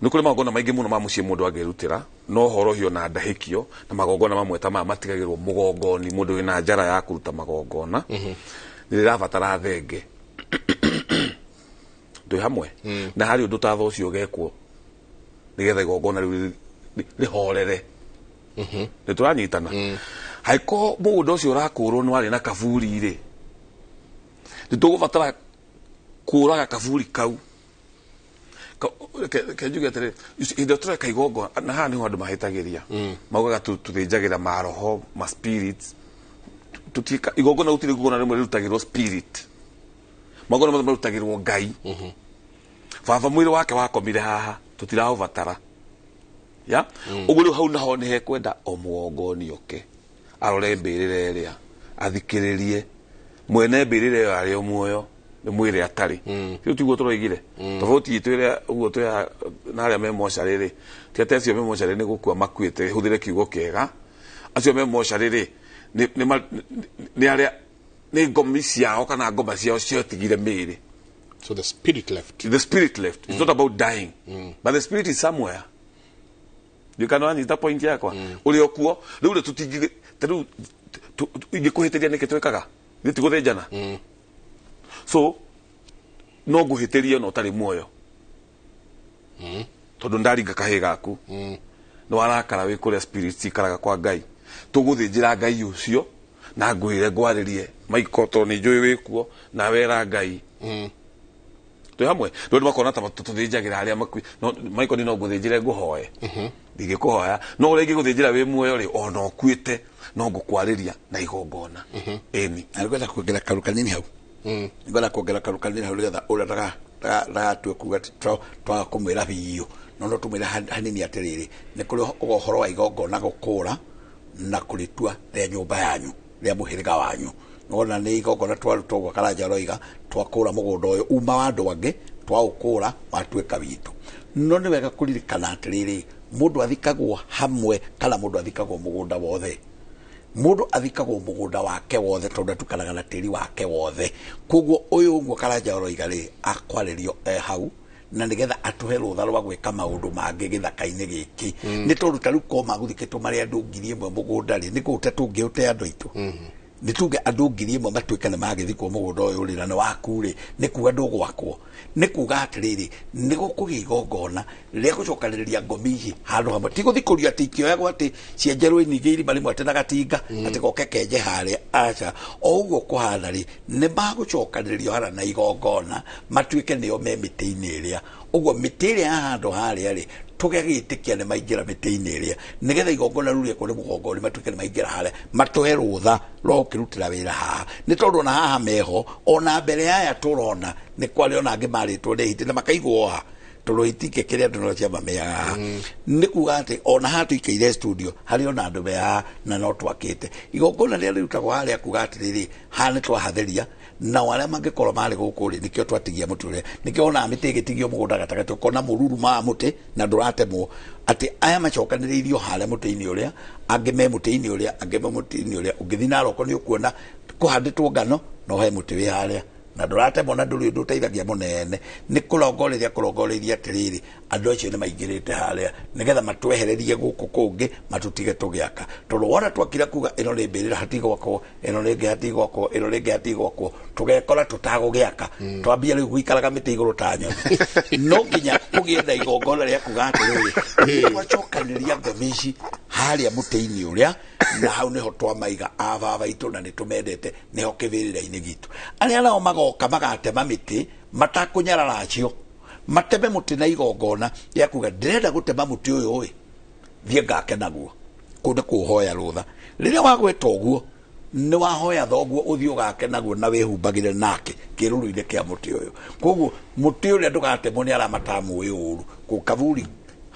Nĩ kũrĩ magongona maingĩ mũno ma mũciĩ mũndũ angĩrutĩra, no horohio na ndahĩkio, na magongona mamwe ta maya matigagĩrwo mũgongoni, mũndũ wĩna njara ya kũruta magongona, nĩ rĩrabatara thenge. Twĩ hamwe? Na harĩ ũndũ ta tha ũcio ũgekwo nĩgetha igongona rĩu rĩhorere. Nĩ tũranyitana? Angĩkorwo mũgũnda ũcio ũrakũrwo nĩ warĩ na kaburi rĩ, nĩ tũgũbatara kũraga kaburi kau. Reke njuge atĩrĩrĩ, hĩndĩ ĩrĩa tũreka igongona, na haha nĩho andũ mahĩtagĩria, maugaga tũthĩnjagĩra maroho, ma spirits. Tũtiĩka igongona, gũtirĩ igongona rĩmwe rĩrutagĩrwo spirit, magongona mothe marutagĩrwo Ngai. Baba mwĩrĩ wake wakomire haha, tũtiraũbatara. Ya? Ũguo rĩu hau naho nĩ hekwenda o mũgongoni oke arore mbĩrĩra ĩrĩa, athikĩrĩrie mwene mbĩrĩra ĩyo arĩ o muoyo, nĩ mwĩrĩ atarĩ. Rĩu tiguo tũroigire. Tofauti itũ ĩrĩa ũguo twĩ na arĩa me mocarĩ rĩ, ti atĩ acio me mocarĩ nĩ gũkua makuĩte, hũthĩre kiugo kĩega. Acio me mocarĩ rĩ, nĩ arĩa nĩ ngomi ciao kana ngoma ciao ciotigire mĩĩrĩ. So the spirit left. The spirit left. It's not about dying. But the spirit is somewhere. You can wanyita point yakwa. Ũrĩ o kuo, rĩu rĩ tũtingĩ, ta rĩu ingĩkũhĩtĩria nĩkĩ twĩkaga? Ithuĩ ti gũthĩnjana. So no ngũhĩtĩrie na ũtarĩ muoyo. Tondũ ndaringa kahĩ gaku. Nĩ warakara wĩ kũrĩa spirits cikaraga kwa Ngai. Tũgũthĩnjĩra Ngai ũcio na ngwĩre ngwarĩrie Michael tondũ nĩ njũĩ wĩ kuo na wera Ngai. Twĩ hamwe? Rĩu andũ makona ta tũthĩnjagĩra arĩa makui. No Michael no ngũthĩnjĩre ngũhoe. Ndingĩkũhoya. No ũrĩa ingĩgũthĩnjĩra wĩ muoyo rĩ, ona ũkuĩte no ngũkwarĩria na igongona. Ĩni. Na nĩngwenda kuongerera kaũndũ kanini hau. Nĩngwenda kuongerera kaũndũ kanini hau nĩgetha ũrĩa ndagatue kuga atĩ twaga kũmwĩra biũ, no no tũmwĩre hanini atĩrĩrĩ, nĩ kũrĩ ũhoro wa igongona gũkũra na kũrĩtua rĩa nyũmba yanyu, rĩa mũhĩrĩga wanyu. Nĩwona nĩ igongona twarutwo ũguo Karanja aroiga, twakũra mũgũnda ũyũ uma wa andũ angĩ, twaũkũra watuĩka witũ. No nĩ wega kũririkana atĩrĩrĩ, mũndũ athikagwo hamwe kana mũndũ athikagwo mũgũnda wothe. Mũndũ athikagwo mũgũnda wake wothe tondũ atukanaga na tĩri wake wothe. Koguo ũyũ ũguo Karanja ũroiga rĩ, akwarĩrio e hau na nĩgetha atũhe rũtha rwa gwĩka maũndũ mangĩ gĩthaka-inĩ gĩkĩ. Nĩ tondũ ta rĩu korwo magũthikĩtwo marĩ andũ 1,000 mũgũnda rĩ, nĩ kũũte tũngĩũte andũ aitũ. Nĩ tuge andũ 1,000 matuĩke nĩ magĩthikwo mũgũnda ũyũ rĩ, na nĩ waku rĩ, nĩ kuga ndũgwakwo. Nĩ kuga atĩrĩrĩ, nĩ gũkũgĩa igongona rĩa gũcokanĩrĩria ngomi ici handũ hamwe. Ti gũthikũrio atĩ ikĩoyagwo atĩ cienjerwo nyingĩ irima rĩmwe atĩ na gatinga, atĩ goke kenje harĩa, aca. O ũguo kũhana rĩ, nĩ magũcokanĩrĩrio harĩa na igongona matuĩke nĩo me mĩtĩ-inĩ ĩrĩa. Ũguo mĩtĩ ĩrĩa ya handũ harĩa rĩ, tũgagĩtĩkia nĩ maingĩra mĩtĩ-inĩ ĩrĩa, nĩgetha igongona rĩu rĩekwo nĩ mũgongoni matuĩke nĩ maingĩra harĩa, matũhe rũtha rwa gũkĩrutĩra wĩra haha. Nĩ tondũ ona haha meho, ona mbere aya tũrona nĩ kwarĩ ona angĩ marĩtwo nĩ hiti na makaigwo haha, tondũ hiti kĩrĩa andũ no ciamamĩaga haha. Nĩ kuga atĩ ona haha tũikaire studio harĩ ona andũ me haha na no twakĩte igongona rĩrĩa rĩrutagwo harĩa, kuga atĩrĩrĩ, haha nĩ twahatheria, nao arĩa mangĩkorwo marĩ gũkũ rĩ, nĩkĩo twatigia mũtĩ ũrĩa, nĩkĩo wonaga mĩtĩ ĩgĩtigio mũgũnda gatagatĩ, ũkona mũruruma wa mũtĩ na ndũratemwo, atĩ aya macokanĩrĩirio harĩa mũtĩ-inĩ ũrĩa, angĩ me mũtĩ-inĩ ũrĩa, angĩ me mũtĩ-inĩ ũrĩa. Ũngĩthiĩ Naroko nĩ ũkuona kũhandĩtwo ngano no he mũtĩ wĩ harĩa na ndũratemwo na ndũrĩ ũndũ ũteithagia mũnene. Nĩ kũrongoreria kũrongoreiria atĩrĩrĩ, andũ acio nĩ maingĩrĩte harĩa nĩgetha matwehererie gũkũ kũngĩ, matũtige tũgĩaka. Tondũ wona twakira kuga ĩno nĩ mbĩrĩra hatigwakwo, ĩno rĩngĩ hatigwakwo, ĩno rĩngĩ hatigwakwo, tũgekora tũtagũgĩaka. Twambia rĩu gũikaraga mĩtĩ igũrũ ta nyoni. No nginya kũgĩe na igongona rĩa kuga atĩrĩrĩ, twacokanĩria ngomi ici harĩa mũtĩ-inĩ ũrĩa, na hau nĩho twamaiga a baba itũ na nĩ tũmendete, nĩho kĩbĩrĩra-inĩ gitũ. Arĩa nao magoka magatema mĩtĩ matakũnyarara acio, mateme mũtĩ na igongona rĩa kuga ndĩrenda gũtema mũtĩ ũyũ ĩ, thiĩ ngake naguo. Kũu nĩ kũhoya rũtha. Rĩrĩa wagweta ũguo, nĩ wahoya thoguo ũthiĩ ũgake naguo na wĩhumbagĩre nake kĩruru-inĩ kĩa mũtĩ ũyũ. Koguo mũtĩ ũrĩa ndũgatemwo nĩ arĩa matamũĩ ũru. Kũ kaburi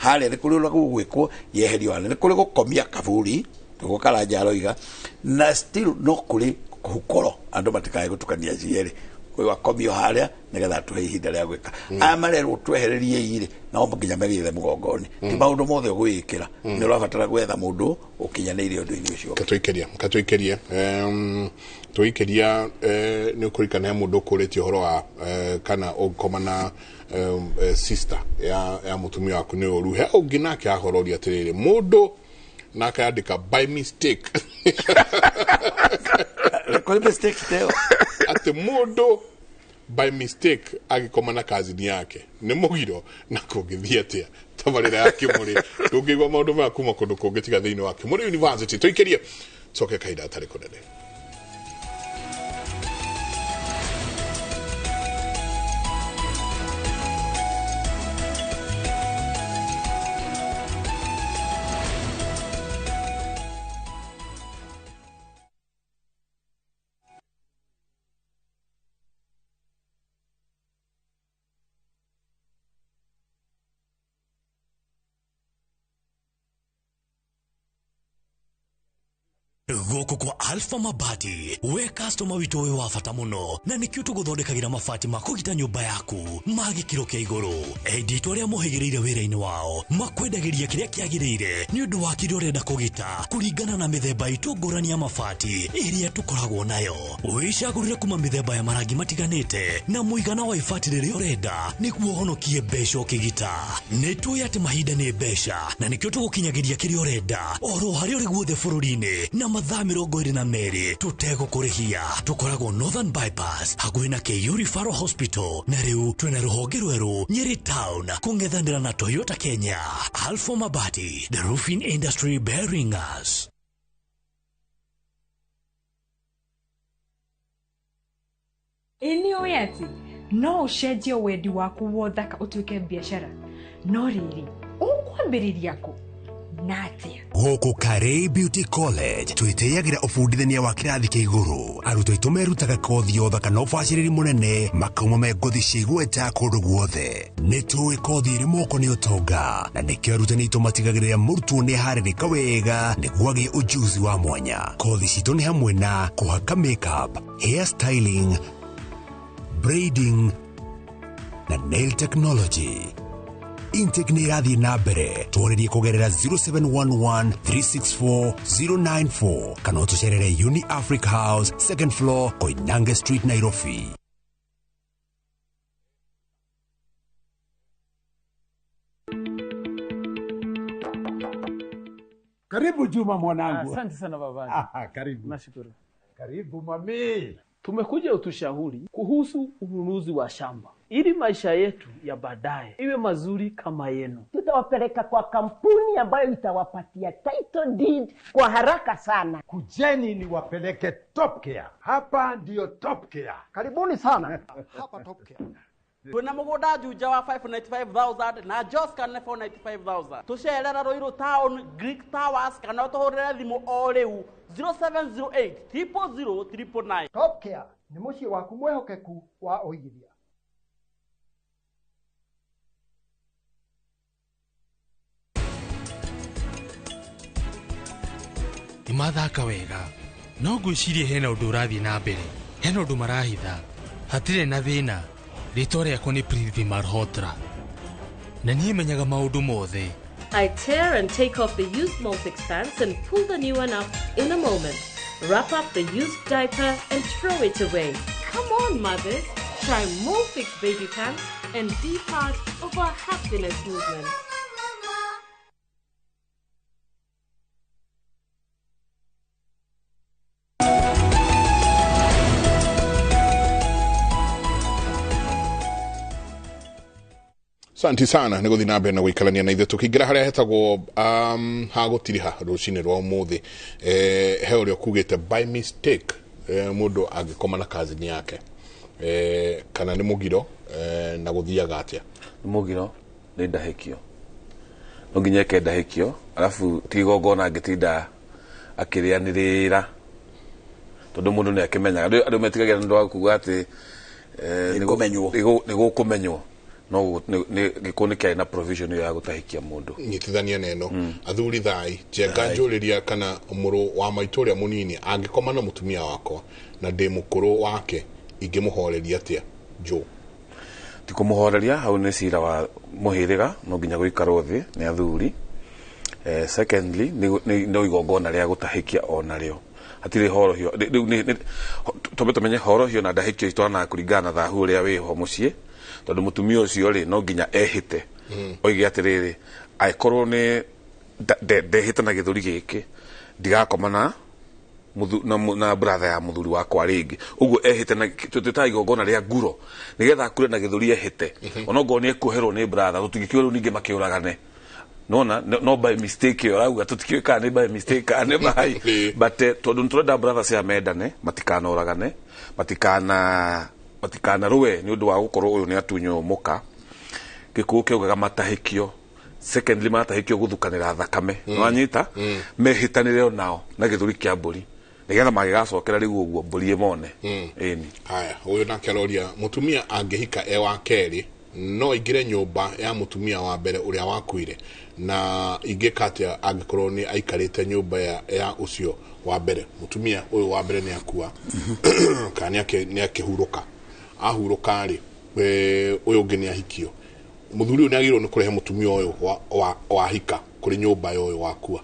harĩa nĩ kũrĩ ũrĩa gũgwĩkwo yeherio harĩa, nĩ kũrĩ gũkomia kaburi nĩguo Karanja aroiga, na still no kũrĩ hukoro andũ matikae gũtukania cierĩ. Ũyũ akomio harĩa nĩgetha atũhe ihinda rĩa gwĩka. Aya marerwo twehererie irĩ nao nginya megĩthe mũgongoni. Ti maũndũ mothe ũgwĩkĩra, nĩ ũrabatara gwetha mũndũ ũkinyanĩire ũndũ-inĩ ũcio. Katũikĩrie tũikĩria nĩ ũkũririkana he mũndũ ũkũrĩtie ũhoro wa kana ũngĩkoma na sister ya mũtumia waku nĩ ũru. He ũngĩ nake ahororia atĩrĩrĩ, mũndũ nake andĩka by mistake. Kũrĩ mistake teo. Atĩ mũndũ by mistake agĩkoma na kazini yake nĩ mũgiro na kũngĩthiĩ atĩa. Tabarĩra ya Kĩmũrĩ ndũngĩigua maũndũ maya kuma kũndũ kũngĩ tiga thĩinĩ wa Kĩmũrĩ University. Tũikĩrie coke kahinda gatarĩ kũnene. Gũkũ kwa Alpha Mabati, we customer witũ wĩ wa bata mũno, na nĩkĩo tũgũthondekagĩra mabati ma kũgita nyũmba yaku ma gĩkĩro kĩa igũrũ. Endia aitũ arĩa mohĩgĩrĩire wĩra-inĩ wao makwendagĩria kĩrĩa kĩagĩrĩire nĩ ũndũ wa kĩrĩa ũrenda kũgita kũringana na mĩthemba itũ ngũrani ya mabati ĩrĩa tũkoragwo nayo. Wĩcagũrĩre kuma mĩthemba ya marangi matiganĩte na mũigana wa ibati rĩrĩa ũrenda nĩguo ũhonokie mbeca ũkĩgita. Nĩ tũĩ atĩ mahinda nĩ mbeca na nĩkĩo tũgũkinyagĩria kĩrĩa ũrenda oro harĩa ũrĩ guothe bũrũri-inĩ na mathaa 22 tũtegũkũrĩhia. Tũkoragwo Northern Bypass hakuhĩ na KU Referral Hospital, na rĩu twĩna rũhonge rwerũ Nyeri Town kũng'ethanĩra na Toyota Kenya. Alpha Mabati, the roofing industry bearing us. Ĩ nĩ ũĩ atĩ no ũcenjie wendi waku wa ũthaka ũtuĩke biacara, no rĩrĩ ũkwambĩrĩria kũ na atĩa? Gũkũ Karĩ Beauty College twĩtĩyagĩra ũbundithania wa kĩrathi kĩa igũrũ. Arutwo aitũ merutaga kothi ya ũthaka na ũbacĩrĩri mũnene, makauma me ngothi cia igweta kũndũ guothe. Nĩ tũĩ kothi ĩrĩ moko nĩ ũtonga, na nĩkĩo arutani aitũ matigagĩrĩra mũrutwo nĩ aharĩrĩka wega nĩguo agĩe ũjuzi wa mwanya. Kothi citũ nĩ hamwe na kũhaka makeup, hair styling, braiding na nail technology. Intake nĩ ĩrathiĩ na mbere. Twarĩrie kũgerera 0711 364 094 kana ũtũcerere Uni Africa House, second floor, Koinange Street, Nairobi. Karibu Juma mwanangu. Asante sana baba. Ah, karibu. Nashukuru. Karibu mami. Tumekuja utushauri kuhusu ununuzi wa shamba ili maisha yetu ya baadaye iwe mazuri kama yenu. Tutawapeleka kwa kampuni ambayo itawapatia title deed kwa haraka sana. Kujeni niwapeleke Top Care. Hapa ndiyo Top Care. Karibuni sana. Hapa Top Care. Twina mugunda Juja wa 595,000 na Joska nĩ 495,000. Tucerera Ruiru Town, Greek Towers kana ũtũhũrĩre thimũ o rĩu 0708 000 999. Top Care nĩ mũciĩ waku mwĩhokeku wa ũigithia. Nĩ mathaka wega no ngwĩciria hena ũndũ ũrathiĩ na mbere, hena ũndũ marahitha. Hatirĩ na thĩna. Rĩtwa rĩakwa nĩ Prithvi Malhotra na niĩ menyaga maũndũ mothe. I tear and take off the used Molfix pants and pull the new one up in a moment. Wrap up the used diaper and throw it away. Come on, mothers. Try Molfix baby pants and be part of our happiness movement. Asante sana nĩ gũthiĩ na mbere na gũikarania na ithuĩ tũkĩingĩra harĩa hetagwo ha gũtiriha rũcinĩ rwa ũmũthĩ. He ũrĩa ũkugĩte by mistake mũndũ angĩkoma na kazini yake kana nĩ mũgiro na gũthiaga atĩa? Nĩ mũgiro, nĩ ndahĩkio, no nginya eke ndahĩkio, alafu ti igongona angĩtinda akĩrĩanĩrĩra tondũ mũndũ nĩ akĩmenyaga. Andũ metigagĩra nĩ ũndũ wa kuga atĩ nĩ gũkũmenywo. No gĩkũũ nĩ kĩarĩ na provision ĩyo ya gũtahĩkia mũndũ. Nyitithania neno athuri thai njenga njũrĩria kana mũrũ wa maitũ ũrĩa mũnini angĩkoma na mũtumia wakwa na ndĩ mũkũrũ wake ingĩmũhoreria atĩa? Njũ ti kũmũhoreria, hau nĩ cira wa mũhĩrĩga, no nginya gũikarwo thĩ nĩ athuri. Secondly no igongona rĩa gũtahĩkia onarĩo hatirĩ horohio. Rĩu twambe tũmenye horohio na ndahĩkio itwaranaga kũringana na thahu ũrĩa wĩho mũciĩ, tondũ mũtumia ũcio rĩ no nginya ehĩte oige atĩrĩrĩ, angĩkorwo nĩ ndehĩte na gĩthũri gĩkĩ ndigakoma na na brother ya mũthuri wakwa rĩngĩ. Ũguo ehĩte na tũtĩtaga igongona rĩa nguro nĩgetha akure na gĩthũri ehĩte, onokorwo nĩ ekuoherwo nĩ brother tũtingĩkiuga rĩu ningĩ makĩũragane. Nona no by mistake ĩyo ũrauga tũtikĩũĩ kana nĩ by mistake kana nĩ by but tondũ nĩtũrenda brothers aya mendane, matikanoragane, matikanarũe nĩ ũndũ wa gũkorwo ũyũ nĩ atunywo mũka. Gĩkũũ kĩaugaga matahĩkio. Secondly matahĩkio gũthukanĩra thakame, nĩwanyita mehĩtanĩre onao na gĩthũri kĩa mbũri nĩgetha magĩgacokera rĩu ũguo mbũri ĩmone. Ĩni haya, ũyũ nake aroria mũtumia angĩhika e wa kerĩ no aingĩre nyũmba ya mũtumia wa mbere ũrĩa wakuire, na ingĩka atĩa angĩkorwo nĩ aikarĩte nyũmba ya ũcio wa mbere? Mũtumia ũyũ wa mbere nĩ akua kana nĩ akĩhurũka, ahurũka rĩ ũyũ ũngĩ nĩ ahikio, mũthuri ũyũ nĩ agĩrĩirwo nĩ kũrehe mũtumia ũyũ wahika kũrĩ nyũmba ya ũyũ wakua.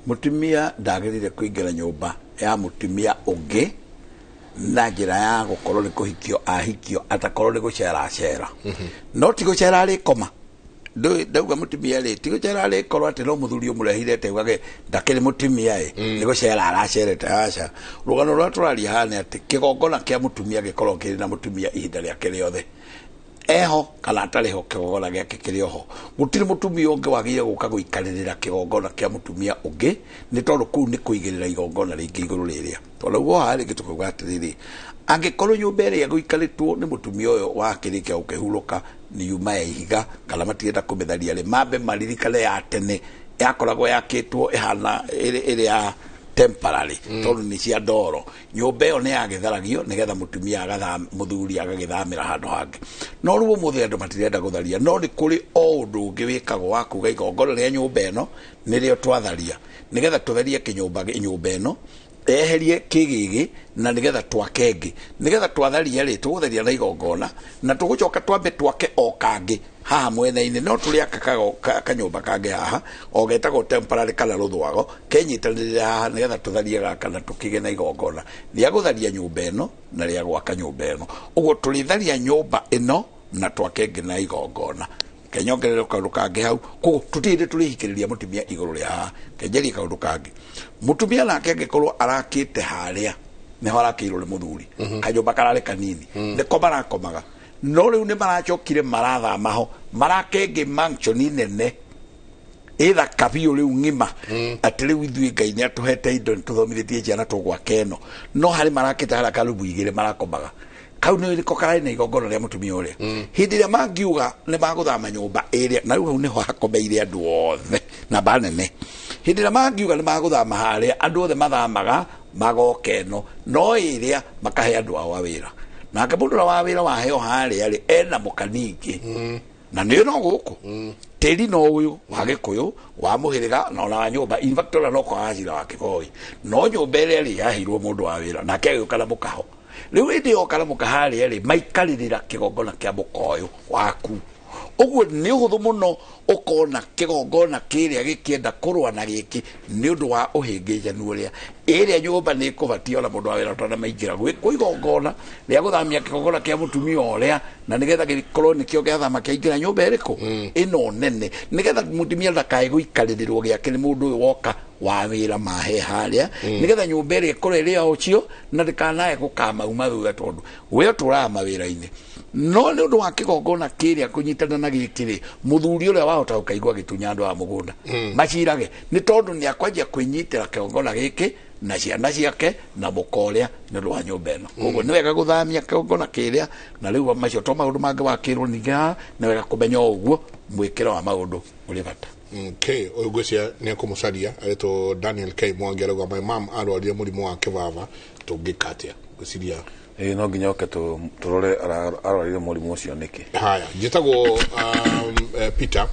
Mũtumia ndagĩrĩire kũingĩra nyũmba ya mũtumia ũngĩ na njĩra ya gũkorwo nĩ kũhikio ahikio, atakorwo nĩ gũceracera. No ti gũcera arĩkoma, ndauga mũtumia rĩ ti gũcera arĩkorwo atĩ no mũthuri ũmũrehire ugage ndakĩrĩ mũtumia ĩ nĩ gũcera aracerete. Aca, rũgano rũrĩa tũraria haha nĩ atĩ kĩgongona kĩa mũtumia gĩkorwo kĩrĩ na mũtumia ihinda rĩake rĩothe, eho kana atarĩ ho, kĩgongona gĩake kĩrĩ oho. Gũtirĩ mũtumia ũngĩ wagĩrĩire gũka gũikarĩrĩra kĩgongona kĩa mũtumia ũngĩ, nĩ tondũ kũu nĩ kũigĩrĩra igongona rĩngĩ igũrũ rĩrĩa. Tondũ ũguo haha rĩngĩ tũkauga atĩrĩrĩ, angĩkorwo nyũmba ĩrĩa ĩgũikarĩtwo nĩ mũtumia ũyũ wakĩrĩkia gũkĩhurũka nĩ yuma ya ihiga kana matirenda kũmĩtharia rĩ, mambe maririkane ya tene yakoragwo yakĩtwo ĩhana ĩrĩ ya temporary tondũ nĩ cia ndoro. Nyũmba ĩyo nĩ yagĩtharagio nĩgetha mũtumia mũthuri agagĩthamĩra handũ hangĩ. No rĩu ũmũthĩ andũ matirenda gũtharia, no nĩ kũrĩ o ũndũ ũngĩ wĩkagwo wa kuga igongona rĩa nyũmba ĩno nĩrĩo twatharia nĩgetha tũtherie kĩnyũmba nyũmba ĩno, Eherie kĩgĩgĩ na nĩgetha twake ĩngĩ, nĩgetha twatharia rĩ, tũgũtharia na igongona na tũgũcoka twambe twake o kangĩ haha mwena-inĩ, no tũrĩaka kanyũmba kangĩ haha o getagwo temporary kana rũthwago kenyitanĩrĩre haha, nĩgetha tũtharie gaka na tũkĩgĩe na igongona rĩa gũtharia nyũmba ĩno na rĩa gwaka nyũmba ĩno. Ũguo tũrĩtharia nyũmba ĩno na twake ĩngĩ na igongona. Kenyongerere kaũndũ kangĩ hau, koguo tũtirĩ hĩndĩ tũrĩhikĩrĩria mũtumia igũrũ rĩa haha. Kenjerie kaũndũ kangĩ, mũtumia nake angĩkorwo arakĩte harĩa nĩho arakĩirwo nĩ mũthuri, kanyũmba kararĩ kanini, nĩko marakomaga, no rĩu nĩ maracokire marathama ho, marake ĩngĩ mansion nene ĩthaka biũ rĩu ng'ima, atĩ rĩu ithuĩ Ngai nĩ atũhete indo, nĩ tũthomithĩtie ciana, tũgwaka ĩno. No harĩ marakĩte harĩa karubu igĩrĩ marakomaga, kau nĩ nĩko kararĩ na igongona rĩa mũtumia ũrĩa. Hĩndĩ ĩrĩa mangiuga nĩ magũthama nyũmba ĩrĩa, na rĩu hau nĩho hakomeire andũ othe namba nene, hĩndĩ ĩrĩa mangiuga nĩ magũthama harĩa, andũ othe mathamaga magoka ĩno, no ĩrĩa makahe andũ ao a wĩra. Nake mũndũ ũrĩa wa wĩra waheo harĩa rĩ, ena mũka ningĩ na nĩ no gũkũ tĩri no ũyũ wa Gĩkũyũ wa mũhĩrĩga na ona wa nyũmba, in fact ona no kwa Wachira wa Kĩboi, no nyũmba ĩrĩa rĩ yaheirwo mũndũ wa wĩra, nake agĩũka na mũkaho. Rĩu hĩndĩ yoka na mũka harĩa rĩ, maikarĩrĩra kĩgongona kĩa mũka ũyũ waku. Ũguo nĩ ũhũthũ mũno ũkona kĩgongona kĩrĩa gĩkĩenda kũrũa na gĩkĩ nĩ ũndũ wa ũhĩngĩcanu ũrĩa ĩrĩa nyũmba nĩ ĩkũbatie ona mũndũ wa wĩra ũtanamaingĩra gwĩkwo igongona rĩa gũthamia kĩgongona kĩa mũtumia ũrĩa, na nĩgetha gĩkorwo nĩkĩo gĩathama kĩaingĩra nyũmba ĩrĩkũ ĩno nene, nĩgetha mũtumia ndakae gũikarĩrĩrwo gĩake nĩ mũndũ ũyũ woka wa wĩra mahe harĩa, nĩgetha nyũmba ĩrĩa ĩkorwo ĩrĩ ya ũcio na ndĩkanae gũkamauma thutha, tondũ we ũtũraga mawĩra-inĩ. No nĩ ũndũ wa kĩgongona kĩrĩa kũnyitana na gĩkĩ rĩ, mũthuri ũrĩa wahota gũkaigua agĩtunya andũ a mũgũnda macirage, nĩ tondũ nĩ akwanjia kwĩnyitĩra kĩgongona gĩkĩ na ciana ciake na mũka ũrĩa nĩ ũndũ wa nyũmba ĩno. Koguo nĩ wega gũthamia kĩgongona kĩrĩa, na rĩu macio to maũndũ mangĩ wakĩrwo ningĩ haha, nĩ wega kũmenya o ũguo mwĩkĩro wa maũndũ ũrĩ bata. Okay, ũyũ ngwĩciria nĩ ekũmũcaria, arĩtwo Daniel K Mwangi, arauga my mom arwarire mũrimũ wa kĩbaba, tũngĩka atĩa? Ngwĩciria Ĩĩ, no nginya oke tũrore arwarire mũrimũ ũcio nĩkĩ. Haya, njĩtagwo Peter.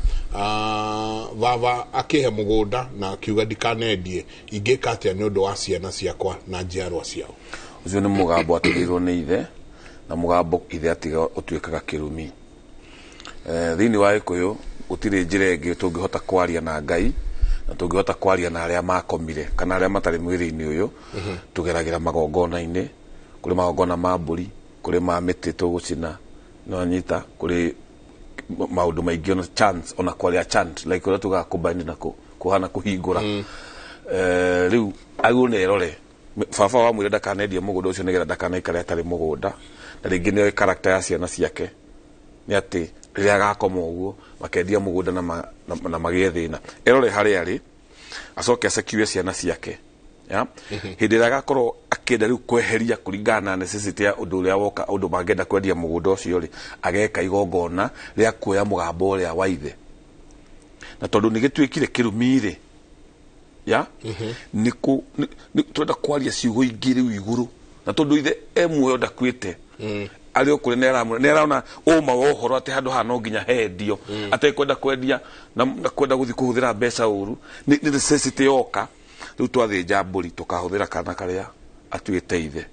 Baba akĩhe mũgũnda na akiuga ndikanendie, ingĩka atĩa nĩ ũndũ wa ciana ciakwa na njiarwa ciao? Ũcio nĩ mũgambo atigĩirwo nĩ ithe, na mũgambo ithe atiga ũtuĩkaga kĩrumi. Thĩinĩ wa Gĩkũyũ gũtirĩ njĩra ĩngĩ tũngĩhota kwaria na Ngai na tũngĩhota kwaria na arĩa makomire kana arĩa matarĩ mwĩrĩ-inĩ ũyũ, tũgeragĩra magongona-inĩ. Kũrĩ magongona ma mbũri, kũrĩ ma mĩtĩ tũgũcina, nĩwanyita, kũrĩ maũndũ maingĩ, ona chants, ona kwaria chant like ũrĩa tugaga kũbind na kũhana kũhingũra. Rĩu agĩrĩirwo nĩ erore baba wamwĩra ndakanendie mũgũnda ũcio nĩgetha ndakanaikare atarĩ mũgũnda, na rĩngĩ nĩoĩ character ya ciana ciake nĩ atĩ rĩrĩa agakoma ũguo makendia mũgũnda na magĩe thĩna. Erore harĩa arĩ, acoke acecure ciana ciake ya hĩndĩ ĩrĩa agakorwo akĩenda rĩu kweheria kũringana na necessity ya ũndũ ũrĩa woka, ũndũ mangĩenda kwendia mũgũnda ũcio rĩ, ageka igongona rĩa kuoya mũgambo ũrĩa wa ithe, na tondũ nĩ gĩtuĩkire kĩrumi rĩ, ya nĩ tũrenda kwaria ciugo ingĩ rĩu igũrũ, na tondũ ithe e muoyo ndakuĩte, arĩ o kũrĩa nĩ arona ũma wa ũhoro atĩ handũ haha no nginya hendio, atekwenda kwendia na kwenda gũthiĩ kũhũthĩra mbeca ũru, nĩ necessity yoka. Rĩu twathĩnja mbũri tũkahũthĩra kana karĩa atuĩte ithe,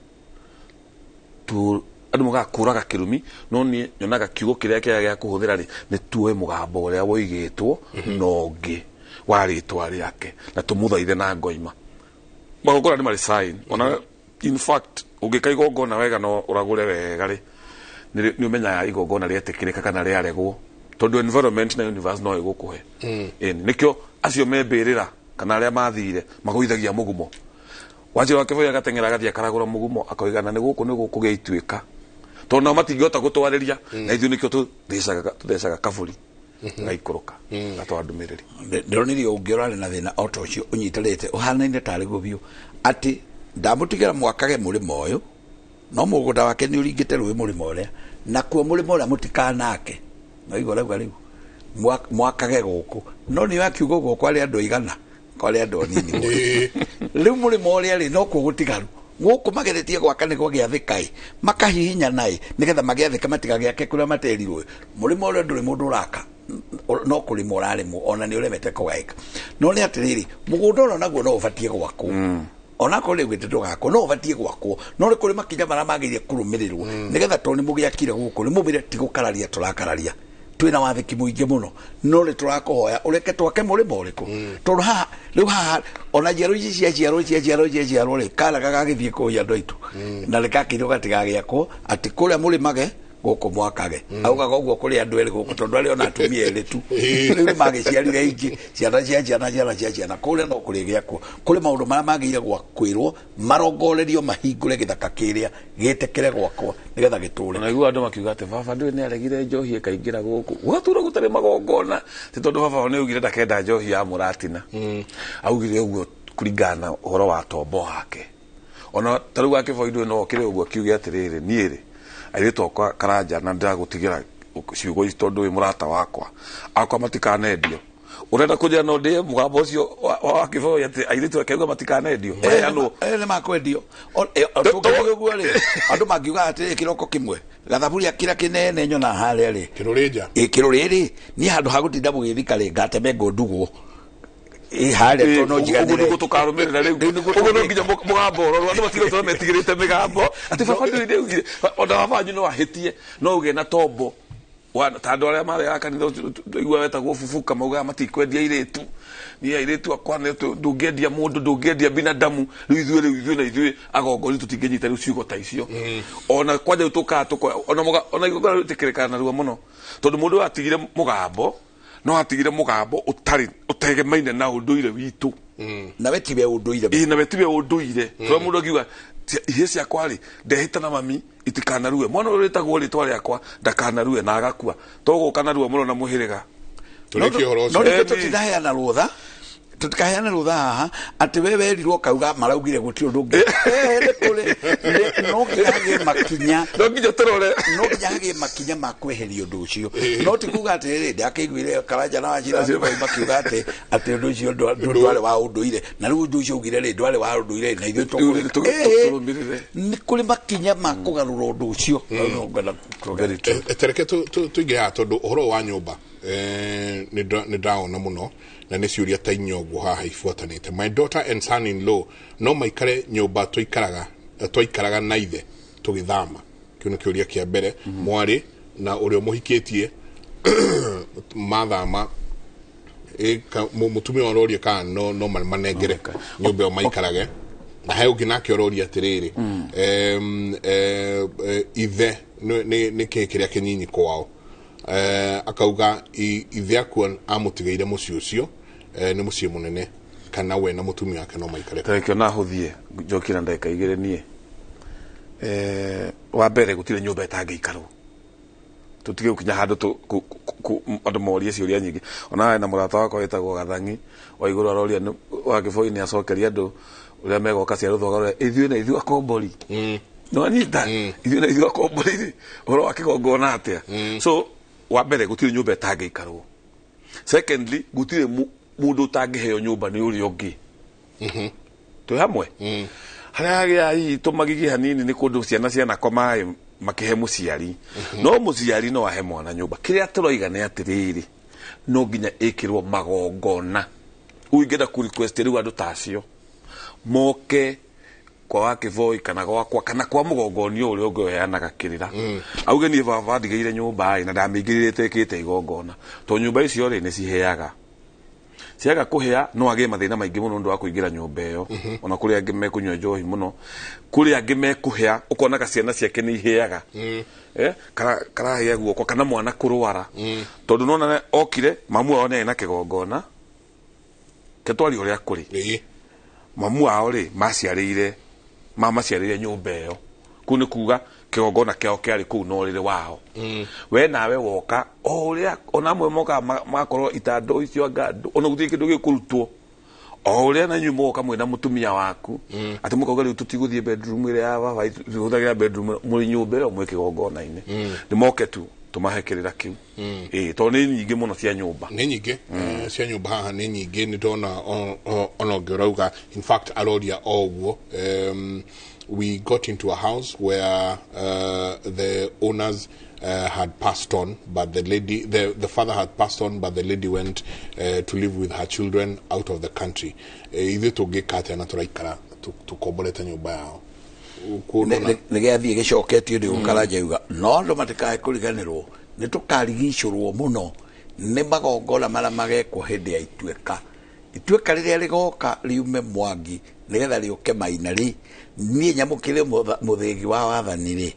andũ mokaga kũraga kĩrumi, no niĩ nyonaga kiugo kĩrĩa kĩega gĩa kũhũthĩra rĩ, nĩ tuoe mũgambo ũrĩa woigĩtwo na ũngĩ wa rĩtwa rĩake na tũmũthaithe na ngoima. Magongona nĩ marĩ sign, ona in fact ũngĩka igongona wega no ũragũre wega rĩ, nĩ ũmenyaga igongona rĩetĩkĩrĩka kana rĩaregwo, tondũ environment na universe no ĩgũkũhe. Ĩni nĩkĩo acio membĩrĩra kana arĩa mathire magũithagia mũgumo. Wachira wa Kĩboi agateng'era agathiĩ akaragũra mũgumo, akoiga na nĩ gũkũ nĩ gũkũgĩa ituĩka, tondũ nao matingĩhota gũtwarĩria, na ithuĩ nĩkĩo tũthecaga kaburi gaikũrũka gatwara ndũmĩrĩri. Ndĩronire ũngĩ ũrarĩ na thĩna o ta ũcio ũnyitanĩte ũhanaine tarĩ guo biũ, atĩ ndamũtigĩra mwakage mũrĩmo ũyũ, no mũgũnda wake nĩ ũringĩte rũĩ mũrĩmo ũrĩa, nakuo mũrĩmo ũrĩa mũtikanake, no igua rauga rĩu mwakage gũkũ, no nĩ akiuga ũguo kwarĩ andũ aigana, kwarĩ andũ anini mũno. Rĩu mũrĩmo ũrĩa rĩ no kuo gũtigaru, gũkũ mageretie gwaka nĩ gwagĩathĩka ĩ, makahihinya naĩ nĩgetha magĩathĩka matigagĩake kũrĩa materirwo. Mũrĩmo ũrĩa ndũrĩ mũndũ ũraka, no kũrĩmwo ũrarĩmwo, ona nĩ ũremete kũgaĩka. No nĩ atĩrĩrĩ, mũgũnda ũrĩa naguo no ũbatiĩ gwakwo. Onakorwo nĩ ugĩte ndũgakwo, no ũbatiĩ gwakwo, no nĩ kũrĩ makinya marĩa magĩrĩire kũrũmĩrĩrwo nĩgetha tondũ nĩ mũgĩakire gũkũ nĩ mũmĩre ti gũkararia tũrakararia, twĩna wathĩki mũingĩ mũno, no nĩ tũrakũhoya ũreke twake mũrĩmo ũrĩkũ, tondũ haha rĩu haha ona njiaro ici cia ciarwo cia ciarwo cia ciarwo rĩ, kana gagagĩthiĩ kũhia andũ aitũ na rĩgakĩrwo gatigagĩakwo atĩ kũrĩa mũrĩmage gũkũ mwakage. Augaga ũguo kũrĩ andũ erĩ gũkũ tondũ arĩ ona atumia erĩ tu, rĩu nĩ magĩciarire ingĩ ciana cia ciana ciana cia ciana, kũrĩa no kũrĩ gĩakwo. Kũrĩ maũndũ marĩa magĩrĩire gwakwĩrwo marongorerio mahingũre gĩthaka kĩrĩa gĩtĩkĩre gwakwo nĩgetha gĩtũre. Naigua andũ makiuga atĩ baba ndũĩ nĩ aregire njohi ĩkaingĩra gũkũ gwatura gũtarĩ magongona, ti tondũ baba nĩ augire ndakenda njohi ya mũratina, augire ũguo kũringana na ũhoro wa tombo wake. Ona ta rĩu Wakĩboi ndũĩ no okĩre ũguo akiuge atĩrĩrĩ, niĩ rĩ airĩtu akwa Karanja na ndĩragũtigĩra ciugo ici tondũ wĩ mũrata wakwa, akwa matikanendio. Ũrenda kũnjĩra no ndĩe mũgambo ũcio wa Wakĩboi atĩ airĩtu ake auga matikanendio, maheanwo? Nĩ makwendio tũngĩuga ũguo rĩ, andũ mangiuga atĩrĩ kĩroko kĩmwe gathaburia kĩrĩa kĩnene nyona harĩa rĩ kĩrũrĩnja kĩrũrĩ niĩ handũ ha gũtinda mũgĩthika rĩ ngatemengo ndugwo harĩa tondũ no njiganĩre. Ũguo nĩguo tũkarũmĩrĩra rĩu, ũguo no nginya mũgambo ũrorwo, andũ matigire gũtũra metigĩrĩte mĩgambo atĩ baba ndũĩ nĩ augire, ona baba wanyu no ahĩtie no ũgĩe na tombo ta andũ arĩa marĩ a kanitha tũigua wetagwo bubuka maugaga matikwendia airĩtu, niĩ airĩtu akwa ndũngĩendia mũndũ, ndũngĩendia binadamu, rĩu ithuĩ rĩu ithuĩ na ithuĩ agongoni tũtingĩnyita rĩu ciugo ta icio. Ona kwanja rĩu tũkaga tũkoya ona igongona rĩtĩkĩrĩkaga narua mũno tondũ mũndũ ũyũ atigire mũgambo, no atigire mũgambo ũtarĩ ũtegemaine na ũndũire witũ, nawe tiwe ũndũire, ĩ nawe tiwe ũndũire. Tondũ mũndũ akiuga ihĩ ciakwa rĩ ndehĩta na mami itikanarue, mwana ũyũ wĩtagwo rĩtwa rĩakwa ndakanarue na agakua, tũgũka narua mũno na mũhĩrĩga. Tũrĩkie ũhoro ũcio. No nĩkĩo tũtinaheana rũtha, tũtikaheana rũtha haha atĩ we werirwo kauga maraugire gũtirĩ ũndũ ũngĩ. Nĩ kũrĩ no nginya hagĩe makinya, no nginya tũrore, no nginya hagĩe makinya ma kweheria ũndũ ũcio, no ti kuga atĩrĩrĩ ndakĩiguire Karanja na Wachira makiuga atĩ ũndũ ũcio ndwarĩ wa ũndũire, na rĩu ũndũ ũcio ugire rĩ ndwarĩ wa ũndũire na ithuĩ tũkũrũmĩrĩre. Nĩ kũrĩ makinya ma kũgarũra ũndũ ũcio. Tereke tũingĩre haha tondũ ũhoro wa nyũmba nĩ ndawona mũno na nĩ ciũria ta inya ũguo haha ibuatanĩte. My daughter and son in law no maikare nyũmba twaikaraga na ithe tũgĩthama. Kĩu nĩ kĩũria kĩa mbere. Mwarĩ na ũrĩa ũmũhikĩtie mathama, mũtumia ũroria kana no manengere nyũmba ĩyo maikarage, na he ũngĩ nake ũroria atĩrĩrĩ, ithe nĩ kĩĩ kĩrĩa kĩnyinyi kwao, akauga ithe akua amũtigĩire mũciĩ ũcio nĩ mũciĩ mũnene, kana we na mũtumia wake no maikare. Tareke ona hũthie njokie na ndagĩka igĩrĩ niĩ. Wa mbere gũtirĩ nyũmba ĩtangĩikarwo, tũtige gũkinya handũ andũ morie ciũria nyingĩ. Ona na mũrata wakwa wĩtagwo Gathang'i wa igũrũ aroria Wakĩboi nĩ acokeria andũ ũrĩa megoka cia rũthoga rũrĩa ithuĩ na ithuĩ akombori, no anyita ithuĩ na ithuĩ akombori rĩ ũhoro wa kĩgongona atĩa? So wa mbere gũtirĩ nyũmba ĩtangĩikarwo. Secondly gũtirĩ mũndũ ũtangĩheo nyũmba nĩ ũrĩa ũngĩ. Twĩ hamwe harĩa hagĩa hihi tũmagigi hanini nĩ kũndũ ciana cianakoma makĩhe mũciari, no mũciari no ahe mwana nyũmba. Kĩrĩa tũroiga nĩ atĩrĩrĩ, no nginya ĩkĩrwo magongona. Ũyũ ingĩenda kũ request rĩu andũ ta acio moke kwa Wakĩboi kana gwakwa kana kwa mũgongonia ũrĩa ũngĩ ũheanaga kĩrĩra, auge niĩ baba ndigĩire nyũmba ĩ na ndamĩingĩrire ĩtekĩte igongona, tondũ nyũmba icio rĩ nĩ ciheaga, ciaga kũhĩa no agĩe mathĩna maingĩ mũno ũndũ wa kũingĩra nyũmba ĩyo. Ona kũrĩ angĩ mekũnyua njohi mũno, kũrĩ angĩ mekũhĩa ũkonaga ciana ciake nĩ ihĩaga, karahĩa guoko kana mwana kũrwara, tondũ nona okire mamu wao nĩ na kĩgongona ketwari ũrĩa kũrĩ mamu wao rĩ maciarĩire mamaciarĩire nyũmba ĩyo, kũu nĩ kuga kĩgongona kĩao kĩarĩ kũu na ũrĩrĩ wao. We nawe woka o ũrĩa ona amwe mokaga magakorwo itandũ icio anga ona gũtirĩ kĩndũ gĩkũrutwo, o ũrĩa na inyuĩ mũgoka mwĩna mũtumia waku atĩ mũkauga rĩu tũtigũthiĩ bedroom ĩrĩa ya baba, tũhũthagĩra bedroom mũrĩ nyũmba ĩyo mwĩ kĩgongona-inĩ, nĩ moke tu tũmahe kĩrĩra kĩu. Tondũ nĩ nyingĩ mũno cia nyũmba, nĩ nyingĩ cia nyũmba haha nĩ nyingĩ, nĩ ndona ona ũngĩ ũrauga in fact aroria o ũguo, we got into a house where the owners had passed on, but the lady, the father had passed on, but the lady went to live with her children out of the country. Ithuĩ tũngĩka atĩa na tũraikara tukomborete nyũmba yao. Nĩ gĩathiĩ gĩcoketio nĩ gũkaranja yuga no andũ matikae kũriganĩrwo nĩ tũkarigicũrwo mũno nĩ magongona marĩa magekwo hĩndĩ ya ituĩka. Ituĩka rĩrĩa rĩgoka riume Mwangi nĩgetha rĩũke Maina rĩ, niĩ nyamũkĩre mũthĩgi wa wathani rĩ,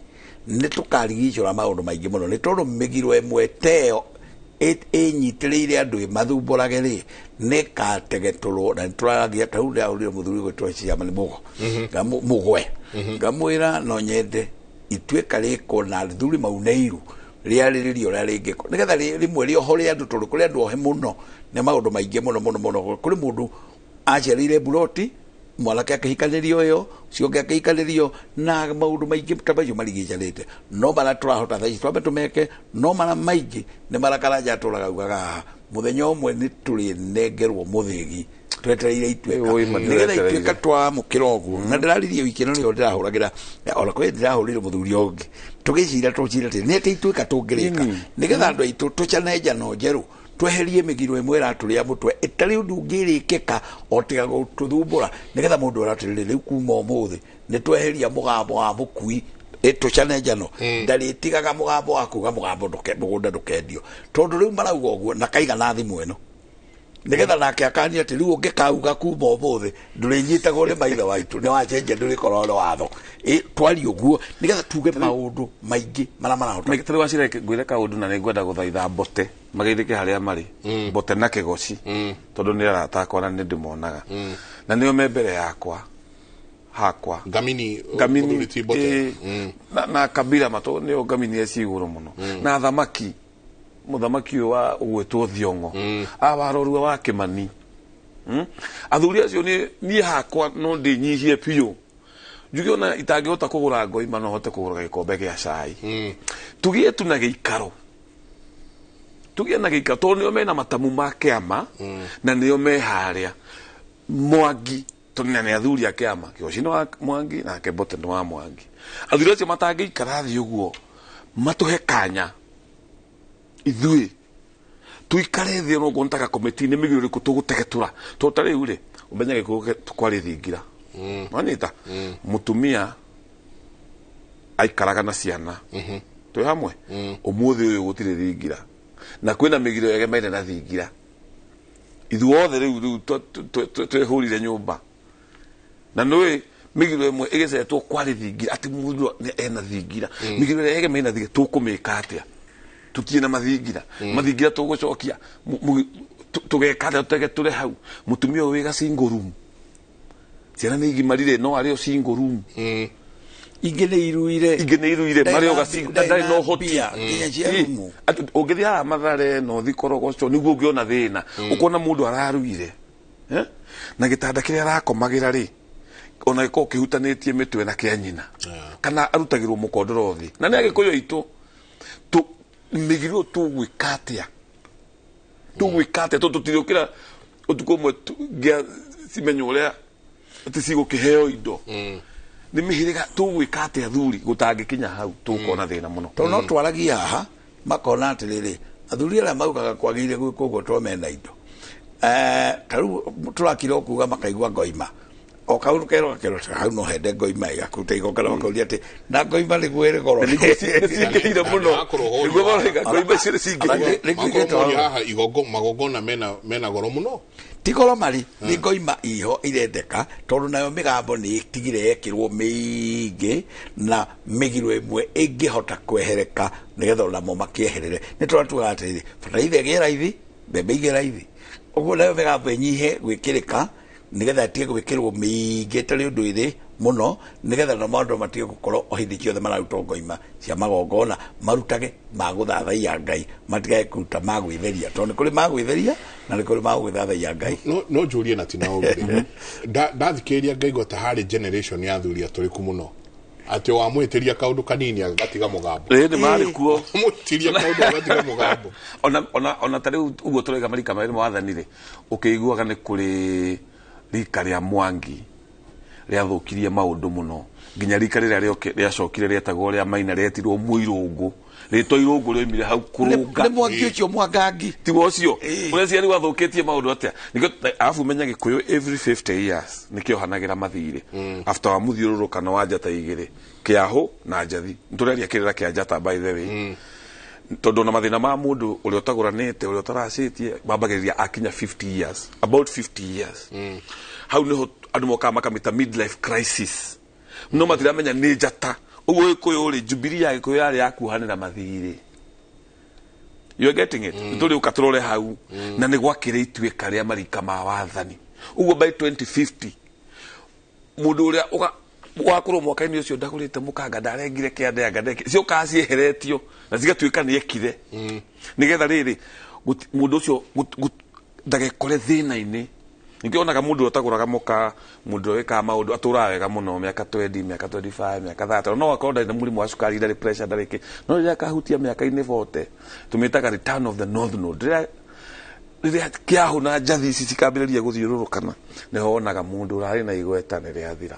nĩ tũkarigicũra maũndũ maingĩ mũno nĩ tondũ mĩgiro ĩmwe teyo ĩnyitĩrĩire andũ ĩmathumbũrage rĩ, nĩ ĩkategetũrwo. Na nĩtũraragia ta rĩu ndĩrahũrire mũthuri ũgwĩtwo Ciama nĩ Mũgwe, ngamwĩra no nyende ituĩka rĩkwo na athuri maune iru rĩarĩrĩrio ũrĩa rĩngĩkwo nĩgetha rĩmwe rĩohore andũ, tondũ kũrĩ andũ ohe mũno nĩ maũndũ maingĩ mũno mũno mũno. Kũrĩ mũndũ aciarĩire mburoti, mwanake akĩhikanĩrio ĩyo, ũcio ũngĩ akĩhikanĩrio, na maũndũ maingĩ ta macio marigicanĩte. No marĩa tũrahota thaa ici twambe tũmeke, no marĩa maingĩ nĩ marĩa Karanja atũraga augaga haha mũthenya ũmwe nĩ tũrĩnengerwo mũthĩgi twetereire ituĩka nĩgetha ituĩka twamũkĩra ũguo. Na ndĩraririe wiki ĩno nĩyo ndĩrahũragĩra, ona kwĩ ndĩrahũrĩire mũthuri ũngĩ tũgĩcira tũcira atĩ nĩ atĩ ituĩka tũngĩrĩka nĩgetha andũ aitũ tũcane njano njerũ, tweherie mĩgiro ĩmwe ĩratũrĩa mũtwe ĩtarĩ ũndũ ũngĩrĩkĩka o tiga gũtũthumbũra, nĩgetha mũndũ aratĩrĩrĩ rĩu kuma ũmũthĩ nĩ tweheria mũgambo wa mũkui tũcane njano, ndarĩtigaga mũgambo wa kuga mũgambo mũgũnda ndũkendio, tondũ rĩu marauga ũguo na kaigana thimũ ĩno nĩgetha nake akania atĩ rĩu ũngĩkauga kuma ũmũthĩ ndũrĩnyitagwo nĩ maithe waitũ, nĩ wacenjia ndũrĩkorwo nĩ watho. Twarie ũguo nĩgetha tuge maũndũ maingĩ marĩa marahota. Tarĩu wacira ngwĩre kaũndũ na nĩngwenda gũthaitha Mbote mageithĩke harĩa marĩ, Mbote na Kĩgoci, tondũ nĩ arata akwa na nĩ ndĩmonaga na nĩo me mbere yakwa hakwa Ngamini, Ngamini na Kabila matũ nĩo Ngamini eci igũrũ mũno, na thamaki mũthamaki ũyũ wa ũgwĩtwo Thiong'o awarorua wa Kĩmani. Athuri acio niĩ hakwa no ndĩnyihie biũ njuge ona itangĩhota kũgũra ngoima no hote kũgũra gĩkombe gĩa cai. Tũgĩe tu na gĩikaro, tũgĩe na gĩikaro tondũ nĩo mena matamu ma kĩama na nĩo me harĩa Mwangi, tondũ nĩ athuri a kĩama. Kĩgoci nĩ wa Mwangi nake Mbote nĩ wa Mwangi. Athuri acio matangĩikara thĩ ũguo matũhe kanya ithuĩ tuikare thĩ no ngontaga komiti nĩ mĩgiro ĩrĩkũ tũgũtegetũra, tondũ ta rĩu rĩ ũmenye gĩkũyũ kwarĩ thingira wanyita mũtumia aikaraga na ciana twĩ hamwe ũmũthĩ ũyũ gũtirĩ thingira na kwĩna mĩgiro yegemeire na thingira. Ithuothe rĩu rĩu twĩhũrire nyũmba na nĩũĩ mĩgiro ĩmwe ĩgĩcetwo kwarĩ thingira atĩ mũndũ ena thingira, mĩgiro ĩrĩa yegemeire na thingira tũkũmĩka atĩa? Tutie na mathingira, mathingira tũgũcokia tũgeka atĩa tũtegetũre hau? Mũtumia ũyũ wĩ ga single room, ciana nĩ igimarire no arĩ o single room, ingĩ nĩ iruire, ingĩ nĩ iruire marĩ o ga single, ndarĩ na ũhoti nginya cia rumu. Ũngĩthiĩ haha Mathare na ũthiĩ Korogocho nĩguo ũngĩona thĩna, ũkona mũndũ araruire na gĩtanda kĩrĩa arakomagĩra rĩ ona gĩkorwo kĩhutanĩtie mĩtwe na kĩa nyina, kana arutagĩrwo mũkondoro thĩ. Na nĩ Agĩkũyũ aitũ mĩgiro tũgwĩka atĩa? Tũgwĩka atĩa tondũ tũtirĩũkĩra ũtukũ ũmwe ngĩa cimenyo ũrĩa atĩ cigũkĩheo indo nĩ mĩhĩrĩga tũgwĩka atĩa athuri gũtangĩkinya hau tũkona thĩna mũno. Tondũ no twaragia haha makona atĩrĩrĩ athuri arĩa maugaga kwagĩrĩire gwĩkwo ũguo to mena indo, ta rĩu tũrakira kuga makaigua ngoima o kaundu kerwo gakerwo hau no hende ngoima ĩgakũruta igongona makauria atĩ na ngoima nĩguo ĩrĩ goro nĩcingĩhire mũno nĩguo maroiga ngoima icio nĩcingĩhire haha magongona mena goro mũno ti goro marĩ nĩ ngoima iho irendeka tondũ nayo mĩgambo nĩ ĩtigire yekĩrwo mĩingĩ na mĩgiro ĩmwe ĩngĩhota kwehereka nĩgetha onamo makĩeherere. Nĩ tũrĩa tugaga atĩrĩrĩ bataraitha ĩgĩe raithi, mbembe igĩe raithi, ũguo nayo mĩgambo ĩnyihe gwĩkĩrĩka nĩgetha ĩtige gwĩkĩrwo mĩingĩ ĩtarĩ ũndũ ĩrĩ mũno nĩgetha na maũndũ matige gũkorwo o hĩndĩ ciothe mararutwo ngoima cia magongona marutage ma gũthathaiya Ngai matigage kũruta ma gwĩtheria tondũ nĩ kũrĩ ma gwĩtheria na nĩ kũrĩ ma gwĩthathaiya Ngai. No njũrie na tina ũguo ndathikĩrĩria ngaigua ta harĩ generation ya athuri atũrĩku mũno atĩ wamwĩtĩria kaũndũ kanini agatiga mũgambo. Ĩĩ nĩ marĩ kuo mwĩtĩria kaũndũ agatiga mũgambo. Ona ta rĩu ũguo tũraiga marika merĩ mwathani rĩ ũkĩiguaga nĩ kũrĩ rika rĩa Mwangi rĩathũkirie maũndũ mũno nginya rika rĩrĩa rĩacokire rĩetagwo rĩa Maina rĩetirwo Mũirũngũ Rĩtwa irũngũ rĩoimire hau kũrũnga. Nĩ mwangi ũcio mwangangi. Ti ũcio. Ũrĩa ciari wathũkĩtie maũndũ atĩa. Nĩkĩo arabu menya Gĩkũyũ every 50 years nĩkĩohanagĩra mathirĩ. After wa mũthiũrũrũkano wa njata igĩrĩ. Kĩahũ na njathi. Nĩtũreria kĩrĩra kĩa njata by the way. Tondũ na mathĩna ma mũndũ ũrĩa ũtagũranĩte ũrĩa ũtaracĩtie mambagĩrĩria akinya 50 years. About 50 years. Hau nĩho andũ mokaga makamĩta midlife crisis. No matiramenya nĩ njata. Ũguo Gĩkũyũ rĩ, Jubilee ya Gĩkũyũ yarĩ ya kuohanĩra mathirĩ. You are getting it? Tũrĩ ũka tũrore hau. Na nĩ gwakĩrĩ ituĩka rĩa marika ma wathani. Ũguo by 2050 mũndũ ũrĩa wakorwo mwaka-inĩ ũcio ndagũrĩte mũkanga ndarengire kĩande anga ndeke ciokaga cieheretio na cigatuĩka nĩ ekire. Nĩgetha rĩrĩ mũndũ ũcio ndagekore thĩna-inĩ. Ningĩ onaga mũndũ ũtagũraga mũka, mũndũ wĩkaga maũndũ atũraga wega mũno mĩaka 20, mĩaka 25, mĩaka 30. No akorwo ndarĩ na mũrimũ wa cukari, ndarĩ pressure, ndarĩ kĩ. No rĩrĩa akahutia mĩaka-inĩ 40, tũmĩtaga return of the north node. Rĩrĩa kĩahũ na njathi ici cikambĩrĩria gũthiũrũrũkana, nĩho wonaga mũndũ ũrarĩ na igweta nĩ rĩathira.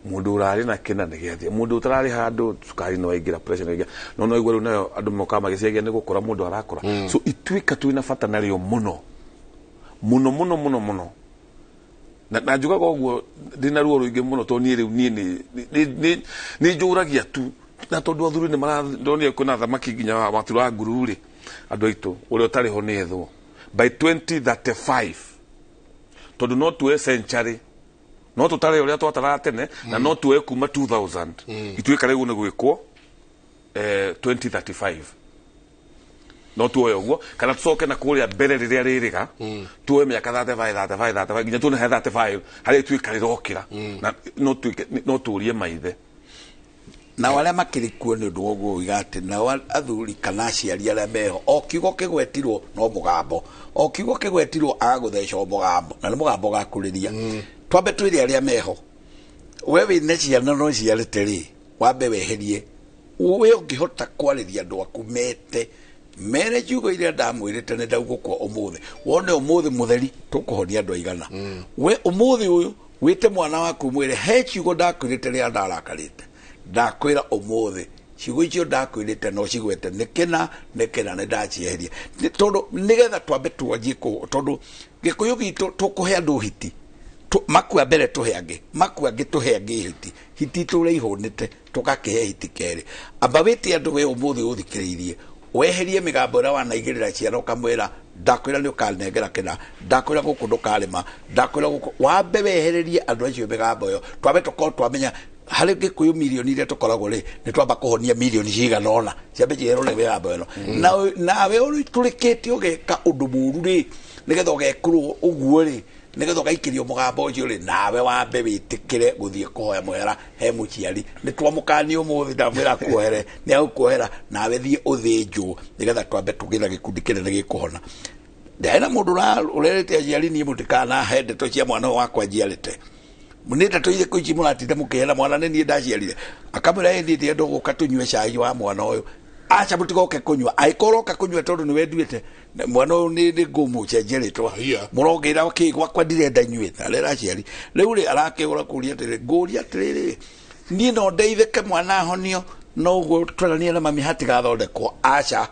Mũndũ ũrarĩ na kĩna nĩ gĩathira. Mũndũ ũtararĩ handũ cukari nĩ waingĩra, pressure nĩ waingĩra. No no igua rĩu nayo andũ mokaga magĩciagia nĩ gũkũra mũndũ arakũra. So ituĩka twĩna bata narĩo mũno. Mũno mũno mũno mũno. Na njugaga ũguo ndĩna ruo rũingĩ mũno tondũ niĩ rĩu niĩ nĩ njũragia tu na tondũ athuri nĩ marandonire kwĩna thamaki nginya matura nguru rĩ andũ aitũ ũrĩa ũtarĩ ho nĩ ethwo by 2035 tondũ no tuoe century no tũtare ũrĩa twataraga tene na no tuoe kuma 2000 ituĩka rĩu nĩ gwĩkwo 2035 no tuoe ũguo kana tucoke na kũrĩa mbere rĩrĩa rĩrĩga tuoe mĩaka 35 35 35 nginya tuone he 35 harĩa ituĩka rĩrokĩra na no tuĩke no tũrie maithe na arĩa makĩrĩ kuo nĩ ũndũ wa ũguo uiga atĩ nao athuri kana aciari arĩa meho o kiugo kĩgwetirwo no mũgambo o kiugo kĩgwetirwo agagũtheca o mũgambo na nĩ mũgambo ũgakũrĩria twambe twĩre arĩa meho we wĩna ciana no ciarĩte rĩ wambe weherie we ũngĩhota kwarĩria andũ aku mete mere ciugo iria ndamwĩrĩte nĩ ndaugũkwa ũmũthĩ wone ũmũthĩ mũtheri tũkũhonia andũ aigana we ũmũthĩ ũyũ wĩte mwana waku mwĩre he ciugo ndakwĩrĩte rĩrĩa ndarakarĩte ndakwĩra ũmũthĩ ciugo icio ndakwĩrĩte no cigwete nĩ kĩna nĩ kĩna nĩ ndacieheria tondũ nĩgetha twambe twanjie tondũ Gĩkũyũ gitũ tũkũhe andũ hiti makua mbere tũhe angĩ makua angĩ tũhe angĩ hiti hiti itũre ihũnĩte tũgakĩhe hiti kerĩ amba wĩte andũ we ũmũthĩ ũthikĩrĩirie weherie mĩgambo ĩrĩa wanaigĩrĩra ciana ũkamwĩra ndakwĩra nĩ ũkanengera kĩna ndakwĩra gũkũ ndũkarĩma ndakwĩra gũkũ wambe wehererie andũ acio mĩgambo ĩyo twambe tũkorwo twamenya harĩ Gĩkũyũ mirioni iria tũkoragwo rĩ nĩ twamba kũhonia mirioni cigana ũna ciambe ciherwo nĩ mĩgambo ĩno nawe ũtũrĩkĩte ũgeka ũndũ mũũru rĩ nĩgetha ũgekũrwo ũguo rĩ nĩgetha ũgaikĩrio mũgambo ũcio rĩ nawe wambe wĩtĩkĩre gũthiĩ kũhoya mũhera he mũciari nĩ twamũkania ũmũthĩ ndamwĩra akuohere nĩ agũkuohera nawe thiĩ ũthĩnjwo nĩgetha twambe tũgĩe na gĩkundi kĩnene gĩkũhona ndena mũndũ ũrerĩte aciari niĩ mũtikanahe ndeto cia mwana wakwa njiarĩte nĩ ndeto irĩkũ ici mũratinda mũkĩhera mwana nĩ niĩ ndaciarire akamwĩra ĩ niĩ ndĩrenda gũka tũnyue cai wa mwana ũyũ aca mũtigoke kũnyua angĩkorwo ũroka kũnyua tondũ nĩ wenduĩte mwana ũyũ nĩ ngũmũcenjia rĩtwa mũrongĩra kĩ gwakwa ndirenda inyuĩ arera aciari rĩu rĩ arakĩgũra kũria atĩrĩ ngũria atĩrĩrĩ niĩ no ndeithĩke mwana ahonio no ũguo twarania na mami hatigathondekwo aca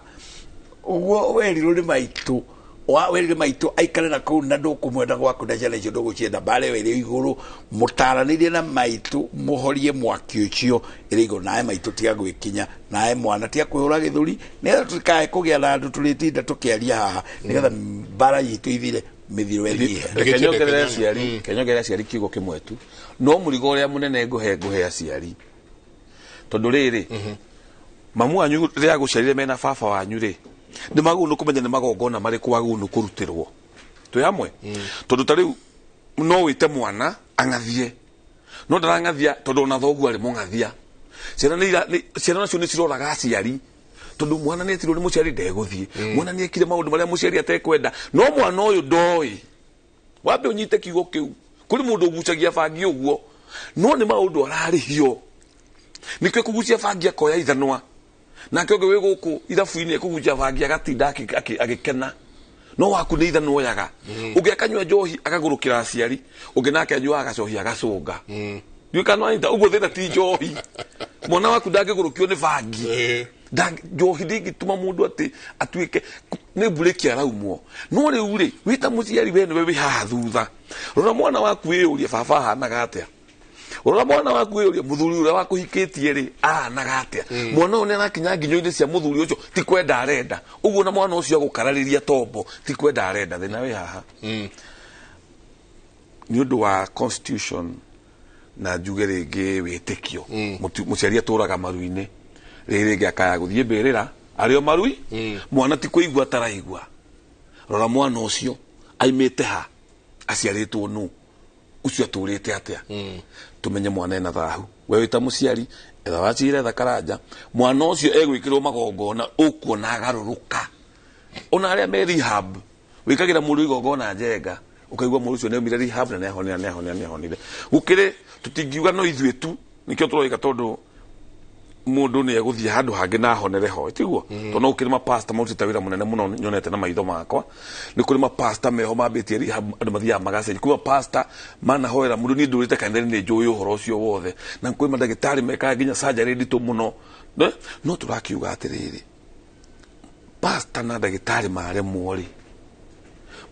ũguo werirwo nĩ maitũ wa werire maitũ aikare na kũu na ndũkũmwenda gwaku na ciana icio ndũgũcienda mbara ĩyo ĩrĩ igũrũ mũtaranĩrie na maitũ mũhorie mwaki ũcio ĩrĩ igũrũ nawe maitũ tiga gwĩkinya nawe mwana tiga kwĩhũra gĩthũri nĩgetha tũtikae kũgĩa na andũ tũrĩtinda tũkĩaria haha nĩgetha mbara itũ ithire mĩthiro ĩthiĩ. Reke nyongerere aciari kiugo kĩmwe tu no mũrigo ũrĩa mũnene ngũhe aciari tondũ rĩrĩ mamu wanyu rĩrĩa agũciarire mena baba wanyu rĩ nĩ magũrũ kũmenya nĩ magongona marĩkũ wagũrũ kũrutĩrwo twĩ hamwe tondũ ta rĩu no wĩte mwana ang'athie no ndarang'athia tondũ ona thoguo arĩ mũng'athia ciana nacio nĩ ciroraga aciari tondũ mwana nĩ etirwo nĩ mũciari ndegũthiĩ mwana nĩ ekire maũndũ marĩa mũciari atekwenda no mwana ũyũ ndoĩ wambe ũnyite kiugo kĩu kũrĩ mũndũ ũgucagia bangi ũguo no nĩ maũndũ ararĩhio nĩkĩo kũgucia bangi akoya ithanwa nake ũngĩ wĩ gũkũ irabu-inĩ ekũgucia bangi agatinda agĩkena no waku nĩ ithanwa oyaga ũngĩ akanyua njohi akagũrũkĩra aciari ũngĩ nake anyuaga agacohi agacũnga ndiũĩ kana wanyita ũguo thĩna ti njohi mwana waku ndangĩgũrũkio nĩ bangi Njohi ndĩngĩtũma mũndũ atĩ atuĩke nĩ mburĩki araumwo. No rĩu rĩ, wĩ ta mũciari we nĩwe wĩ haha thutha, rora mwana waku wĩyũrie baba ahanaga atĩa, rora mwana waku wĩyũrie mũthuri ũrĩa wakũhikĩtie rĩ ahanaga atĩa. Mwana ũyũ nĩarakinya nginyo-inĩ cia mũthuri ũcio, ti kwenda arenda ũguo, na mwana ũcio agũkararĩria tombo ti kwenda arenda. Thĩna wĩ haha nĩ ũndũ wa constitution na njuge rĩngĩ wĩtĩkio. Mũciari atũraga maru-inĩ, rĩrĩ rĩngĩ akaya gũthiĩ mbĩrĩra arĩ o marui. Mwana ti kũigua ataraigua. Rora mwana ũcio aimĩte ha, aciarĩtwo nũ, ũcio atũrĩte atĩa. Tumenye mwana ena thahu. We wĩ ta mũciari etha wacira, etha karanja, mwana ũcio egwĩkĩrwo magongona ũkuona agarũrũka. Ona arĩa me rehab wĩkagĩra mũndũ igongona njenga, ũkaigua mũndũ ũcio nĩaumire rehab na nĩahonire, nĩahonire, nĩahonire. Gũkĩrĩ tũtingiuga no ithuĩ tu nĩkĩo tũroiga, tondũ mũndũ nĩ egũthiĩ handũ hangĩ na ahonere ho, tiguo? Tondũ no gũkĩrĩ mapasta marutĩte wĩra mũnene mũno nyonete na maitho makwa. Nĩ kũrĩ mapasta meho mambĩtie rehab, andũ mathiaga magacenjia. Kwĩ mapasta manahoera mũndũ, niĩ ndũrĩte kanitha-inĩ nĩ njũĩ ũhoro ũcio wothe, na kwĩ mandagĩtarĩ mekaga nginya surgery nditũ mũno. No tũrakiuga atĩrĩrĩ, pasta na ndagĩtarĩ maremwo rĩ,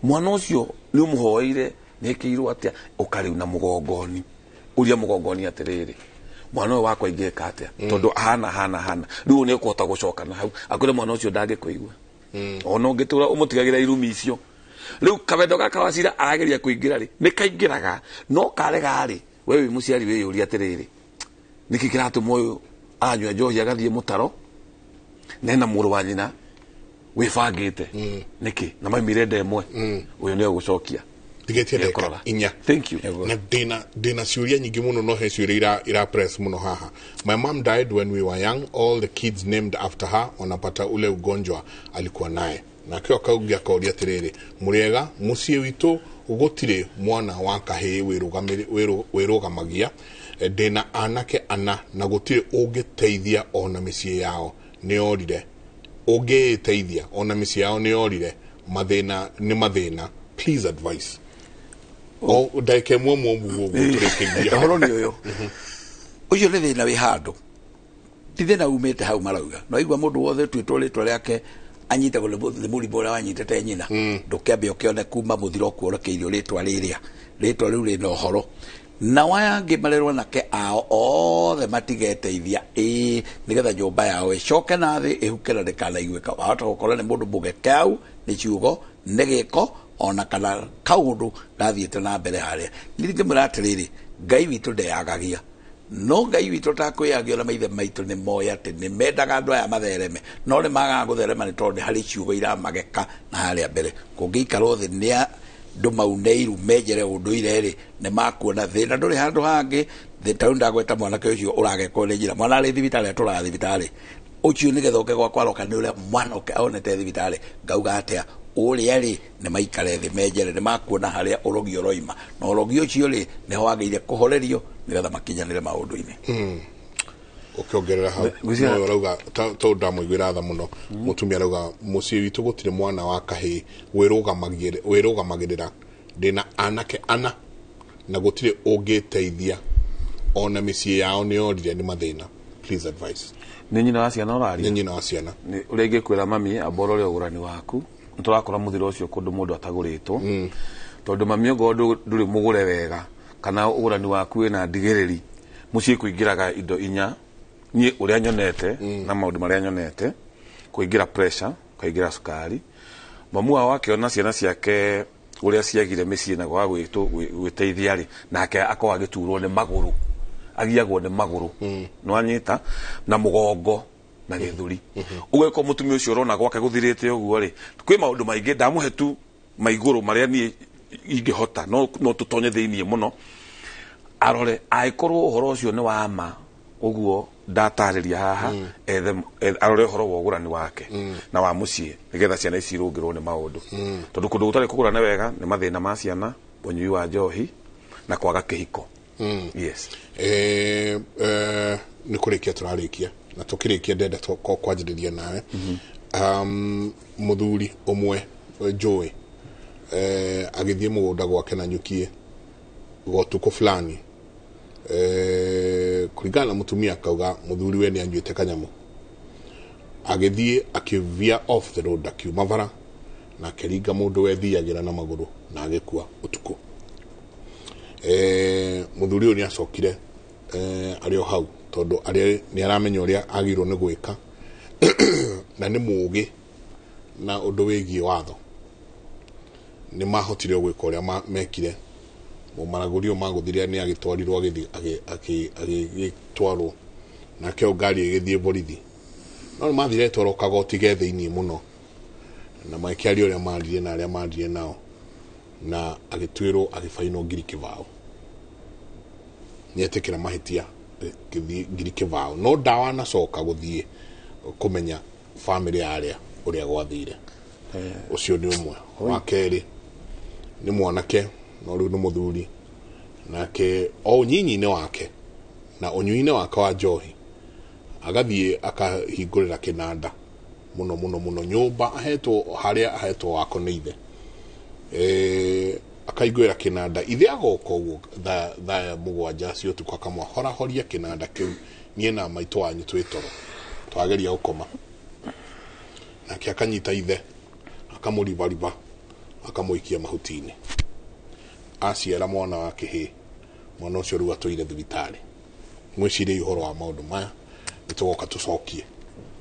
mwana ũcio nĩ ũmũhoeire, nĩ ekĩirwo atĩa, ũkarĩu na mũgongoni, ũria mũgongoni atĩrĩrĩ, mwana ũyũ wakwa ingĩka atĩa, tondũ hana hana hana rĩu nĩ ũkũhota gũcoka na hau akwĩre mwana ũcio ndangĩkũigua ona ũngĩtũra ũmũtigagĩra irumi icio. Rĩu kawendo gaka wacira arageria kũingĩra rĩ, nĩ kaingĩraga no karega rĩ, we wĩ mũciari wĩyũria atĩrĩrĩ, nĩkĩ kĩratũma ũyũ anyua njohi agathiĩ mũtaro na ena mũrũ wa nyina wĩbangĩte nĩkĩ na maumire nda ĩmwe? Ũyũ nĩ ũgũcokia. Tigĩtie ndagĩka 4. Thank you. Na ndĩna ciũria nyingĩ mũno, no he ciũria ira press mũno haha. My mom died when we were young. All the kids named after her wanapata ule ugonjwa alikuwa naye. Nakĩo kaungi akoria atĩrĩrĩ, mũrĩega, mũciĩ witũ gũtirĩ mwana wa kahĩĩ wĩrũgamagia. Ndĩna anake 4 na gũtirĩ ũngĩteithia ona mĩciĩ yao nĩyorire, ũngĩĩteithia ona mĩciĩ yao nĩyorire. Mathĩna nĩ mathĩna. Please advice. O ndagĩka 1 mwe ũguo tũrĩkĩria. Ũhoro nĩ ũyũ, ũcio nĩ thĩna wĩ handũ, ti thĩna umĩte hau marauga. No igua mũndũ wothe ũtuĩtwo rĩtwa rĩake anyitagwo nĩ mũrimũ ũrĩa wanyitĩte nyina. Ndũkĩambe ũkĩone kuma mũthiro kuorekeirio rĩtwa rĩrĩa, rĩtwa rĩu rĩna ũhoro na waya angĩ marerwo anake ao othe matigeteithia, ĩĩ, nĩgetha nyũmba yao ĩcoke na thĩ ĩhuke na ndĩkanaiguĩka. Wahota gũkorwo nĩ mũndũ mũgekeu nĩ ciugo, nĩ gĩko, ona kana kaũndũ gathiĩte na mbere harĩa. Niĩ ingĩmwĩra atĩrĩrĩ, Ngai witũ ndeyagagia, no Ngai witũ takwĩyagia na maithe maitũ nĩ moĩ atĩ nĩ mendaga andũ aya mathereme, no nĩ magaga gũtherema nĩ tondũ nĩ harĩ ciugo iramageka na harĩa mbere. Kũngĩikarwo thĩ nĩ andũ maune iru menjere ũndũire rĩ, nĩ makuona thĩna ndũrĩ handũ hangĩ. Ta rĩu ndagweta mwanake ũcio ũragekwo nĩ njĩra, mwana arĩ thibitarĩ, atũraga thibitarĩ ũcio, nĩgetha ũke gwakwa aroka nĩ ũrĩa mwana ũke aonete thibitarĩ. Ngauga atĩa, ũrĩa rĩ, nĩ maikare thĩ menjere, nĩ makuona harĩa ũrogi ũroima, na ũrogi ũcio rĩ, nĩho wagĩrĩire kũhorerio nĩgetha makinyanĩre maũndũ-inĩ. Ũkĩongerera hau, no ũrauga tondũ ndamũiguĩra tha mũno mũtumia arauga mũciĩ witũ gũtirĩ mwana wa kahĩĩ wĩrũgamagĩrĩra, ndĩna anake 4 na gũtirĩ ũngĩteithia ona mĩciĩ yao nĩyorire nĩ mathĩna. Please advice. Nĩ nyina wa ciana ũraria? Nĩ nyina wa ciana. Ũrĩa ingĩkwĩra mami, amba ũrore ũgũrani waku. Nĩ tũrakora mũthiro ũcio kũndũ mũndũ atagũrĩtwo, tondũ mami ongorwo ndũrĩ mũgũre wega kana ũgũrani waku wĩna ndigĩrĩri, mũciĩ kũingĩraga indo 4. Niĩ ũrĩa nyonete na maũndũ marĩa nyonete, kũingĩra pressure, kũingĩra cukari, mamu wao akĩona ciana ciake ũrĩa ciagire mĩciĩ na kwaga gwĩteithia rĩ, nake akorwo agĩturwo nĩ magũrũ, agiagwo nĩ magũrũ, nĩwanyita, na mũgongo na gĩthũri. Ũgekwo mũtumia ũcio ũrona gwake gũthirĩte ũguo rĩ, kwĩ maũndũ maingĩ ndamũhe tu maigũrũ marĩa niĩ ingĩhota, no tũtonye thĩiniĩ mũno arore angĩkorwo ũhoro ũcio nĩ wa ma ũguo ndatarĩria haha, ethe arore ũhoro wa ũgũrani wake na wa mũciĩ nĩgetha ciana ici irũngĩrwo nĩ maũndũ, tondũ kũndũ gũtarĩ kũgũrane wega nĩ mathĩna ma ciana, ũnyui wa njohi na kwaga kĩhiko. Yes. Nĩ kũrĩkia tũrarĩkia, na tũkĩrĩkia ndenda kwanjĩrĩria nawe. Mũthuri ũmwe njũĩ agĩthiĩ mũgũnda gwake na nyukie gotukũ fulani, kũringana na mũtumia akauga mũthuri we nĩ anyuĩte kanyamũ, Agĩthiĩ akĩvia off the road, akiuma bara na akĩringa mũndũ wethiagĩra na magũrũ na agĩkua ũtukũ. Mũthuri ũyũ nĩ acokire arĩ o hau, tondũ arĩ nĩ aramenya ũrĩa agĩrĩirwo nĩ gwĩka na nĩ mũũgĩ na ũndũ wĩgiĩ watho. Nĩ mahotire gwĩka ũrĩa mekire. Mũmaragũri ũyũ magũthire nĩ agĩtwarirwo, agĩtwarwo nake o ngari ĩgĩthiĩ borithi, no nĩ mathire twarwo kagoti ge thĩiniĩ mũno na magĩkĩaria ũrĩa maririe na arĩa maririe nao, na agĩtuĩrwo agĩbainwo 2,000. Nĩetĩkĩra mahĩtia, agĩthiĩ 2,000, no ndawanacoka gũthiĩ kũmenya bamĩrĩ ya arĩa ũrĩa gwathire. Ũcio nĩ ũmwe. Wa kerĩ nĩ mwanake, no rĩu nĩ mũthuri, nake o ũnyinyi-inĩ wake na ũnyui-inĩ wake wa njohi agathiĩ akahingũrĩra kĩnanda mũno mũno mũno nyũmba ahetwo harĩa ahetwo wako nĩ ithe. Akaingũrĩra kĩnanda, ithe agoka ũguo thaa 7 cia ũtukũ akamwahorahoria kĩnanda kĩu, niĩ na maitũ wanyu twĩ toro twageria gũkoma. Nake akanyita ithe akamũribariba akamũikia mahuti-inĩ. Aciara mwana wa kĩhĩĩ, mwana ũcio rĩu atũire thibitarĩ. Mwĩcirie ũhoro wa maũndũ maya, nĩtũgoka tũcokie.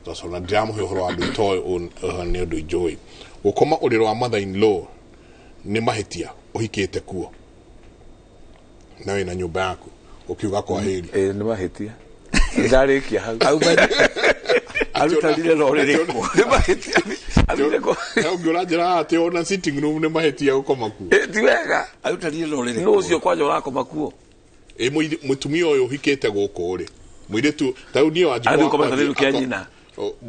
Tũcoka ndiramũhe ũhoro wa andũ itoĩ nĩ ũndũ injũĩ. Gũkoma ũrĩrĩ wa mother in law nĩ mahĩtia ũhikĩte kuo na wĩna nyũmba yaku ũkiuga kwa heri. Nĩ mahĩtia. Ndarĩkia hau. Arutanire rori rĩkũ. Nĩ mahĩtia. Arutire kũ. Ũngĩ ũranjĩra atĩ ona sitting room nĩ mahĩtia gũkoma kuo. Ti wega. Arutanire rori rĩkũ. Nũ ũcio kwanja ũrakoma kuo? Mũtumia ũyũ ũhikĩte gũkũ rĩ, mũirĩtu ta rĩu niĩ Wanjikũ Athiĩ gũkoma kĩrĩru kĩa nyina.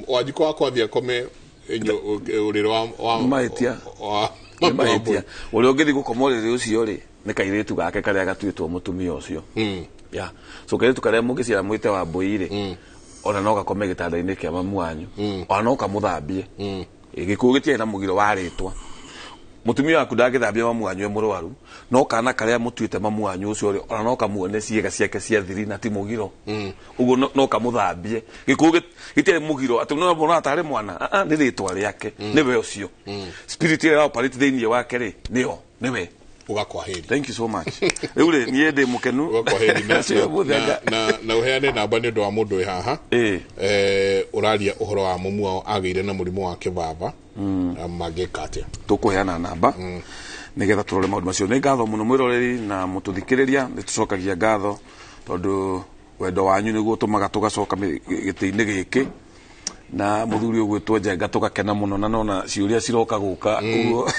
Wanjikũ wakwa athiĩ akome ũrĩrĩ wa mahĩtia. Nĩ mahĩtia. Ũrĩa ũngĩthiĩ gũkoma ũrĩrĩ ũcio rĩ, nĩ kairĩtu gake karĩa gatuĩtwo mũtumia ũcio. Yeah. So kairĩtu karĩa mũngĩciara mwĩte wa mbũi rĩ, ona no gakome gĩtanda-inĩ kĩa mamu wanyu, ona no kamũthambie. Gĩkuũ gĩtiarĩ na mũgiro wa rĩtwa. Mũtumia waku ndangĩthambia mamu wanyu e mũrwaru, no kana karĩa mũtuĩte mamu wanyu ũcio rĩ, ona no kamuone ciĩga ciake cia thiri na ti mũgiro. Ũguo no kamũthambie. Gĩkuũ gĩtiarĩ mũgiro atĩ no mwana atarĩ mwana, nĩ rĩtwa rĩake, nĩwe ũcio. Spirit ĩrĩa ĩraoperate thĩinĩ wake rĩ, nĩyo, nĩwe. Ũgakwaheri. Thank you so much. Rĩu rĩ, niĩ ndĩ mũkenu. Ũgakwaheri na ũheane namba nĩ ũndũ wa mũndũ wĩ haha. Ũraria ũhoro wa mũmu wao agĩire na mũrimũ wa kĩbaba. Mangĩka atĩa? Tũkũheana namba nĩgetha tũrore maũndũ macio. Nĩ ngatho mũno mwĩroreri na mũtũthikĩrĩria, nĩ tũcokagia ngatho tondũ wendo wanyu nĩguo ũtũmaga tũgacoka gĩtĩ-inĩ gĩkĩ na mũthuri ũgwĩtwo Njenga tũgakena mũno na nona ciũria ciroka gũka ũguo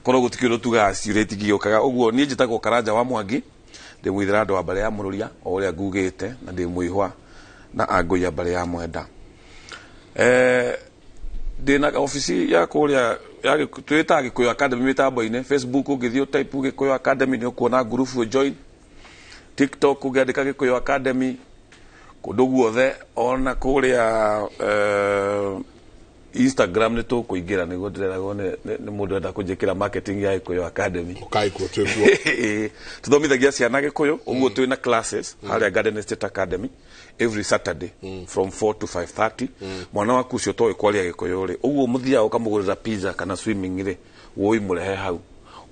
korwo gũtikĩrĩ ũndũ tugaga ciũria itingĩũkaga. Ũguo niĩ njĩtagwo Karanja wa Mwangi, ndĩ mũithĩrando wa mbarĩ ya Mũrũria o ũrĩa ngugĩte, na ndĩ mũihwa na angũi a mbarĩ ya Mwenda. Ndĩna obici ya kũrĩa twĩtaga Gĩkũyũ Academy mĩtambo-inĩ. Facebook ũngĩthiĩ ũtype Gĩkũyũ Academy nĩ ũkuona group join. TikTok ũngĩandĩka Gĩkũyũ Academy kũndũ guothe, ona kũrĩa Instagram nĩ tũkũingĩra, nĩguo ndĩreragwo nĩ mũndũ enda kũnjĩkĩra marketing ya Gĩkũyũ Academy. Ũkai kuo twĩkuo. Tũthomithagia ciana Gĩkũyũ, ũguo twĩna classes harĩa Garden Estate Academy every Saturday from 4 to 5:30. Mwana waku ũcio toĩ kwaria Gĩkũyũ rĩ, ũguo mũthiaga ũkamũgũrĩra pizza kana swimming rĩ, woi mũrehe hau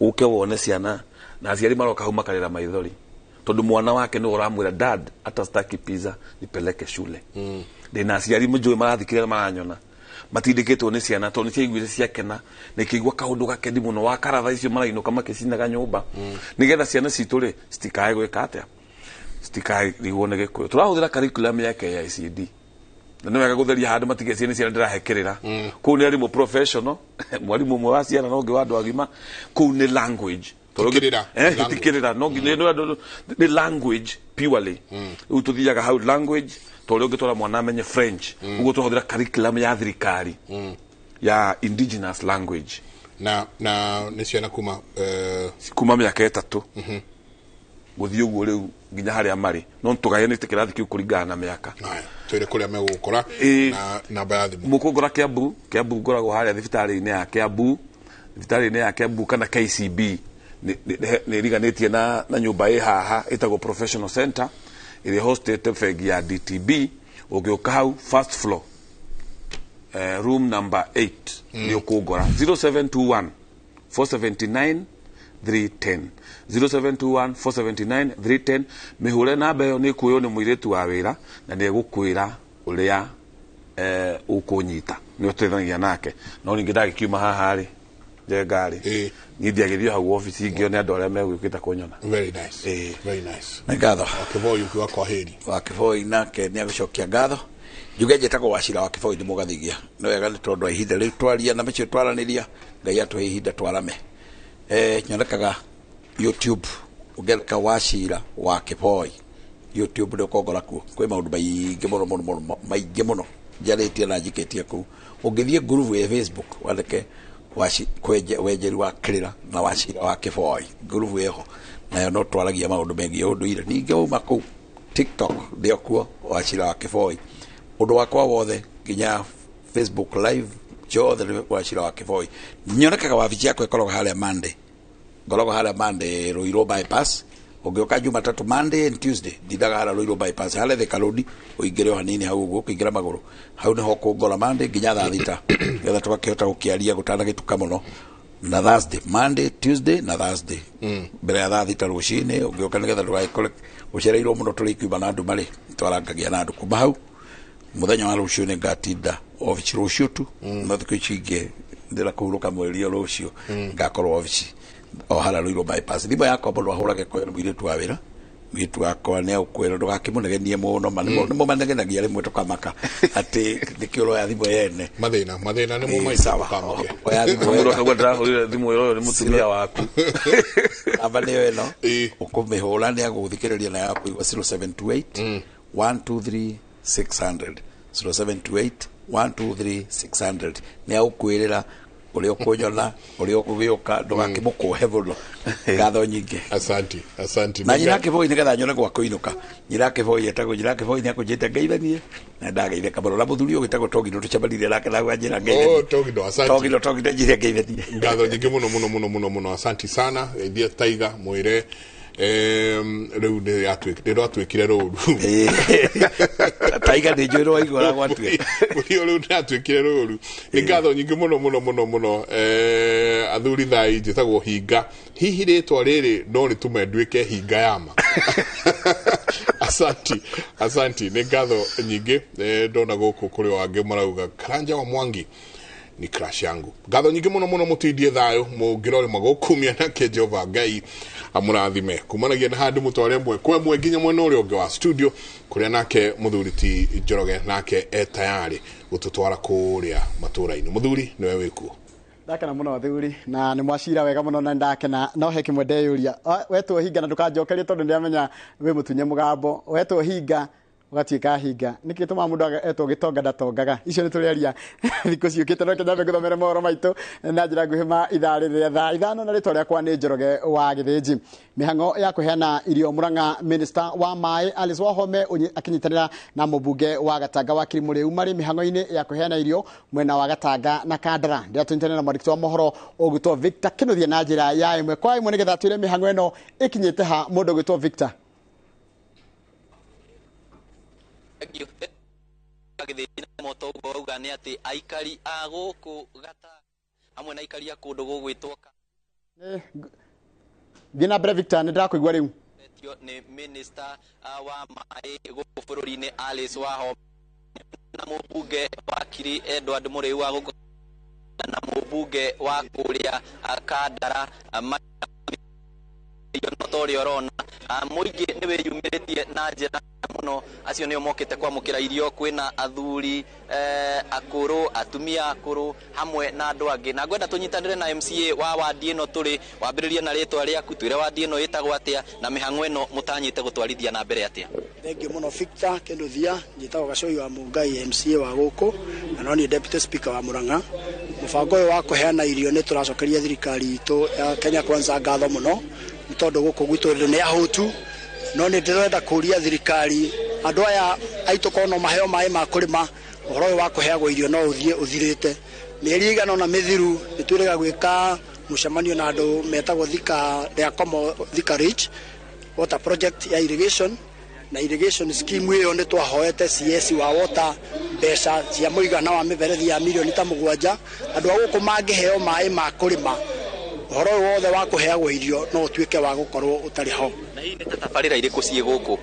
ũke wone ciana na aciari maroka hau makarĩra maithori tondũ mwana wake nĩ ũramwĩra dad hata sitaki pizza nipeleke shule. Ndĩna aciari mũnjũĩ marathikĩrĩria maranyona matindĩkĩtwo nĩ ciana tondũ nĩ ciaiguire ciakena na ikĩigua kaũndũ gakeni mũno wa karatha icio marainũka makĩcinaga nyũmba nĩgetha ciana citũ rĩ citikae gwĩka atĩa, citikarigwo nĩ Gĩkũyũ. Tũrahũthĩra curriculum ya KICD na nĩ wega gũtheria handũ matigecie nĩ ciana ndĩrahekĩrĩra. Kũu nĩ arimũ professional, mwarimũ ũmwe wa ciana na ũngĩ wa andũ agima. Kũu nĩ language. Tikĩrĩra no nĩ language purely. Rĩu tũthiaga hau language tondũ ũngĩtwara mwana amenye French, ũguo tũhũthĩra curriculum ya thirikari ya indigenous language. Na nĩ ciana kuma kuma mĩaka 3 gũthiĩ ũguo rĩu nginya harĩa marĩ, no tũgayanĩte kĩrathi kĩu kũringana na mĩaka. Twĩre kũrĩa megũgũkora na namba ya thimũ. Mũkũngora Kiambu, Kiambu ngoragwo harĩa thibitarĩ-inĩ ya Kiambu, thibitarĩ-inĩ ya Kiambu kana KCB nĩ ĩriganĩtie na nyũmba ĩ haha ĩtagwo Professional Center ĩrĩa hostete bengi ya DTB. Ũngĩũka hau first floor Room number 8 nĩ ũkũngora 0721 479 310, 0721 479 310. Mĩhũre namba ĩyo, nĩ kuoywo nĩ mũirĩtu wa wĩra na nĩ egũkwĩra ũrĩa ũkũnyita. Nĩ ũteithanagia nake, no ningĩ ndagĩkiuma haha rĩ, njenga rĩ, niĩ ndiagĩthiĩ hau obici ngĩone andũ arĩa megũkĩte kũnyona. Very nice, very nice. Nĩ ngatho. Wakĩboi, ukiwa kwa heri. Wakĩboi nake nĩ agũcokia ngatho. Njuge njĩtagwo Wacira wa Kĩboi, nĩ mũgathigia nĩ wega, nĩ tondũ wa ihinda rĩu twaria na mĩcio twaranĩria. Ngai atũhe ihinda twarame. Nyonekaga YouTube, ũngĩandĩka Wacira wa Kĩboi YouTube nĩ ũkongora kuo. Kwĩ maũndũ maingĩ mũno mũno mũno, maingĩ mũno njarĩtie na njikĩtie kũu. Ũngĩthiĩ ngurubu ya Facebook wandĩke wenjeri wa kĩrĩra na Wacira wa Kĩboi, ngurubu ĩho nayo no twaragia maũndũ megiĩ ũndũire. Ningĩ wauma kũu, TikTok ndĩo kuo, Wacira wa Kĩboi. Ũndũ wakwa wothe nginya Facebook live ciothe nĩ Wacira wa Kĩboi. Nyonekaga wabici yakwa ĩkoragwo harĩa Monday, ngoragwo harĩa Monday Ruiru bypass. Ũngĩũka Jumatatũ, Monday and Tuesday ndindaga harĩa Ruiru bypass, harĩa Thika Road, ũingĩre o hanini hau ũguo, ũkĩingĩra magũrũ hau nĩho ũkũngora Monday nginya thaa 6, nĩgetha tũgakĩhota gũkĩaria gũtanagĩtuka mũno. Na Thursday, Monday, Tuesday na Thursday, mbere ya thaa 6 rũcinĩ ũngĩũka, nĩgetha ndũgagĩkore ũcereirwo mũno. Tũrĩkiuma na andũ marĩ twarangagia na andũ kuma hau. Mũthenya wa rũciũ nĩ ngatinda obici rũciũ tu, no thikũ ici ingĩ ndĩra kũhurũka mweri o rũciũ ngakorwo obici o harĩa Ruiru bypass. Thimũ yakwa mũndũ ahũrage koyo nĩ mũirĩtu wa wĩra, mũirĩtu wakwa nĩ agũkwĩra ndũgakĩmũnegenie mũno. Ma nĩmo manegenagia rĩmwe tũkamaka atĩ nĩkĩo ũroya thimũ yene. Mathĩna, mathĩna nĩmo Ĩ, maitũ. Sawa. Ndũkamake. Oya thimũ Mũndũ wega. akauga ndĩrahũrire thimũ ĩyo nĩ mũtumia waku. Namba nĩyo ĩno, ũkũmĩhũra nĩ agũgũthikĩrĩria na yakũigua, 0728 123 600, 0728 123 600. Nĩ agũkwĩrĩra ũrĩa ũkũnyona, ũrĩa ũgũgĩũka, ndũgakĩmũkũhe mũno. Ngatho nyingĩ. Asanti, asanti. Na nyina Kĩboi, nĩgetha nyone gwa kũinũka. Nyina Kĩboi etagwo nyina Kĩboi, nĩ akũnjĩte ngeithanie na ndageithĩka mũno. Na mũthuri ũyũ wĩtagwo Togino, tũcemanirie nake na anjĩra ngeithanie. Oh, Togino, asante. Togino, Togino njĩre ngeithanie. Ngatho nyingĩ mũno mũno mũno mũno mũno, asanti sana. Geithia Taiga, mwĩre rĩu nĩ rwatuĩkire rũru. Taiga nĩ njũĩ rwaigua gwatuĩka. Mũrio rĩu nĩ yatuĩkire rũru. Nĩ ngatho nyingĩ mũno mũno mũno mũno. Athuri thai, njĩtagwo Hinga. Hihi rĩtwa rĩrĩ no rĩtũme nduĩke hinga yama? Asanti, asanti, nĩ ngatho nyingĩ. Ndona gũkũ kũrĩ o angĩ marauga Karanja wa Mwangi ni crush yangu. Ngatho nyingĩ mũno mũno, mũtindie thayũ, mũngĩrore magũkumia nake Jehova Ngai amũrathime. Kumanagia na handũ mũtware mwe kwa mwe nginya mwena ũrĩa ũngĩ wa studio, kũrĩa nake mũthuri ti Njoroge nake e tayarĩ gũtũtwara kũrĩa matũra-inĩ. Mũthuri, nĩwe wĩkuo. Ndakena mũno thuri, na nĩ mwacira wega mũno na ndakena. No he kĩmwe ndeyũria. Wetwo hinga, na ndũkanjokerie tondũ ndĩramenya wĩ mũtunye mũgambo, wetwo hinga ũgatuĩka hinga, nĩkĩ gĩtũmaga mũndũ etwo gĩtonga ndatongaga? Icio nĩ tũrĩaria thikũ ciũkĩte, no kĩnyambe ngũthomere mohoro maitũ na njĩra nguhĩ ma ithaa rĩrĩ rĩa thaa 5, na rĩtwa rĩakwa nĩ Njoroge wa Gĩthĩnji. Mĩhang'o ya kũheana irio Murang'a, minister wa maĩ Alice Wahome akĩnyitanĩra na mũmbunge wa Gatanga wa Kirimũrĩu marĩ mĩhang'o-inĩ ya kũheana irio mwena wa Gatanga na Kandara. Ndĩratũnyitanĩra na mwandĩki wa mohoro ũgwĩtwo Victor Kĩnuthia na njĩra ya ĩmwe kwa ĩmwe, nĩgetha atwĩre mĩhang'o ĩno ĩkinyĩte ha. Mũndũ ũgwĩtwo Victor. Gĩthĩnji na moto ũguo wauga nĩ atĩ aikari a gũkũ Gatanga hamwe na aikari a kũndũ gũgwĩtwo Thiĩ na mbere Victor, nĩ ndĩrakũigua rĩu. Etio nĩ minister wa maĩ gũkũ bũrũri-inĩ Alice Wahome na mũmbunge wa Kiri Edward Mũrĩu wa gũkũ na mũmbunge wa kũrĩa Kandara no ta ũrĩa ũrona, mũingĩ nĩ wĩyumĩrĩtie na njĩra mũno. Acio nĩo mokĩte kwamũkĩra irio. Kwĩna athuri akũrũ, atumia akũrũ hamwe na andũ angĩ, na ngwenda tũnyitanĩre na MCA wa wandi ĩno tũrĩ. Wambĩrĩrie na rĩtwa rĩaku, twĩre wandi ĩno ĩtagwo atĩa na mĩhang'o ĩno mũtanyĩte gũtwarithia na mbere atĩa. Thengiũ mũno Victor Kĩnduthia, njĩtagwo Gacoi wa Mũngai, MCA wa gũkũ na no niĩ deputy speaker wa Murang'a. Mũbango ũyũ wa kũheana irio nĩ tũracokeria thirikari itũ ya Kenya Kwanza ngatho mũno, nĩ tondũ gũkũ gwitũ andũ nĩ ahũtu. No nĩ ndĩrenda kũria thirikari, andũ aya aitũ korwo no maheo maĩ ma kũrĩma, ũhoro ũyũ wa kũheagwo irio no ũthiĩ ũthirĩte. Mĩeri ĩigana ũna mĩthiru nĩ twĩrĩga gwĩka mũcemanio na andũ metagwo Thika rĩa Komo, Thika Ridge Water Project ya irrigation. Na irrigation scheme ĩyo nĩ twahoete CS wa water mbeca cia mũigana wa mĩberethi ya mirioni ta 7. Andũ a gũkũ mangĩheo maĩ ma kũrĩma, ũhoro ũyũ wothe wa kũheagwo irio no ũtuĩke wa gũkorwo ũtarĩ ho. Na hihi nĩ ta tabarĩra irĩkũ ciĩ gũkũ?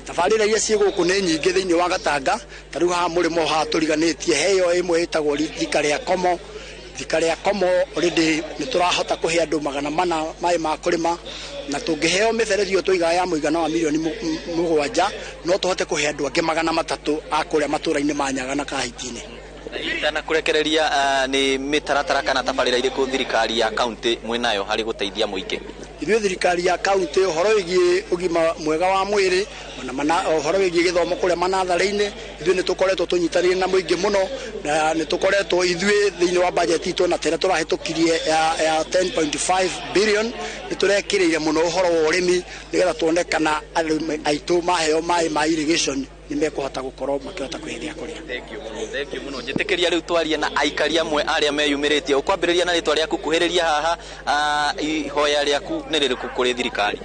Tabarĩra iria ciĩ gũkũ nĩ nyingĩ thĩinĩ wa Gatanga. Ta rĩu haha mũrĩmo haha tũriganĩtie, heyo ĩmwe ĩtagwo Thika rĩa Komo. Thika rĩa Komo already nĩ tũrahota kũhe andũ 400 maĩ ma kũrĩma, na tũngĩheo mĩberethi ĩyo tũigaga ya mũigana wa mirioni 7 no tũhote kũhe andũ angĩ 300 a kũrĩa matũũra-inĩ ma Nyaga na Kahiti-inĩ. Na kũrekereria nĩ mĩtaratara kana tabarĩra irĩkũ thirikari ya kaunti mwĩnayo harĩ gũteithia mũingĩ? Ithuĩ thirikari ya kaunti ũhoro wĩgiĩ ũgima mwega wa mwĩrĩ ona ũhoro wĩgiĩ gĩthomo kũrĩa manatharĩ-inĩ, ithuĩ nĩ tũkoretwo tũnyitanĩire na mũingĩ mũno, na nĩ tũkoretwo ithuĩ thĩinĩ wa budget itũ na tĩrĩa tũrahĩtũkirie ya 10.5 billion nĩ tũrekĩrĩire mũno ũhoro wa ũrĩmi nĩgetha tuone kana arĩmi aitũ maheo maĩ ma irrigation nĩ mekũhota gũkorwo makĩhota kwĩhe kũrĩa. Thank you mũno, thank you mũno. Njĩtĩkĩria rĩu twarie na aikari amwe arĩa meyumĩrĩtie. Ũkwambĩrĩria na rĩtwa rĩaku, kuhĩrĩria haha, ihoya rĩaku nĩ rĩrĩkũ kũrĩ thirikari?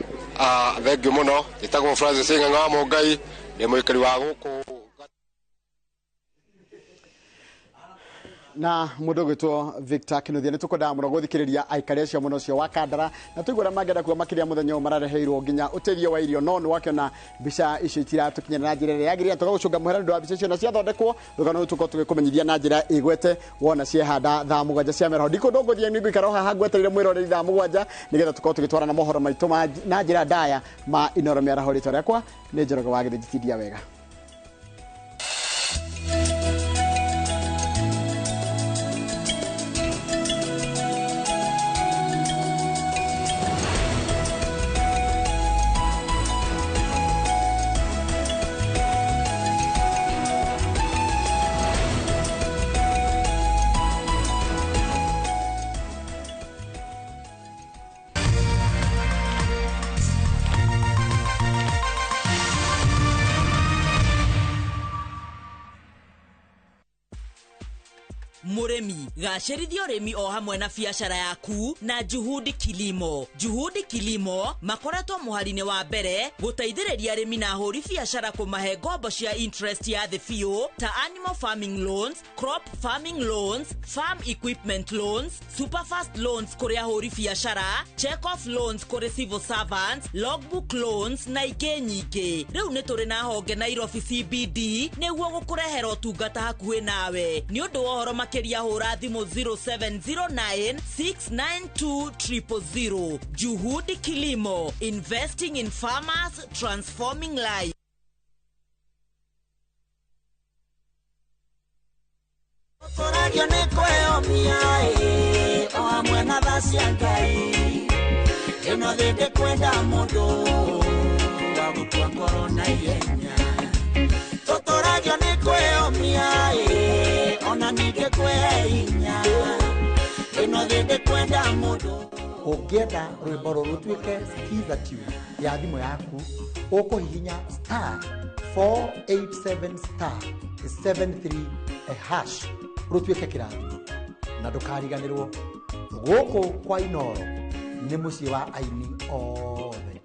Thank you mũno. Njĩtagwo Francis Ng'ang'a wa Mũngai, ndĩ mũikari wa gũkũ. Na mundu gwitwo Victor Kinuthia nĩ tũkwendaga mũno gũthikĩrĩria aikari acio mũno ũcio wa Kandara, na tũigua ũrĩa mangĩenda kuga makĩria mũthenya ũyũ marareheirwo nginya ũteithio wa irio, no nĩ wakĩona mbica icio itiratũkinyĩra na njĩra ĩrĩa yagĩrĩire. Tũgagũcũnga mũhera nĩ ũndũ wa mbica icio, na ciathondekwo rũgano rũu tũkorwo tũgĩkũmenyithia na njĩra ĩgwete wona ciehanda thaa 7 cia mĩaraho. Ndikũndũ ngũthiĩ nĩ ngũikara o haha ngwetereire mwĩroreri thaa 7 nĩgetha tũkorwo tũgĩtwarana mohoro maitũ na njĩra ndaya ma Inooro mĩaraho. Rĩtwa rĩakwa nĩ Njoroge wa Gĩthĩnji. Tindia wega. Mũrĩmi, gacĩrithia ũrĩmi o hamwe na biacara yaku na Juhudi Kilimo. Juhudi Kilimo makoretwo mũhari-inĩ wa mbere gũteithĩrĩria arĩmi na ahũri biacara kũmahe ngombo cia interest ya thĩ biũ ta animal farming loans, crop farming loans, farm equipment loans, superfast loans kũrĩ ahũri biacara, check off loans kũrĩ civil servants, logbook loans na ingĩ nyingĩ. Rĩu nĩ tũrĩ na honge Nairobi CBD nĩguo gũkũrehera ũtungata hakuhĩ nawe. Nĩ ũndũ wa ũhoro makĩria hũra thimũ 0709 692 000. Juhudi Kilimo, investing in farmers, transforming lives. Tũragio nĩ kwĩyomia o hamwe na tha cia Ngai, ĩno thĩ ndĩkwenda mũndũ wa gũkua ngoro na ihenya. Tũtũragio nĩ kwĩyomia ona ningĩ kwĩhe hinya, ĩno thĩ ndĩkwenda mũndũ. Ũngĩenda rwĩmbo rũrũ rũtuĩke skiza tune ya thimũ yaku, ũkũhihinya star 487 star 73 hash rũtuĩke kĩrathimo. Na ndũkariganĩrwo, gũkũ kwa Inooro nĩ mũciĩ wa aini othe.